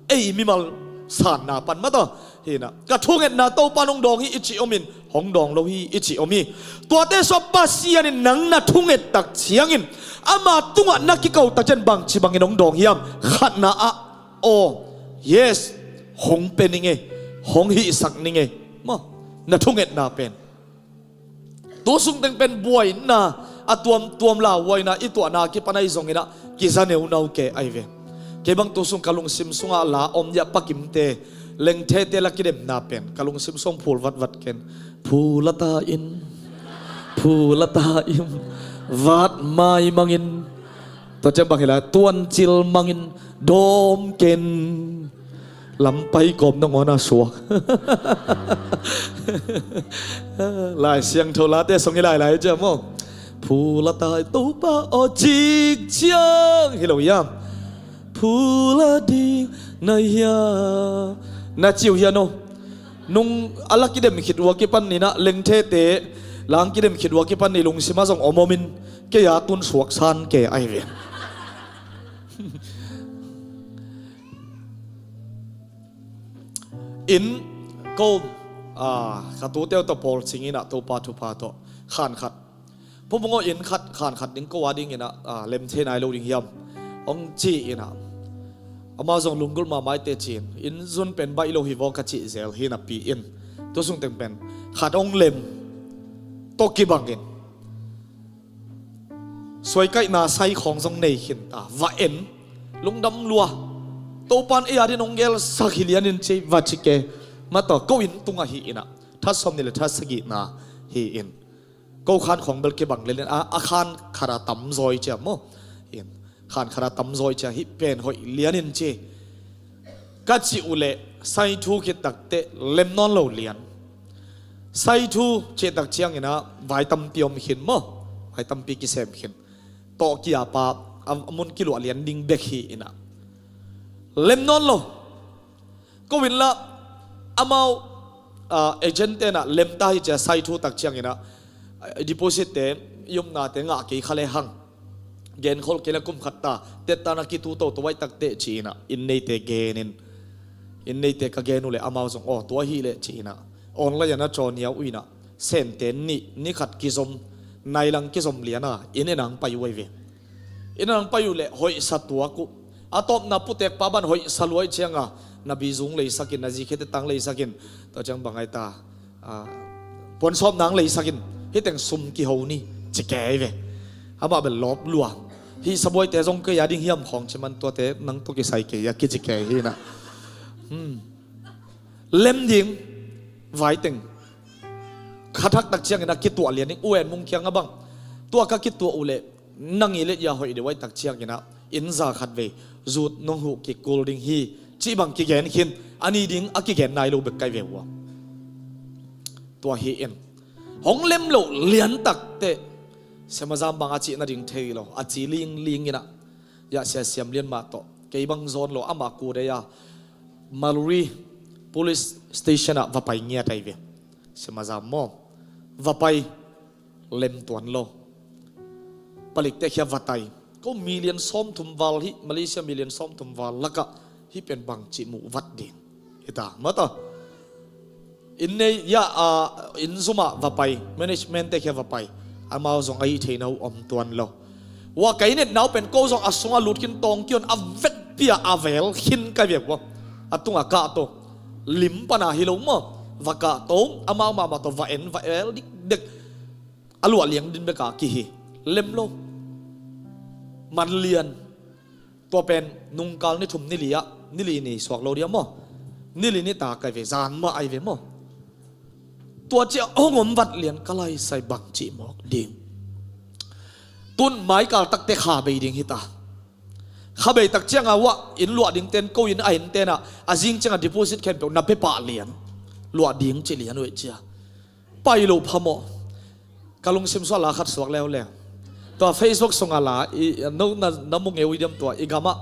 ei mimal sanna pan mataw hinah ka thungetna Topa nong dawng hi i cih omin, hong dawng lo hi i cih om hi. Tuate sua Pasian in nang na thunget tak ciangin ama tungah na kiko tak cian bangci bangin hong dawng hiam? Khatna ah aw, yes, hong pe ning ei, hong hihsak ning ei. Maw, na thungetna pen tu sungteng pen buaina a tuamtuam lauhuaina i tuahna kipan ahi zonginah kiza neunau ke ahi ve. Kei bang tu sung ka lungsim sungah la om diah pakimte, lengthete la kidemna pen ka lungsim sung phul vatvat ken. Phulata in, phulata in, vat mai mangin, tua ciang bang hi lai, tuancil mangin dawm ken. Lampai kawm nangawn a suak. Lai Siangtho late song hi lailai ciam maw? Phulata Topa aw cik ciang hi lo hiam? Phula ding na hia, na ciu hian aw. Nung a la kidem khit uh a kipan inah lengthete lang kidem khit uh a kipan i lungsim a zong om omin kei a tun suak san ke ahi ve. In ko, a, ka tute uh tawh pawl cing inah Topa thupha tawh khan khat, phungphung aw in khat khan khat ding ko a ding inah, a, lem thei nai lo ding hiam? Hong ci inah ama zong lunggulh mahmah i te ci-in, in zun pen baih lo hi vaw ka cih zel hi napi in tu sungteng pen khat hong lem tawh kibangin suaikaihna sai khawng zong nei khin ta, va en, lungdam lua. Topan ei a din hong gelsak hi lianin ci va ci ke. Mataw ko in tungah hi inah that sawm nih le that sagihna hi in ko khan khawng bel kibang lelin a, a khan khat a tamzaw i ciam maw? In khan khat a tamzaw i ciam hih pen hoih lianin ci. Ka cih uh leh sai thu khit takteh lem nawn lo lian. Sai thu cih tak cianginah vai tampi om khin maw? Vai tampi kisem khin. Tawh kiapa a, a mun kiluah lian ding bek hi inah lem nawn lo. Ko inla amau, a, agent tenah lem ta hi cia sai thu tak cianginah, a, deposit te i omnate ngah kei kha le hang. Gen khol kei le kum khat ta tettana kitu toto aih takteh ci inah inn neite genin, inn neite ka gen uh leh amau zong aw tua hi leh ci inah online ah na caw nia uh inah sente nih ni khat kizom, nailang kizom liana inn enang pai uh ahi ve. Inn enang pai uh leh hoihsa tuak uh. A tawpna putekpa ban hoihsa luai cianga na bizung leisakin, na zikhete tang leisakin, tua ciang bangai ta, a, puansawp nang leisakin, hiteng sum kiho ni ci kei ve. Amah bel lawp lua. Hih sabuaite zong kei a ding hiam khawng ci man tuate nang tawh kisai kei a kici kei hi inah. Hmm. Lem ding vaiteng khathak tak ciangin a kituah lian ding, U N Mung kiangah bang, tua ka kituah uh leh nang i let ya hoih deuh aih tak ciangin a, inn za khat vei zut nong huh kikul ding hi, cih bang kigen khin, a ni ding a kigen nai lo bek kai ve uh a. Tua hi in, hong lem loh lian takteh, Semazam bang a cih nading thei lo, a ci lingling in a, ya sia siam lian mah tawh, kei bang zawn lo, amah kudei a, Maluri Police Station ah va pai ngiat ahi ve. Semazam maw, va pai lem tuan lo. Palik te khia va tai. Ko million sawmthum val hi, Malaysia million sawmthum val lakah hih pen bangci muh vat ding hi ta, mata. Inn nei ya, a, inn zum ah va pai, management te khia va pai. Amau zong a hih theihna uh om tuan lo. Ua ka inn etna uh pen ko zong a sungah lut khin tawng kion a vetpi a a vel khin kai ve uh a. A tungah kah to. Lim pana hi lo maw. Va kah to, amau mahmah tawh va en, va el dikdek. A luah liang din bek a kihi. Lem lo. Man lian. Tua pen nungkal ni thum ni li ah, ni li ni suak lo dia maw. Ni li ni ta kai ve, zan mah ai ve maw. Tua ciah hong om vat lian ka laisai bangci mawk ding. Tun maikal takte kha bei ding hi ta. Kha bei tak ciangah uah inn luah ding ten, ko inn a inn tenah, a zing ciangah deposit khempeuh na pia pah lian. Luah ding ci lian uh eh cia. Pai lo phamawh. Ka lungsim suah la khat suak leuleu. Tua Facebook sungah la, i, no na, na mu ngeu i diam tua, i gamah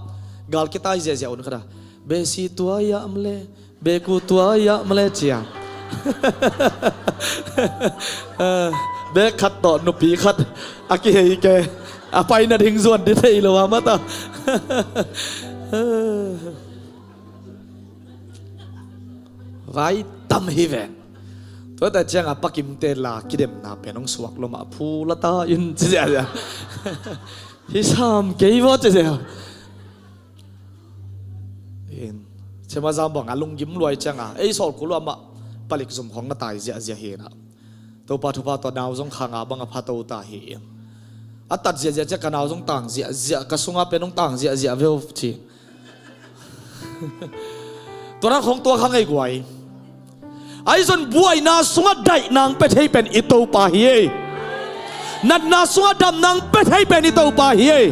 gal kitai ziahziah un khat a. Besi tua yam le, beku tua yam le cia. Eh, bek khat tawh nupi khat a kihei ke. A paina ding zuan di thei lo a mata. Vai tam hi ven. Tua ta ciangah pakimte la kidemna pen hong suak lo mah phu la ta in ci ziahziah. Hi sam kei vaw ci ziah. In, Semazam bang a lunggim luai ciangah ei sawl kul uh amah palik zum khong na tai ziahziah hi na. Topa thupha tawh nau zong kha nga bang a pha to ta hi in. A tat ziahziah ciah ka nau zong tang ziahziah, ka sungah pen hong tang ziahziah veu ci. Tua nang khong tua kha ngei guai. Ahi zon buaina sungah daih nang pia thei pen i Topa hi ei. Natna sungah dam nang pia thei pen i Topa hi ei.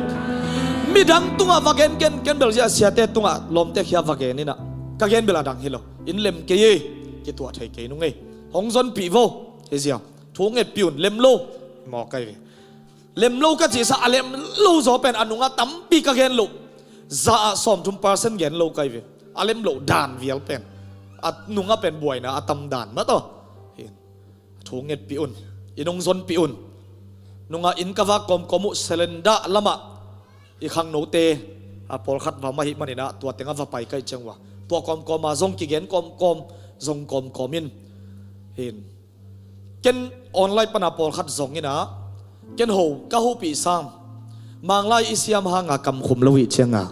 Midang tungah va gen ken, ken bel zia siate tungah lawmte khia va gen inah. Ka gen bel a dang hi lo. In lem kei ei. Kituah thei kei nung ei. Hong zonpih vo. Hi zia. Thu ngetpih un lem lo. Mawk kai ve. Lem lo ka cihsa a lem lo zaw pen a nungah tampi ka gen lo. Za ah sawmthum percent gen lo kai ve. A lem lo dan vial pen. A nungah pen buaina a tam dan mah tawh. Hin. Thu ngetpih un. I nung zonpih un. Nungah inn ka vak kawmkawm uh selenda lamah. I khangnote. A pawlkhat va mah hih maninah tua tengah va pai kai ciang uh a. Tua kawmkawm a zong kigen kawmkawm. Zong kawmkawm in. Hin. Ken online pana pawlkhat zong inah, ken ho, ka hopih sang. Manglai i siam hanga kamkhum lo hih cianga.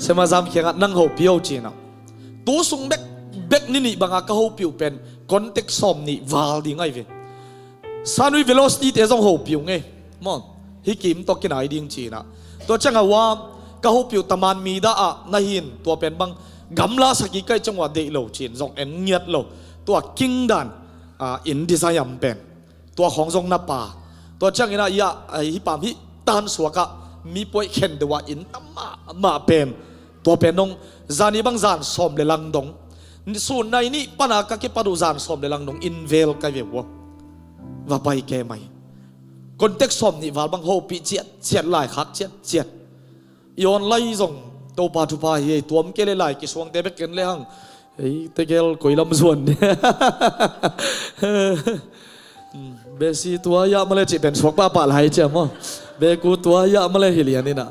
Semazam khiangah nang hopih ho cinah. Tu sung bek, bek ni nih banga ka hopih uh pen, contact sawm nih val ding ai ve. Sanui velocity te zong hopih uh ngei. Maw, hi kim tawh kinai ding cinah. Tua ciangah ua, ka hopih uh taman mi dah ah, na hin, tua pen bang, gamla sakik kai ciang ua deih lo cin, zong en ngiat lo. Tua king dan, ah, in design am pen. Tua khong zong na pa. Tua ciang inah, ia, ah, hi pam hi tan suakah, mi puai khen deuh ah in tam mahmah pen. Tua pen nong, zani bang zan sawm le lang dong. Sun nai nih pana ka kipat uh zan sawm le lang dong in vel kai ve ua. Va pai ke mai. Contact sawm nih val bang hopih ciat, ciat lai khak ciat, ciat. I online zong, Topa thupha hi ei, tuam ke le lai kisuangte bek ken le hang. Ei, tegel koi lam zuan. Hmm, besi tua yah male cih pen suak pahpah lai ciam aw. Beku tua yah male hi lian inah.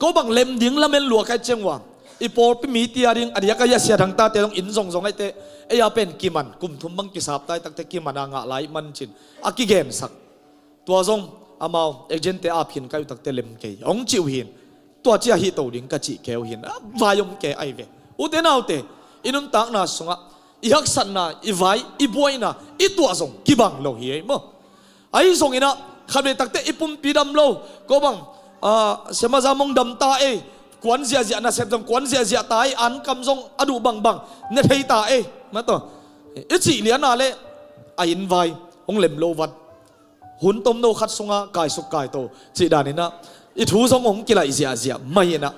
Ko bang lem ding lamen lua kai ciang ua. I pawlpi mi tia ding, a diak a ia sia dang tate dong in zongzong aite. Ei a pen kiman, kum thum bang kisap tai takte kiman a ngah lai man cin. A kigensak. Tua zong, amau, agent te a phin kai uh takte lem kei. Ong cih uh hin. Tua cia hih to ding ka cih keu hin. A vai om ke ai ve. Ute naute, i nuntakna sungah, i haksatna, i vai, i buaina, i tuah zong, kibang lo hi ei maw. Ahi zong inah, khatvei takte i pumpi dam lo, ko bang, ah, Semazam hong dam ta ei, Kuan ziahziah nasep zong kuan ziahziah ta ei, ankam zong a duh bangbang ne thei ta ei, mataw. I cih liana le a inn vai hong lem lo vat. Hun tomno khat sunga kaisuk kaito cih daninah i thu zong hong kilaih ziahziah mai inah,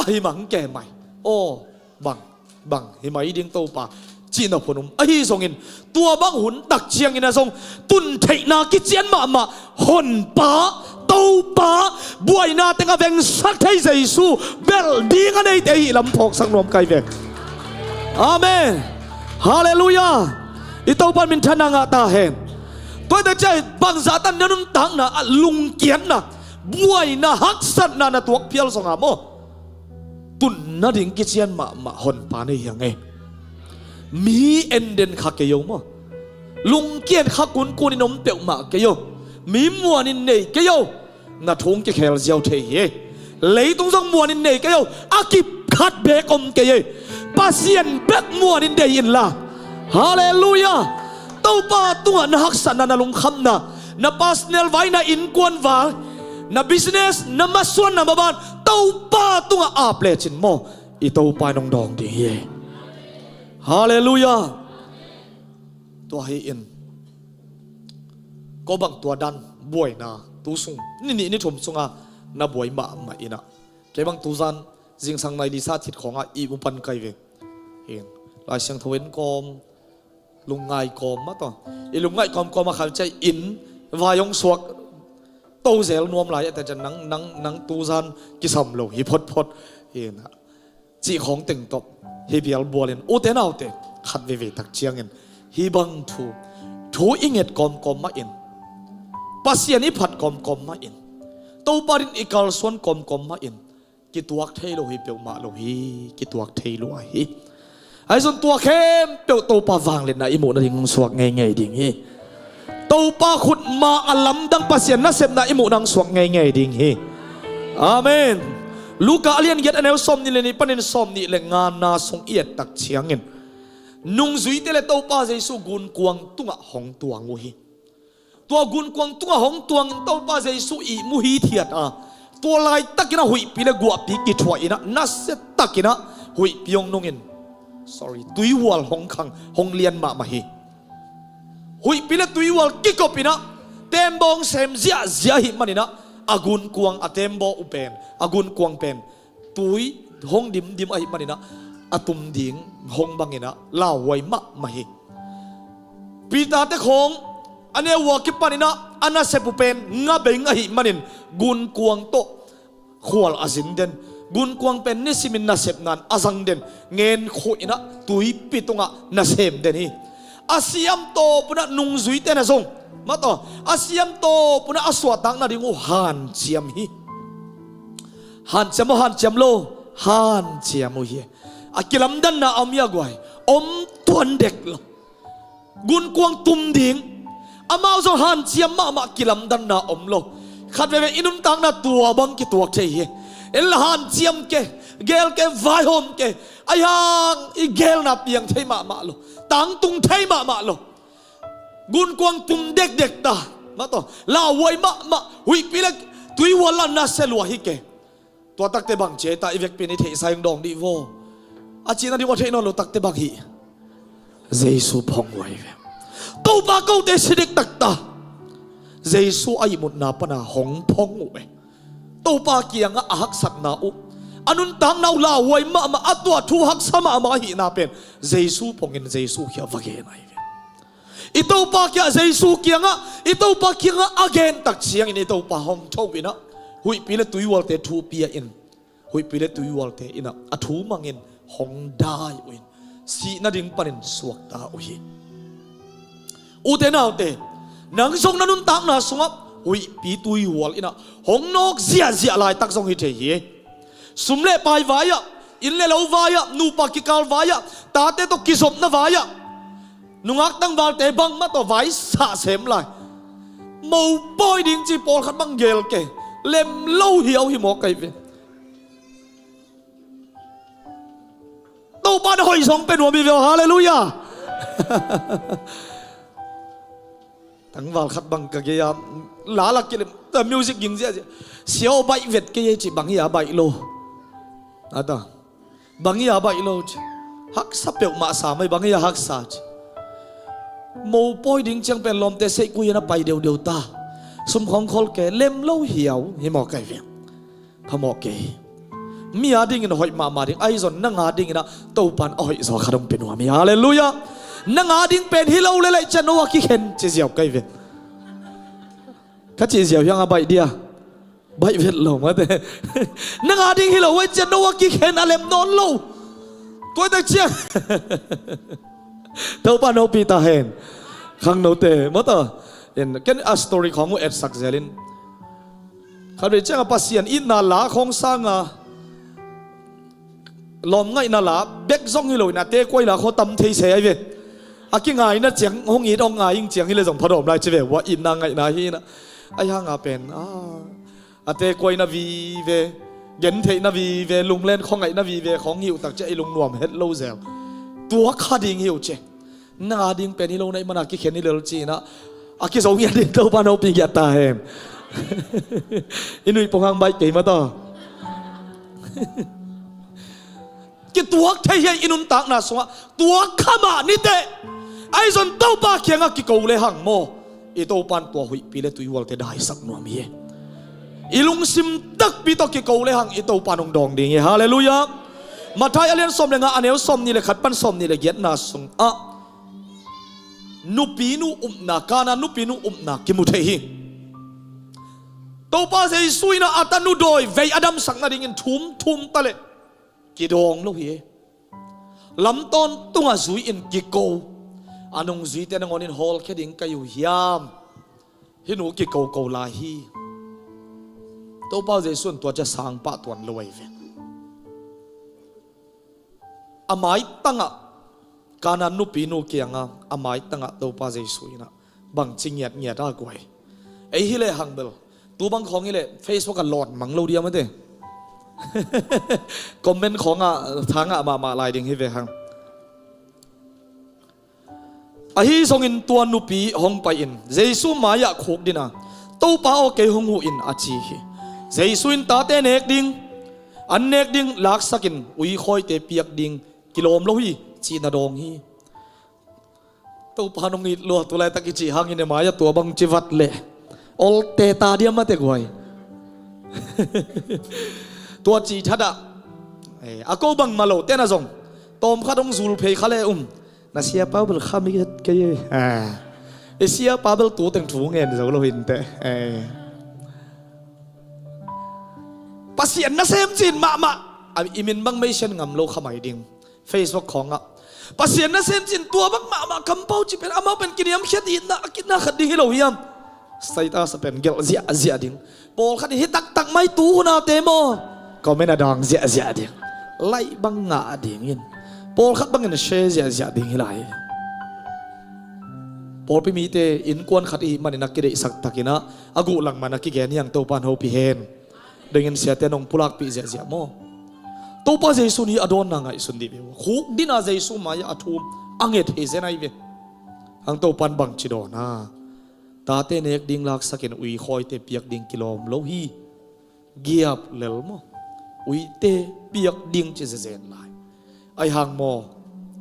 ahi mang ke mai. Aw, bang bang hi mai ding Topa cihna phun um. Ahi zongin tua bang hun tak ciangin a zong tun theihna kician mahmah Honpa, Topa, buaina teng a vengsak thei Jesu belh ding a neite hih lam phawksak nuam kai ve. Amen. Halleluiah. I Topa minthanna ngah ta hen. Tuaite ciah bangzahtan na nuntakna ah lungkiatna, buaina, haksatna na tuak phial zonga maw, tun nading kician mahmah Honpa nei hiang ei. Mi enden kha kei o maw. Lungkiat kha kunkunin om peuhmah kei o. Mi muanin nei kei o. Na thung kikhel ziau thei hi ei. Leitung zong muanin nei kei o. A kip khat bek om kei ei. Pasian bek muanin dei inla. Halleluiah. Topa tungah na haksatna, na lungkhamna, na personal vai, na innkuan vai, na business, na masuan, na maban Topa tungah ap lecin maw, i Topa in hong dawng ding hi. Halleluiah. Tua hi in, ko bang tua dan buaina tu sung ni nih ni thum sunga na buai mahmah inah, kei bang tuzan zingsang nai lisa thit khawngah i upan kai ve. Hin Lai Siangtho en kawm, lungngai kawm mataw. I lungngaih kawmkawm a khal ciah inn vai hong suak to zel nuam lai a, tua ciah nang, nang, nang tuzan kisam lo hi photphot. Hinah cih khawng teng tawh hi bialbualin, ute naute, khat veivei tak ciangin hih bang thu, thu i nget kawmkawm mahin, Pasian i phat kawmkawm mahin, Topa din i kalsuan kawmkawm mahin, kituak thei lo hi peuhmah lo hi, kituak thei lo ahi. Ahi zong tua khempeuh Topa vangliatna i muh nading hong suak ngeingei ding hi. Topa khutma a lamdang Pasian nasepna i muh nading suak ngeingei ding hi. Amen. Luka a lian giat a neu sawm nih le nih panin sawm nih le ngana sung i et tak ciangin nungzuite le Topa Jesu gunkuang tungah hong tuang uh hi. Tua gunkuang tungah hong tuangin Topa Jesu ihmu hithiat a, tua laitakin a huihpi le guahpi kithuah inah, nasiatakin a huihpi hong nungin, sorry, tuihual hong khang, hong lian mahmah hi. Huihpi le tuihual kikop inah, tembaw hong sem ziahziah ahih maninah, a gunkuang, a tembaw uh pen, a gunkuang pen tui hong dimdim ahih maninah, a tum ding hong banginah lauhuai mahmah hi. Peter te khawng a neu uh a kipaninah a nasep uh pen ngabeng ahih manin gunkuang tawh khual a zin den. Gunkuang pen nisimin nasepna in a zang den, ngenkhuh inah tuipi tungah nasem den hi. A siam tawp unah nungzuite na zong, mataw, a siam tawp unah a suahtak nading uh hanciam hi. Hanciam uh, hanciam lo, hanciam uh hi. A kilamdanna a om hi a guai, om tuan dek lo. Gunkuang tum ding, amau zong hanciam mahmah, kilamdanna om lo. Khat veve i nuntakna tua bang kituak thei hi. Ei la hanciam ke, gel ke, vaihawm ke, ahi hang i gelna piang thei mahmah lo, tangtung thei mahmah lo. Gunkuang tum dekdek ta, mataw, lauhuai mahmah, huihpi le tuihual la nasia lua hi ke. Tua takte bang ci ei ta, i vekpi in i theihsa hong dawng dih vaw. A cihna ding uh a theih nawn lo takte bang hi. Jesu phong uh ahi ve. Topa kote si diktak ta. Jesu a ihmutna pana hong phong uh e. Topa kiangah a haksatna uh, a nuntakna uh lauhuai mahmah, a tua thu haksa mahmah ahihna pen Jesu phongin Jesu kiangah va gen ahi ve. I Topa kiangah, Jesu kiangah, i Topa kiangah a gen tak ciangin i Topa hong tho inah, huihpi le tuihualte thu pia in, huihpi le tuihualte inah a thu mangin hong dai uh in, sih nading panin suakta uh hi. Ute naute, nang zong na nuntakna sungah huihpi tuihual inah hong nawk ziahziah laitak zong hi thei hi. Sum le pai vai-ah, inn le lo vai-ah, nupa kikal vai-ah, tate tawh kizopna vai-ah, nungak tangvalte bangmah tawh vai sah sem lai, mopawi ding ci pawlkhat bang gel ke, lem lo hiau hi mawk ahi ve. Topa na hoih zong pe nuam hi ve aw. Halleluiah. Tangval khat bang ka gei-a, la la kilem ta, music ging ziahziah. Sia aw, baih vet kei ei ci, bang hi a baih lo. A ta, bang hi a baih lo ci. Haksa peuhmah sa mai, bang hi a haksa ci. Mopawi ding ciang pen lawmte seihkui a na pai deudeu ta. Sum khawng khol kei, lem lo hiau hi maw kai ve. Phamawh kei. Mi a dingin a hoih mahmah ding, ahi zong nang a dingin ah Topan a hoih zaw khat hong pia nuam hi. Halleluiah. Nang a ding pen hi lo le laih ciang no a kikhen ci ziau kai ve. Ka cih ziau hiang a baih dia. Baih vet lo mate. Nang a ding hi lo, huai ciang no a kikhen a lem nawn lo. Tua tak ciang Topa hopih ta hen. Khangnote mata. Ken a story khawng uh etsak zelin, khat vei ciang a Pasian itna la khawng sanga lawm ngaihna la bek zong hi lo in a tekuai la khawng tam thei se ai ve. A kingaina ciang hong it hong ngai ing ciang hi le zong phadawm lai ci ve. Ua itna ngaihna hi na. Ai hanga pen a, a tekuaina vive, gentheihna vive, lunglen khuangaihna vive khawng hi uh tak ciang i lungnuam het lo zel. Tua kha ding hi uh ci. Nang a ding pen hi lo na i mana kikhen hi lel ci-in ah, a kizo ngiat ding Topa hopih ngiat ta hen. I nuih pong hang baih kei mata. Kituak thei hi a i nuntakna sungah, tuak kha mah niteh. Ahi zong Topa kiangah kiko le hang maw, i Topan tua huihpi le tuihualte daisak nuam hi. I lungsim takpi tawh kiko le hang i Topan hong dawng ding hi. Halleluiah. Matthai a lian sawm le nga, a neu sawm nih le khat pan sawm nih le giatna sungah nupinu upna, Kana nupinu upna kimu thei hi. Topa Jesu in ah a tanu dawi vei a damsak nadingin thum thum ta leh kidawng lo hi. Lam tawntungah zui-in kiko. A nungzuite nangawnin hawlkhia ding ka hi uh hiam? Hih nu kikoko lai hi. Topa Jesu in tua ciang sang pah tuan lo ahi ve. A maitangah, Kana nupinu kiangah a maitangah Topa Jesu in ah bangci ngiatngiat a guai. Ei hi leh hang bel, tu bang khawng hi leh Facebook ah lawt mang lo dia mate. Comment khawngah thangah mahmah lai ding hi ve hang. Ahi zongin tua nupi hong pai-in Jesu mai-ah khukdin a, Topa aw, kei hong huh in, a ci hi. Jesu in, tate nek ding, an nek ding laksakin uikhawite piak ding kilawm lo hi, ci-in a dawng hi. Topa nong it lua, tulaitak i cih hangin e mai-ah tua bang ci vat leh olte ta dia mate guai. Tua cih thatah, eh, a ko bangmah lo tena zong tawmkhat hong zul phei kha le um. Na siapa bel kha mi et kei e. Eh. I siapa bel tu teng thu ngen zo lo hinte. Eh. Pasian nasem cin mahmah. A, i min bang mei sian ngam lo kha mai ding. Facebook khawngah Pasian nasem cin tua bang mahmah kampau ci pen, amau pen kiniamkhiat itna a kitna khat ding hi lo hiam? Status a pen gelh ziahziah ding. Pawlkhat in hi taktak mai tu hunate maw? Comment a dang ziahziah ding. Like bang ngah dingin, pawlkhat bangin share ziahziah ding hi lai. Pawlpi mite innkuan khat i hih manin a kideihsak takin ah a guh langman a kigen hiang Topan hopih hen. Dengin siate nong pulakpih ziahziah maw? Topa Jesu nih a dawnna ngaihsun dih ve uh. Khukdin a Jesu mai-ah a thum a nget hi zen ahi ve. Hang Topan bangci dawn a, tate nek ding laksakin uikhawite piak ding kilawm lo hi. Giap lel maw? Uite piak ding ci zezen lai. Ahi hang maw,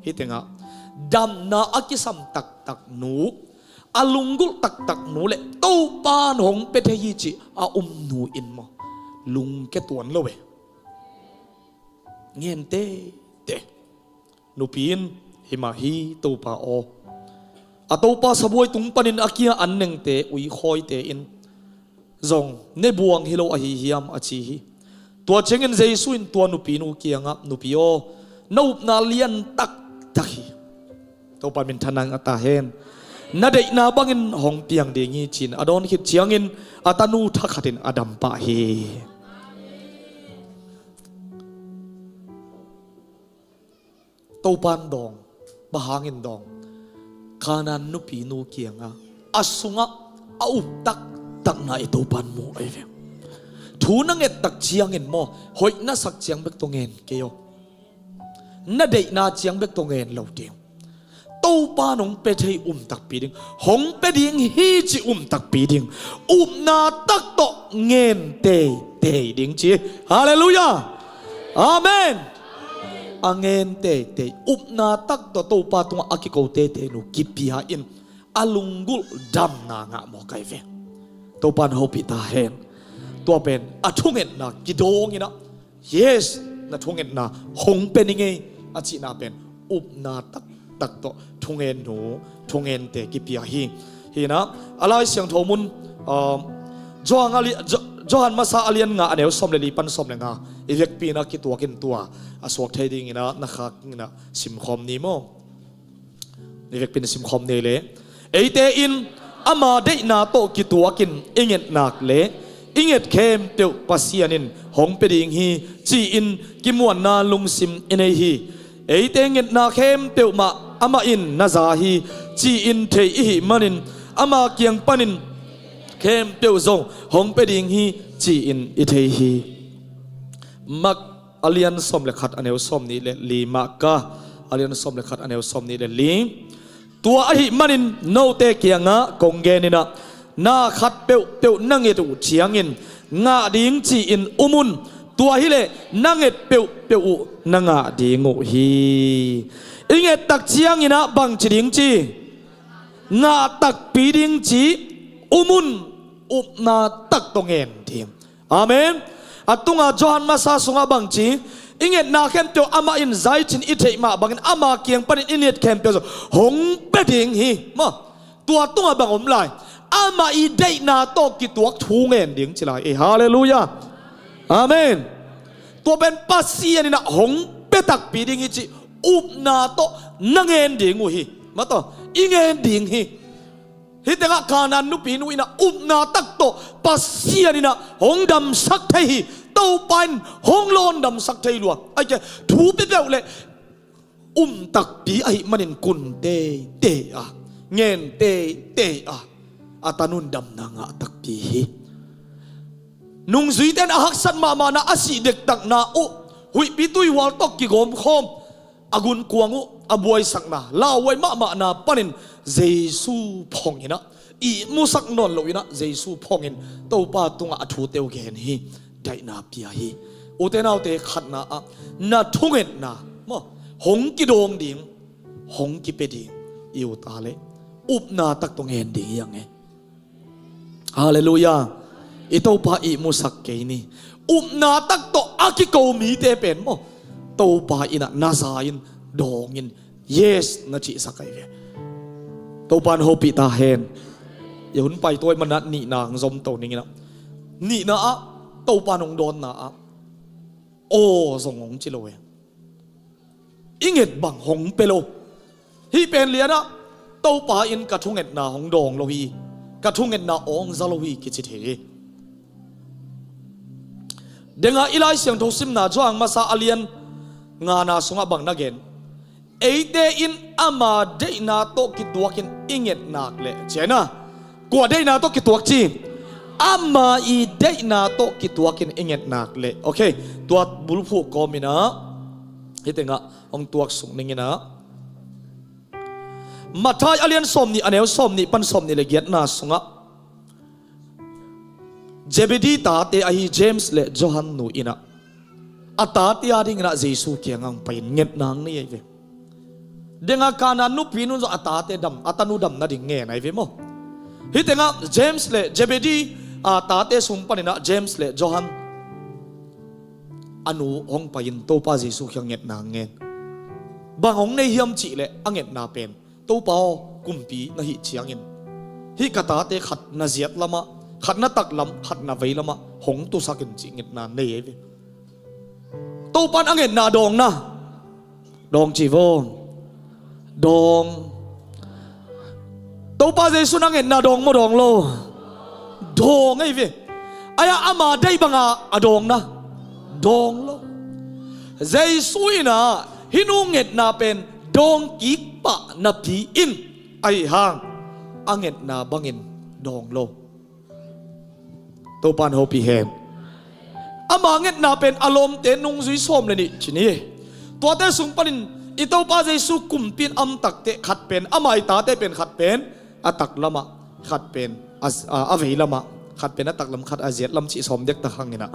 hih tengah damna a kisam taktak nu, a lunggulh taktak nu le Topan hong pia thei hi cih a um nu in maw, lungke tuan lo e. Ngen teitei. Nupi in, hi mah hi Topa aw. A topa sabuai tung panin a kia an nengte uikhawite in zong ne buang hi lo ahi hiam, a ci hi. Tua ciangin Jesu in tua nupinu kiangah, nupi aw, na upna lian taktak hi. Topa minthanna ngah ta hen. Na deihna bangin hong piang ding hi, ci-in a dawn khit ciangin a tanu thakhatin a dam pah hi. Topan dawng, bang hangin dawng? Kanaan nupinu kiangah a sungah a up taktakna i Topan mu ahi ve. Thu na nget tak ciangin maw, hoih na sak ciang bek tawh ngen kei aw. Na deihna ciang bek tawh ngen lo ding. Topa nong pia thei um takpi ding, hong pia ding hi ci um takpi ding, upna tak tawh ngen teitei ding ci. Halleluiah. Amen. A ngen teitei, upna tak tawh Topa tungah a kiko teitei nu kipia in a lunggulh damna ngah mawk ahi ve. Topa in hopih ta hen. Tua pen a thungetna kidawng in ah, yes, na thungetna hong pia ning ei a cihna pen upna taktak tawh thungen nu, thungente kipia hi. Hi in ah, a Lai Siangtho mun, um, Johan a li-, Jo-, Johan masa a lian nga a neu sawm le li pan sawm le nga, i vekpi in ah kituak in tua a suak thei ding in ah na khak in ah simkhawm ni maw? I vekpi in simkhawm ni le. Eite in ama deihna tawh kituakin i nget nak le i nget khempeuh Pasian in hong pia ding hi, ci-in kimuanna lungsim i nei hi. Eite ngetna khempeuh mah amah in na za hi, ci-in thei i hih manin ama kiang panin khempeuh zong hong pia ding hi, ci-in i thei hi. Mak a lian sawm le khat a neu sawm nih le li, Maka a lian sawm le khat a neu sawm nih le li. Tua ahih manin note kiangah kong gen in ah, na khat peuhpeuh na nget uh ciangin ngah ding ci-in um un. Tua hileh na nget peuhpeuh uh na ngah ding uh hi. I nget tak ciangin ah bangci ding ci? Ngah takpi ding ci um un. Upna tak tawh ngen ding. Amen. A tunga Johan masa sungah bangci, i ngetna khempeuh amah in za hi cin i theih mah bangin ama kiang panin i nget khempeuh zong hong pia ding hi. Maw, tua tungah bang om lai? Amah i deihna tawh kituak thu ngen ding ci lai. Eh, halleluiah. Amen. Tua pen Pasian in ah hong pia takpi ding hi cih upna tawh na ngen ding uh hi. Maw, tua i ngen ding hi. Hih tengah Kanaan nupi nu in ah upna tak tawh Pasian in ah hong damsak thei hi. Topa in hong lawndamsak thei lua. Ahih kei leh thu peuhpeuh le um takpi ahih manin kun teitei a, ngen teitei a, a tanu in damna ngah takpi hi. Nungzuite in a haksat mahmahna, a sih dektakna uh, huihpi tuihual tawh kigawmkhawm, a gunkuang uh a buaisakna, lauhuai mahmahna panin Jesu phong in ah, ihmusak nawn lo in ah Jesu phong in Topa tungah a thute uh gen hi. Daihna pia hi. Ute naute, khatna ah na thungetna, maw, hong kidawng ding, hong kipia ding i ut a leh upna tak tawh ngen ding hi hang e. Halleluiah. I Topa ihmusak kei ni. Upna tak tawh a kiko mite pen maw, Topa in ah na za in, dawng in, yes na cihsak ahi ve. Topa in hopih ta hen. I hun paito ahih manin ah nihna hong zom to ning in ah, nihna ah Topa in hong dawnna ah aw zong hong ci lo e. I nget bang hong pia lo. Hih pen lian ah Topa in ka thungetna hong dawng lo hi, ka thungetna aw hong za lo hi, kici thei hi. Deng a i Lai Siangtho simna Johan masa a lian ngana sungah bang na gen? Eite in ama deihna tawh kituakin i nget nak leh, ci a, kua deihna tawh kituak ci? Ama i deihna tawh kituakin i nget nak leh. Ok, tua bulphuh kawm in ah hih tengah hong tuaksuk ning in ah, Matthai a lian sawm nih a neu sawm nih pan sawm nih le giatna sungah Zebedee tate ahi James le Johan nu in ah a tate a ding in ah Jesu kiangah hong pai in ngetna hong nei ahi ve. Deng a Kanaan nupi nu in zong a tate dam, a tanu dam nading ngen ahi ve maw. Hih tengah James le Zebedee a tate sung pan in ah James le Johan a nu hong pai in Topa Jesu kiangah ngetna hong ngen. Bang hong nei hiam cih leh a ngetna pen, Topa aw, kumpi na hih ciangin hih ka tate khat na ziat lamah, khat na taklam, khat na veilamah hong tusak in, cih ngetna nei ahi ve. Topa in a ngetna dawng na? Dawng ci vo. Dawng. Topa Jesu in a ngetna dawng maw, dawng lo? Dawng ahi ve. Ahi a, ama deih banga a dawng na? Dawng lo. Jesu in ah hih nu ngetna pen dawng kik pah napi in, ahi hang a ngetna bangin dawng lo. Topa in hopih hen. Ama ngetna pen a lawmte nungzui sawm le nih ci ni. Tuate sung panin i Topa Jesu kumpi in a om takteh khat pen, ama i tate pen khat pen a taklamah, khat pen a, a, a veilamah. Khat pen a taklam, khat a ziatlam cih sawm dek tak hang inah,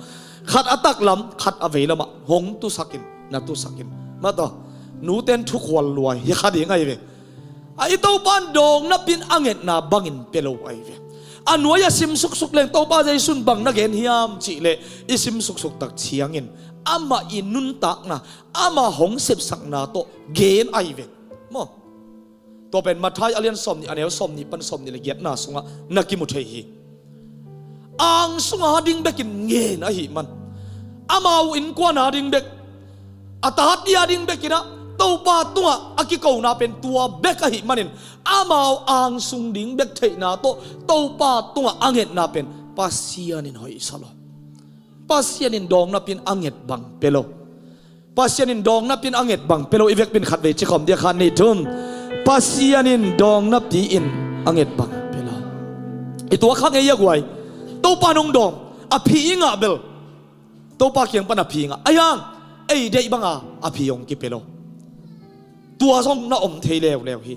khat a taklam, khat a veilamah hong tusakin, na tusakin, mataw, nuten thukhual lua hi kha ding ahi ve. A i Topa in dawng napi-in a ngetna bangin pia lo ahi ve. A nuai a sim suksuk leng Topa Jesu in bang na gen hiam cih leh i sim suksuk tak ciangin amah i nuntakna, amah hong sepsakna tawh gen ahi ve. Maw? Tua pen Matthai a lian sawmnih, a neu sawmnih pan sawmnih le giatna sungah na kimu thei hi. Ang sungah a ding bekin ngen ahih man, amau innkuan a ding bek, a tate a ding bekin ah Topa tungah a kikona pen tua bek ahih manin, amau ang sung ding bek theihna tawh Topa tungah a ngetna pen Pasian in hoihsa lo. Pasian in dawng napi-in a nget bang pia lo. Pasian in dawng napi-in a nget bang pia lo. I vekpi-in khatvei ci khawm dia, khat, nih, thum. Pasian in dawng napi-in a nget bang pia lo. I tuak kha ngei a guai. Topa in hong dawng, a phi i ngah bel, Topa kiang pan a phi i ngah. Ahi hang ei deih banga a phi hong kipia lo. Tua zong na om thei leuleu hi.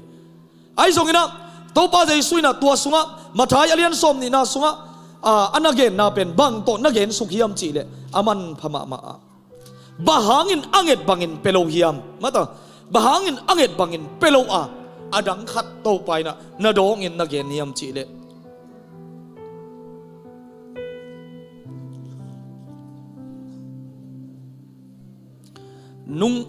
Ahi zongin ah, Topa Jesu in ah tua sungah, Matthai a lian sawmnihna sungah, a, a na genna pen bang tawh na gen suk hiam cih leh a manpha mahmah ah, bang hangin a nget bangin pia lo hiam? Mataw, bang hangin a nget bangin pia lo a, a dang khat Topa in ah na dawngin na gen hiam cih leh, nung,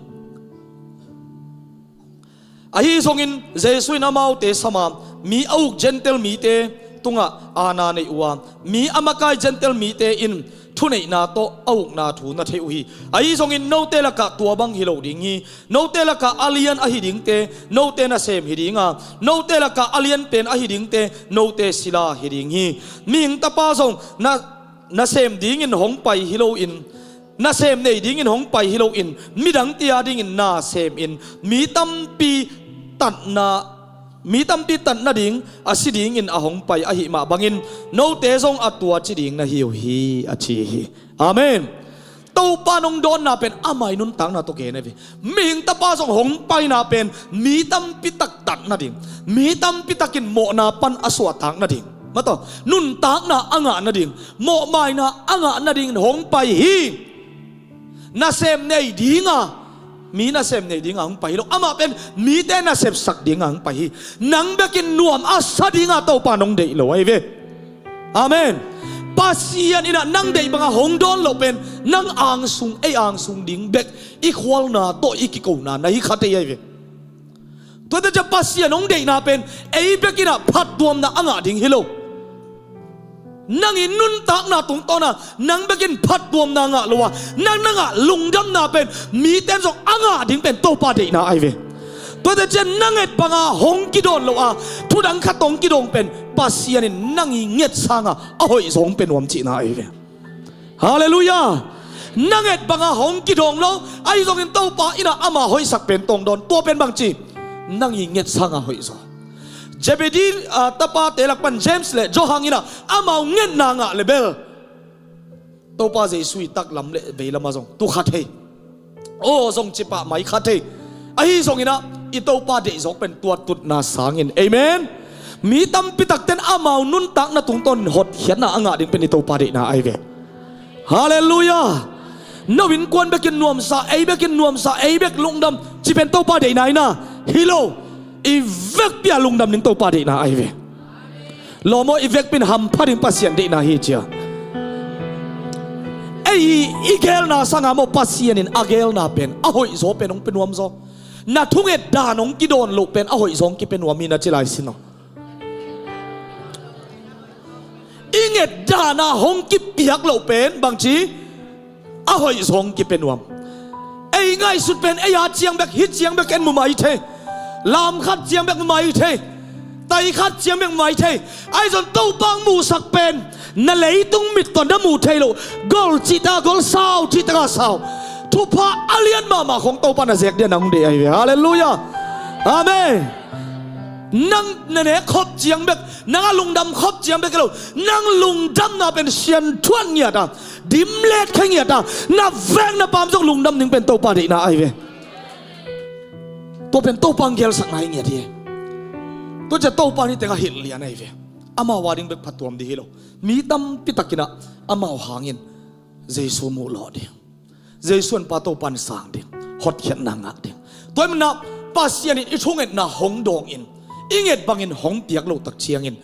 ahi zongin Jesu in amaute sam a, mi a uk Gentail mite tungah aana nei uh a, mi a makai Gentail mite in thuneihna tawh a ukna thu na thei uh hi. Ahi zongin note lakah tua bang hi lo ding hi. Note lakah a lian ahi dingte note nasem hi ding a, note lakah a lian pen ahi dingte note sila hi ding hi. Mihing Tapa zong na, nasem dingin hong pai hi loin, nasem nei dingin hong pai hi loin, midangte a dingin na semin, mi tampi tatna, mi tampi tat nading a si dingin a hong pai ahih mah bangin, note zong a tua ci ding na hi uh hi, a ci hi. Amen. Topa in hong dawnna pen amah i nuntakna tawh gen ahi ve. Mihing Tapa zong hong paina pen mi tampi tak tat nading, mi tampi takin mawhna pan a suahtak nading, mataw, nuntakna a ngah nading, mawhmaina a ngah nadingin hong pai hi. Nasem nei dinga, mi nasem nei dinga hong pai hi lo. Amah pen mite nasepsak dinga hong pai hi. Nang bekin nuam a sa dinga Topa in hong deih lo ahi ve. Amen. Pasian in ah nang deih banga hong dawn loh pen nang angsung, ei angsung ding bek i khualna tawh i kikona na hi kha thei ahi ve. Tuate ciang Pasian hong deihna pen ei bek in ah phattuamna a ngah ding hi lo. Nang i nuntakna tungtawn a nang bek in phattuamna ngah lo a, nang na ngah lungdamna pen mite in zong a ngah ding pen Topa deihna ahi ve. Tuate ciang na nget banga hong kidawn lo a, thudang khat hong kidong pen Pasian in nang i nget sanga a hoih zaw hong pia nuam cihna ahi ve. Halleluiah. Na nget banga hong kidong lo, ahi zongin Topa in ah ama hoihsak pen tawng dawn, tua pen bangci, nang i nget sanga hoih zaw. Zebedi, ah, tapate lak pan James le Johan in ah amau ngetna ngah le bel Topa Jesu i taklam le veilamah zong tu kha thei. Aw zong ci pah mai kha thei. Ahi zongin ah i Topa deihzawk pen tua tutna sangin. Amen. Mi tampi takten amau nuntakna tungtawnin hotkhiatna a ngah ding pen i Topa deihna ahi ve. Halleluiah. No innkuan bekin nuamsa, ei bekin nuamsa, ei bek lungdam ci pen Topa deihna hi na? Hi lo. I vekpi a lungdam ding Topa deihna ahi ve. Lawm aw, i vekpi in hampha ding Pasian deihna hi cia. Ei i geelna sanga maw, Pasian in a geelna pen a hoihzaw pen hong pia nuamzaw. Na thunget dan hong kidawn loh pen a hoihzaw hong kipia nuam hi na ci lai sin aw. I nget dana hong kipiak loh pen bangci, a hoihzaw hong kipia nuam. Ei ngaihsut pen ei a ciang bek, hih ciang bek en mu mai thei. Lam khat ciang bek mu mai thei. Tai khat ciang bek mu mai thei. Ahi zong Topa hong muhsak pen na leitung mit tawh na muh thei loh, gol cih taka gol, sau cih taka sau, thupha a lian mahmah khong Topa na zek dia nang hong deih ahi ve. Halleluiah. Amen. Nang na nek khop ciang bek, nang a lungdam khop ciang bek hi lo, nang lungdamna pen sianthuan ngiat a, dimlet khe ngiat a, na vek na paam zong lungdam ding pen Topa deihna ahi ve. Tua pen Topa hong geelsak ngai ngiat hi. Tua cia Topa ni tengah hilh lian ahi ve. Amau a ding bek phatuam ding hi lo. Mi tampi takin ah amau hangin Jesu muh lawh ding, Jesu in pa Topa in sang ding, hotkhiatna ngak ding. Tua ahih manin ah Pasian in i thungetna hong dawngin, i nget bangin hong piak loh tak ciangin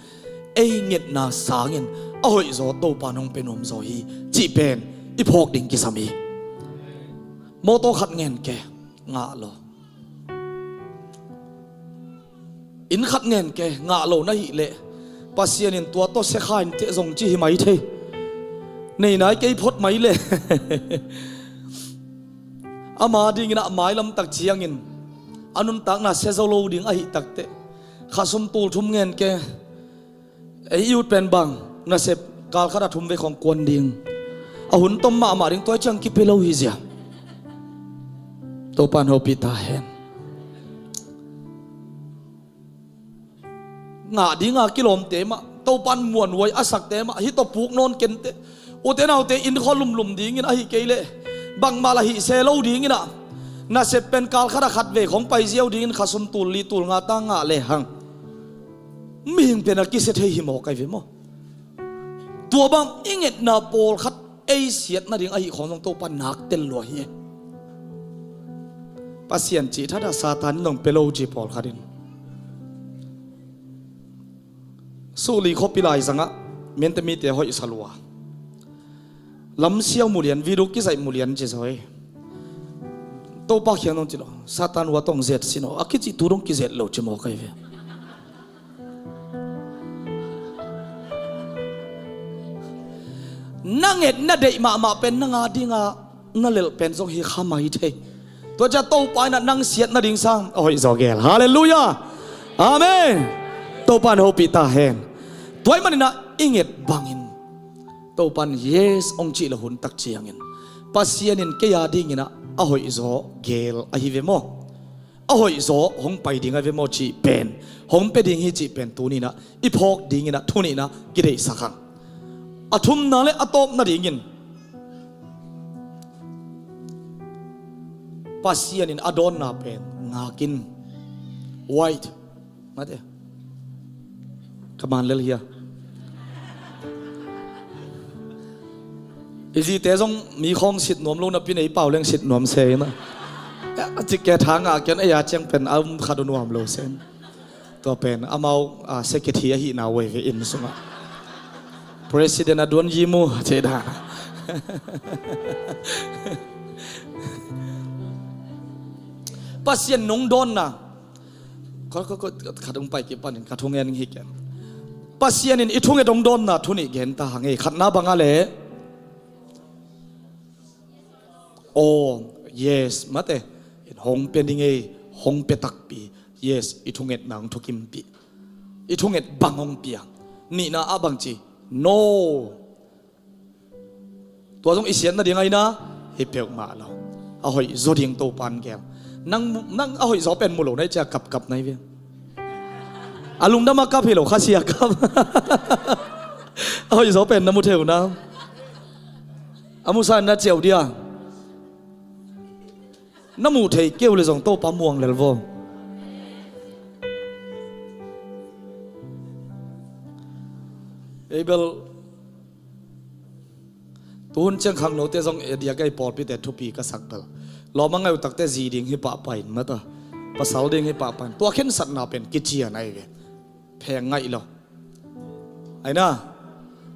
ei ngetna sangin a hoihzaw Topa in hong pia nuamzaw hi cih pen i phawk ding kisam hi. Mawtaw khat ngen ke, ngah lo. Inn khat ngen ke, ngah lo na hih leh Pasian in tua tawh sia kha inteh zong ci hi mai thei. Nei nai kei phot mai leh. Ama dingin ah mailam tak ciangin a nuntakna sia zo lo ding ahih takteh, kha sum tul thum ngen ke, ei i ut pen bang, nasep kal khat a thum vei khawng kuan ding. A hun tom mahmah ding, tua ciang kipia lo hi zia. Topa in hopih ta hen. Ngah dinga kilawmte mah, Topa in muanhuai a sakte mah, hih tawh puk nawn kenteh. Ute naute, inn khua lumlum dingin ahih kei leh bangmah lah hih se lo dingin ah, nasep pen kal khat a khat vei khawng pai ziau dingin kha sum tul li tul nga ta ngah lehang, mihing pen a kisia thei hi mawk ai ve maw? Tua bang i ngetna pawlkhat ei siat nading ahih khawng zong Topa in nak tel lua hi. Pasian cih thadah Satan in hong pia lo ci pawlkhat in Suli khuapi laizangah Myanmar mite hoihsa lua. Lamsiau mulian, video kizaih mulian ci zaw hi. Topa kiang nong ci lo, Satan ua tong zet sin aw, a kicih tu dong kizet lo ci mawk ai ve. Na nget na deih mahmah pen nang a dinga na lelh pen zong hi kha mai thei. Tua ciang Topa in ah nang siat nading sang a hoihzaw gel. Halleluiah. Amen. Topa in hopih ta hen. Tua ahih manin ah i nget bangin Topa in yes hong cih lo hun tak ciangin Pasian in kei a dingin ah a hoihzaw gel ahi ve maw? A hoihzaw hong pai ding ahi ve maw cih pen, hong pia ding hi cih pen tuni in ah i phawk dingin ah thu nihna kideihsak hang. A thumna le a tawpna dingin Pasian in a dawnna pen ngakin, wait, mate, ka man lel hia? I zite zong mi khawng sit nuam lo napi in ei pau leng sit nuam se in ah, a cik ke tha ngah kian ei a ciang pen a um khat uh nuam lo se in. Tua pen amau, ah, secretary ahihna uh ei ve, inn sungah. President a duan yi mu cih dan. Pasian nong dawnna, ka, ka, ka, ka thung pai kik panin ka thungen hi ken. Pasian in i thunget hong dawnna thu nih gen ta hang ei. Khatna bang a leh, aw, yes, mate, hong pia ding ei, hong pia takpi. Yes, i thungetna hong thukimpih. I thunget bang hong pia. Nihna ah bang ci? No. Tua zong i siat nading ahi na, hi peuhmah lo. A hoih zaw ding Topa in gel. Nang, nang a hoih zaw pen mu lo na hih ciang kapkap na hi ve. A lungdam a kap hi lo, khasia kap. A hoih zaw pen na mu thei uh na. A musa in na ciau dia. Na muh thei kei uh leh zong Topa muang lel vo. Ei bel, tuhun ciang khangnote zong a diak ei, pawlpite thupi ka sak bel, lawm a ngai uh takte zi ding hi pahpah in, mate, pasal ding hi pahpah in. Tua khensatna pen kician ahi ve. Pheng ngaih lo. Ahi na,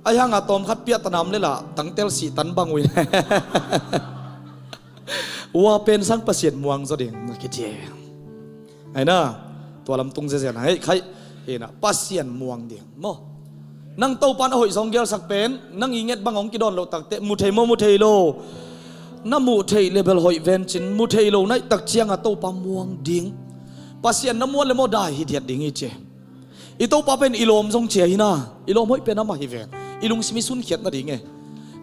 ahi hanga tawm khat piah tanam le lah tangtel sih tan bang uh in. Ua pen sang Pasian muang zaw ding na kici. Ahi na, tua lam tung ziazia na hei khai. Hi na, Pasian muang ding maw? Nang Topa in a hoih zaw hong gelsak pen, nang i nget bang hong kidawn loh takte, mu thei maw, mu thei lo? Na muh theih le bel hoih ven cin, mu thei lo na hih tak cianga Topa muang ding. Pasian na muan le maw, dai hi diat ding hi ci. I Topa pen i lawm zong cia hi na, i lawm hoih pen amah hi ven. I lungsim i sunkhiat nading e.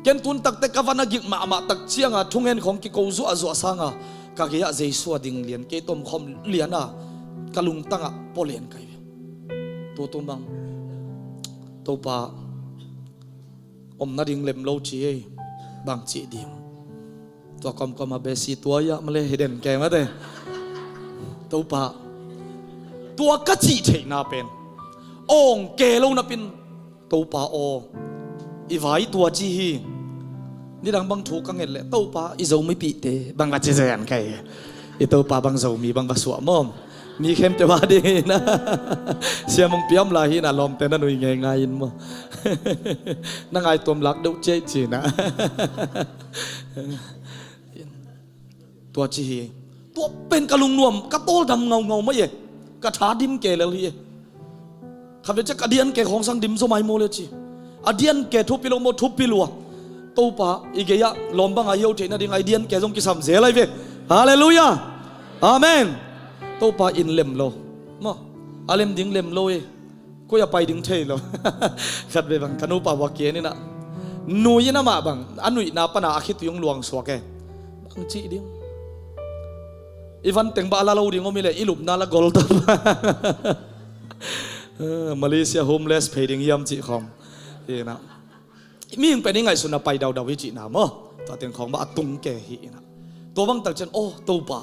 Ken tun takte ka van a gik mahmah tak cianga thungen khawng kiko zuahzuah sanga ka gei-ah Jesu a ding lian, kei tomkhawm liana ka lungtangah pua lian kai ve. Tutu bang Topa om nading lem lo ci ei, bang cih ding. Tua kawmkawm a besi tua iah male hi den kei mate. Topa, tua ka cih theihna pen awng ke lo napin Topa aw, i vai tua ci hi. Nidang bang thu ka nget leh, Topa, i Zomipihte bang va ci zen kei. I Topa bang Zomi bang va suah maw? Mi khempeuh a ding hi na. Siamung piam lai hi na, lawmte na nui ngeingai in maw? Na ngaituam lak deuh ciai ci na. Tua ci hi. Tua pen ka lungnuam, ka tawldam ngaungau mai e. Ka tha dim ke lel hi e. Khatvei ciah ka dian ke khawng sang dim zaw mai maw le ci. A dian ke thupi lo maw, thupi lua. Topa i gei-ah lawm bangah hio theih nading a i dian ke zong kisam zel ahi ve. Halleluiah. Amen. Topa in lem lo maw? A lem ding lem lo e. Koi a pai ding thei lo. Khatvei bang ka nupa bua kian inah, nui in amah bang a nuihna pana a khitui hong luangsuak e. Bang cih ding? I van teng bah a la lo ding om hi leh i lupna la gol ta. Malaysia homeless phei ding hiam cih khawng. Inah, mihing pen i ngaihsutna pai daudau hi cihna maw? Tua teng khawng bah a tung ke hi inah. Tua bangtak cian, aw Topa,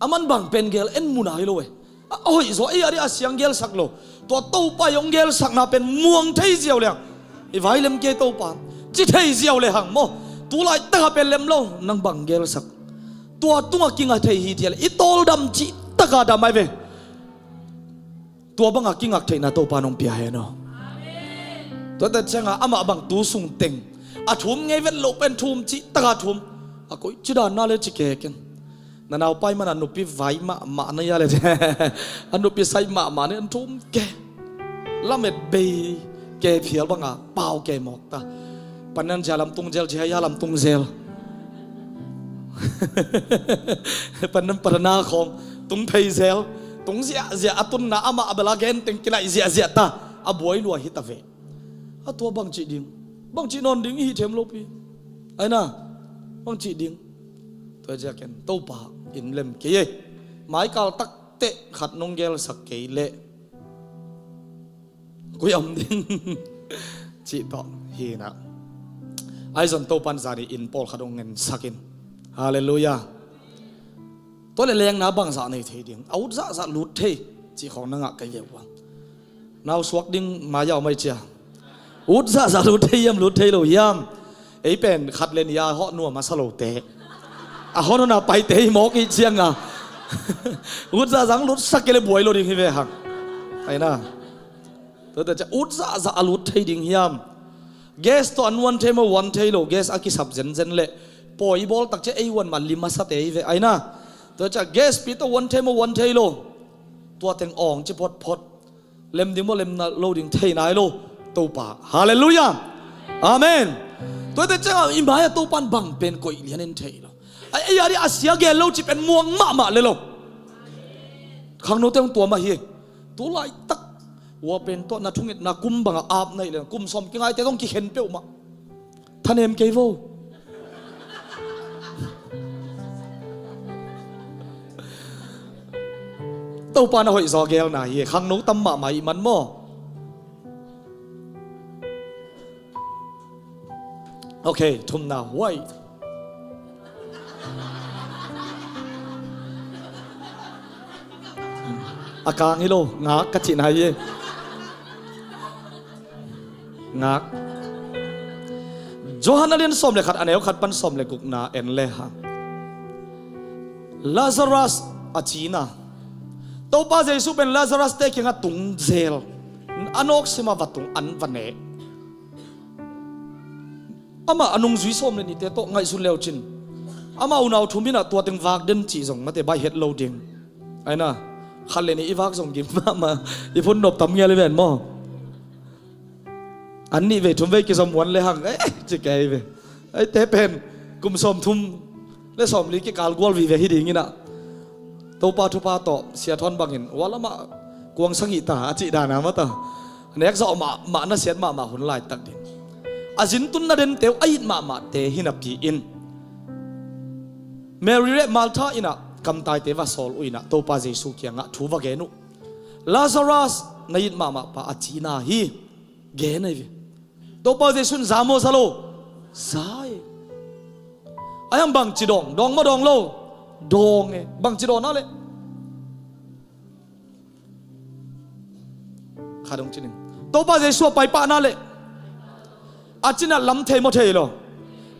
aman bang pen gel en mu nai lo e. A hoih zaw, ei a dih a siang gelsak lo. Tua Topa i hong gelsakna pen muang thei ziau lehang, i vai lem kei Topa, ci thei ziau lehang maw? Tu laitak a pen lem lo, nang bang gelsak. Tua tungah kingak thei hi tiah le i tawldam cih taka dam ai ve. Tua bangah kingak theihna Topa nong pia hen aw. Tuate ciangah amah bang tu sung teng a thum ngei vet loh pen thum cih taka thum. A koih ci dan na le ci ke ken. Na naupai mana nupi vai mahmah na ia le a nupi sai mahmah na ia thum ke. Lamet bei ke phial banga pau ke mawk ta. Panan zia lam tung zel, zia ia lam tung zel. Panan parana khawng tung phei zel. Tung ziahziah a tunna amah a bela gen teng kilaih ziahziah ta. A buai lua hi ta ve. A tua bang cih ding? Bang cih nawn ding i hi them lopi. Aina, bang cih ding? Tua ziakin Topa in lem kei e. Maikal takteh khat nong gelsak kei leh koi am ding? Cih tawh hi na. Aizon Topan zani in pawlkhat hong ngensak in. Halleluiah. Tua le lengna bangzah nei thei ding? A ut zahzah lut thei cih khawng na ngah kei ve ua. Nau suak ding mai au mai cia. Ut zahzah lut thei hiam, lut thei lo hiam? Ei pen khat le nih a hawh nuam a sa lote, a hawh nuna paite hi mawk i cianga. Ut zahzah ang lutsak kei le buai lo ding hi ve hang. Aina. Tuate cia ut zahzah a lut thei ding hiam? Gas tawh an uan thei maw, uan thei lo. Gas a kisap zenzen le pawi bawl tak cia ei uan mah lim a sate hi ve. Aina. Tua cia gas pi tawh uan thei maw, uan thei lo. Tua teng awng ci photphot. Lem ding maw, lem na lo ding thei nai lo Topa. Halleluiah. Amen. Tuate ciangah i mai-ah Topan bang pen koih lian in thei lo. Ai, ei a dih a sia gel lo cih pen muang mahmah le lo. Khangnote hong tuam ahi. Tu laitak ua pen tawh na thungetna kum bangah ap na hih le kum sawm kingaite zong kikhen peuhmah. Thanem kei vo. Topa na hoih zaw gelna hi. Khangno tam mahmah ih man maw? Ok, thumna huai. A kang hi lo, ngak ka cihna hi. Ngak. Johan a lian sawm le khat, a neu khat pan sawm le gukna en le hang. Lazarus a cina. Topa Jesu pen Lazarus te kiangah tung zel. A nawk simah va tung, an va ne. Amah a nungzui sawm le nihte tawh ngaihsun leu cin, amah unau thum inah tua teng vak den cih zong mate baih het lo ding. Aina, khat le nih i vak zong gim mahmah, i phun nop tam ngel i ven maw? An nih vei thum vei kizom huan le hang, eh, ci kei ve. Eite pen kum sawm thum le sawm li kikal gual vive hi ding inah. Topa thupha tawh sia thawn bangin, ua lamah kuang sagih ta a cih dana mata. Nek zawh mahmah, nasiat mahmah hun laitak ding. A zintun na dente uh a it mahmahte hi napi in, Mary le Martha inah kamtaite va sawl uh inah Topa Jesu kiangah thu va gen uh. Lazarus na it mahmah pa a cina hi. Gen ahi ve. Topa Jesu in za maw za lo? Za e. Ai hang bangci dawng, dawng maw dawng lo? Dawng e. Bangci dawng na le? Kha dong cinin. Topa Jesu a pai pahna le a cinat lam thei maw thei lo?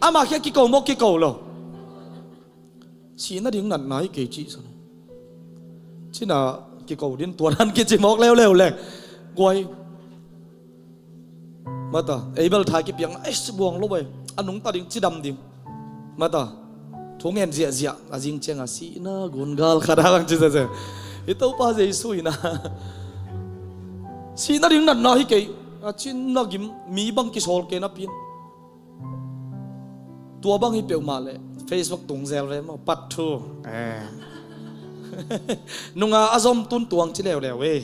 Ama khia kiko maw kiko lo? Sih nading natna hi kei cih san. Cina kiko din tuan han kici mawk leuleu le. Guai. Mata, ei bel thai kipiakna, ei, buang lo ei. A nungta ding, cidam ding. Mata, thu ngen ziahziah, a zing cianga sihna gungal khat a lang ci sese. I Topa Jesu ina. Sih nading natna hi kei. A cin na gim, mi bang kisawl kei napi in. Tua bang hi peuhmah le Facebook tung zel ve maw, part two. Eh. Nunga a zom tun tuang ci leuleu e.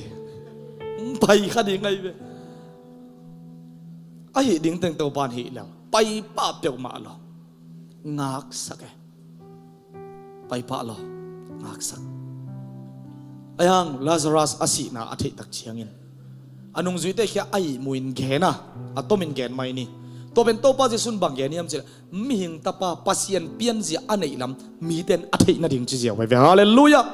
Pai kha ding ngai ve. Ahi ding teng Topa in hih lel. Pai pah peuhmah lo. Ngaksak e. Pai pah lo. Ngaksak. Ahi hang Lazarus a sihna a theih tak ciangin a nungzuite khia a ihmu in gen a, a tomin gen mai ni. Tua pen Topa Jesu in bang gen hiam cih leh, mihing tapa Pasian pianzia a neih lam mite in a theih nading ci ziau vai ve. Halleluiah.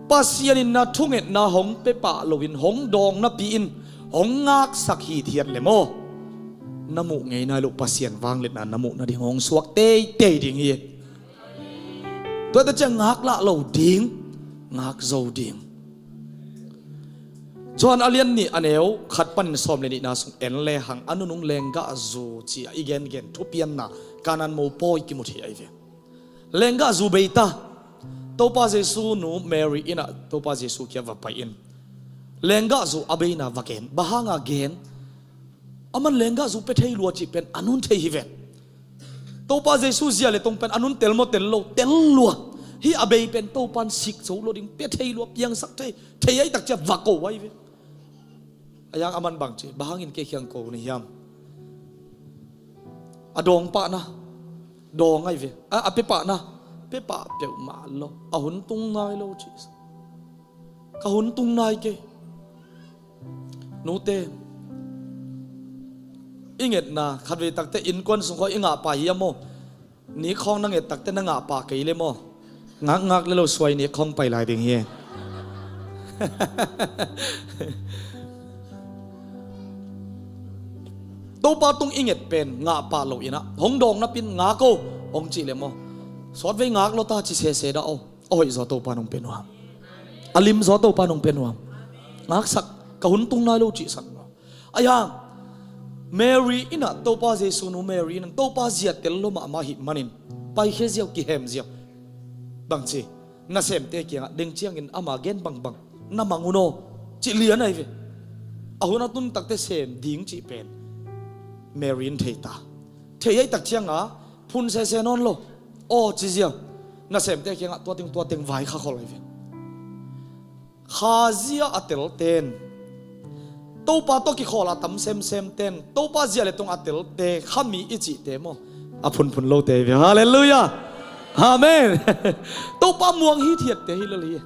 Pasian in na thungetna hong pia pah loin hong dawng napi in hong ngaksak hithiat le maw, na muh ngei nai loh Pasian vangliatna na muh nading hong suak teitei ding hi. Tua teh ciang ngak lah lo ding, ngak zo ding. Johan a lian nih a neu khat panin sawm le nihna sung en le hang a nunung lenggahzu ci-a i gengen thupianna Kanaan mopawi kimu thei ahi ve. Lenggahzu bei ta. Topa Jesu nu Mary in ah Topa Jesu kiang va pai in lenggahzu a beina va gen. Bang hanga gen? Aman lenggahzu pia thei lua cih pen a nun thei hi ve. Topa Jesu zia le tong pen a nun tel maw tel lo, tel lua. Hih a bei pen Topa in sik zo lo ding, pia thei lua, piangsak thei, thei ahi tak ciang va ko ahi ve. Ahi hang aman bang ci, bang hangin kei kiang ko na hiam? A dawng pahna dawng ahi ve. A, a pia pahna pia pah peuhmah lo. A hun tung nai lo ci. Ka hun tung nai kei. Nute, i ngetna khatvei takte innkuan sung khawng i ngah pah hiam maw? Nik khawng na nget takte na ngah pah kei le maw? Ngakngak le lo suai nik khawng pai lai ding hi. Topa tung i nget pen ngah pah lo in ah hong dawng napi in ngak o hong cih le maw? Sawtvei ngak lo ta ci sese dah o. A hoih zaw Topa nong pia nuam. A lim zaw Topa nong pia nuam. Ngaksak, ka hun tung nai lo cihsak nuam. Ahi hang Mary in ah Topa Jesu nu Mary in ah Topa zia tel lo mahmah ahih manin paikhia ziau, kihem ziau. Bang ci, nasemte kiangah deng ciangin ama gen bangbang na mang un aw cih lian ahi ve. A hun a tun takte sem ding cih pen Mary in thei ta. Thei ahi tak cianga phun sese nawn lo. Aw ci ziau. Nasemte kiangah tua teng tua teng vaikha khol ahi ve. Kha zia a telten, Topa tawh kikhawl a tam semsemten, Topa zia le tong a telte, khami i cihte maw? A phunphun lote hi ve. Halleluiah. Amen. Topa muang hithiatte hi lel hi.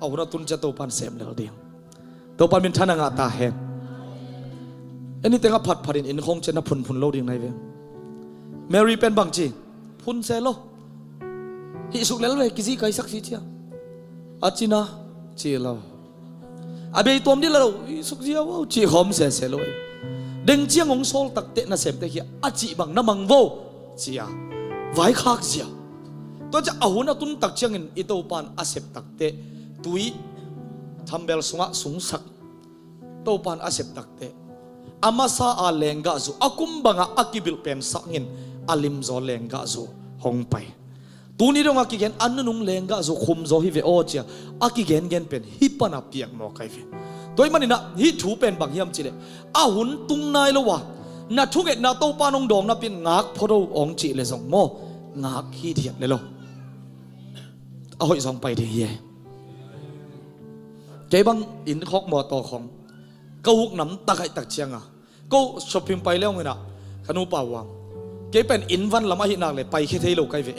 A hun a tun ciang Topa in sem lel ding. Topa min than a ngah ta hen. Anyteng a phatphat in inn khawng ciang na phunphun lo ding nai ve. Mary pen bang ci? Phun se lo. Hih suk lel ve, kizi kaisak si cia. A cina ci lo. A bei tuam dih lo, hih suk ziau o, ci khawm sese lo. Deng ciang hong sawl takte nasemte khia a cih bang na mang vo cia. Vaikhak zia. Tua ciang a hun a tun tak ciangin i Topa in a sep takte tui thambel sungah sungsak. Topa in a sep takte a masa a lenggahzu a kum bangah a kibilh pen sangin a limzaw lenggahzu hong pai. Tuni dongah kigen a nunung lenggahzu khumzaw hi ve aw cia a kigengen pen hih pana piak mawk ahi ve. Tua hih maninah hih thu pen bang hiam cileh a hun tung nai lo a na thungetna Topa nong dawng napi in ngak phodo awng cih le zong maw ngak hithiat le lo. A hoih zong pai ding hi e. Kei bang inn khawk mawtaw khawng ka huk nam tak aih tak cianga ko shopping pai le hong inah ka nupa uang kei pen inn van lam ahi nak le paikhia thei lo kai ve.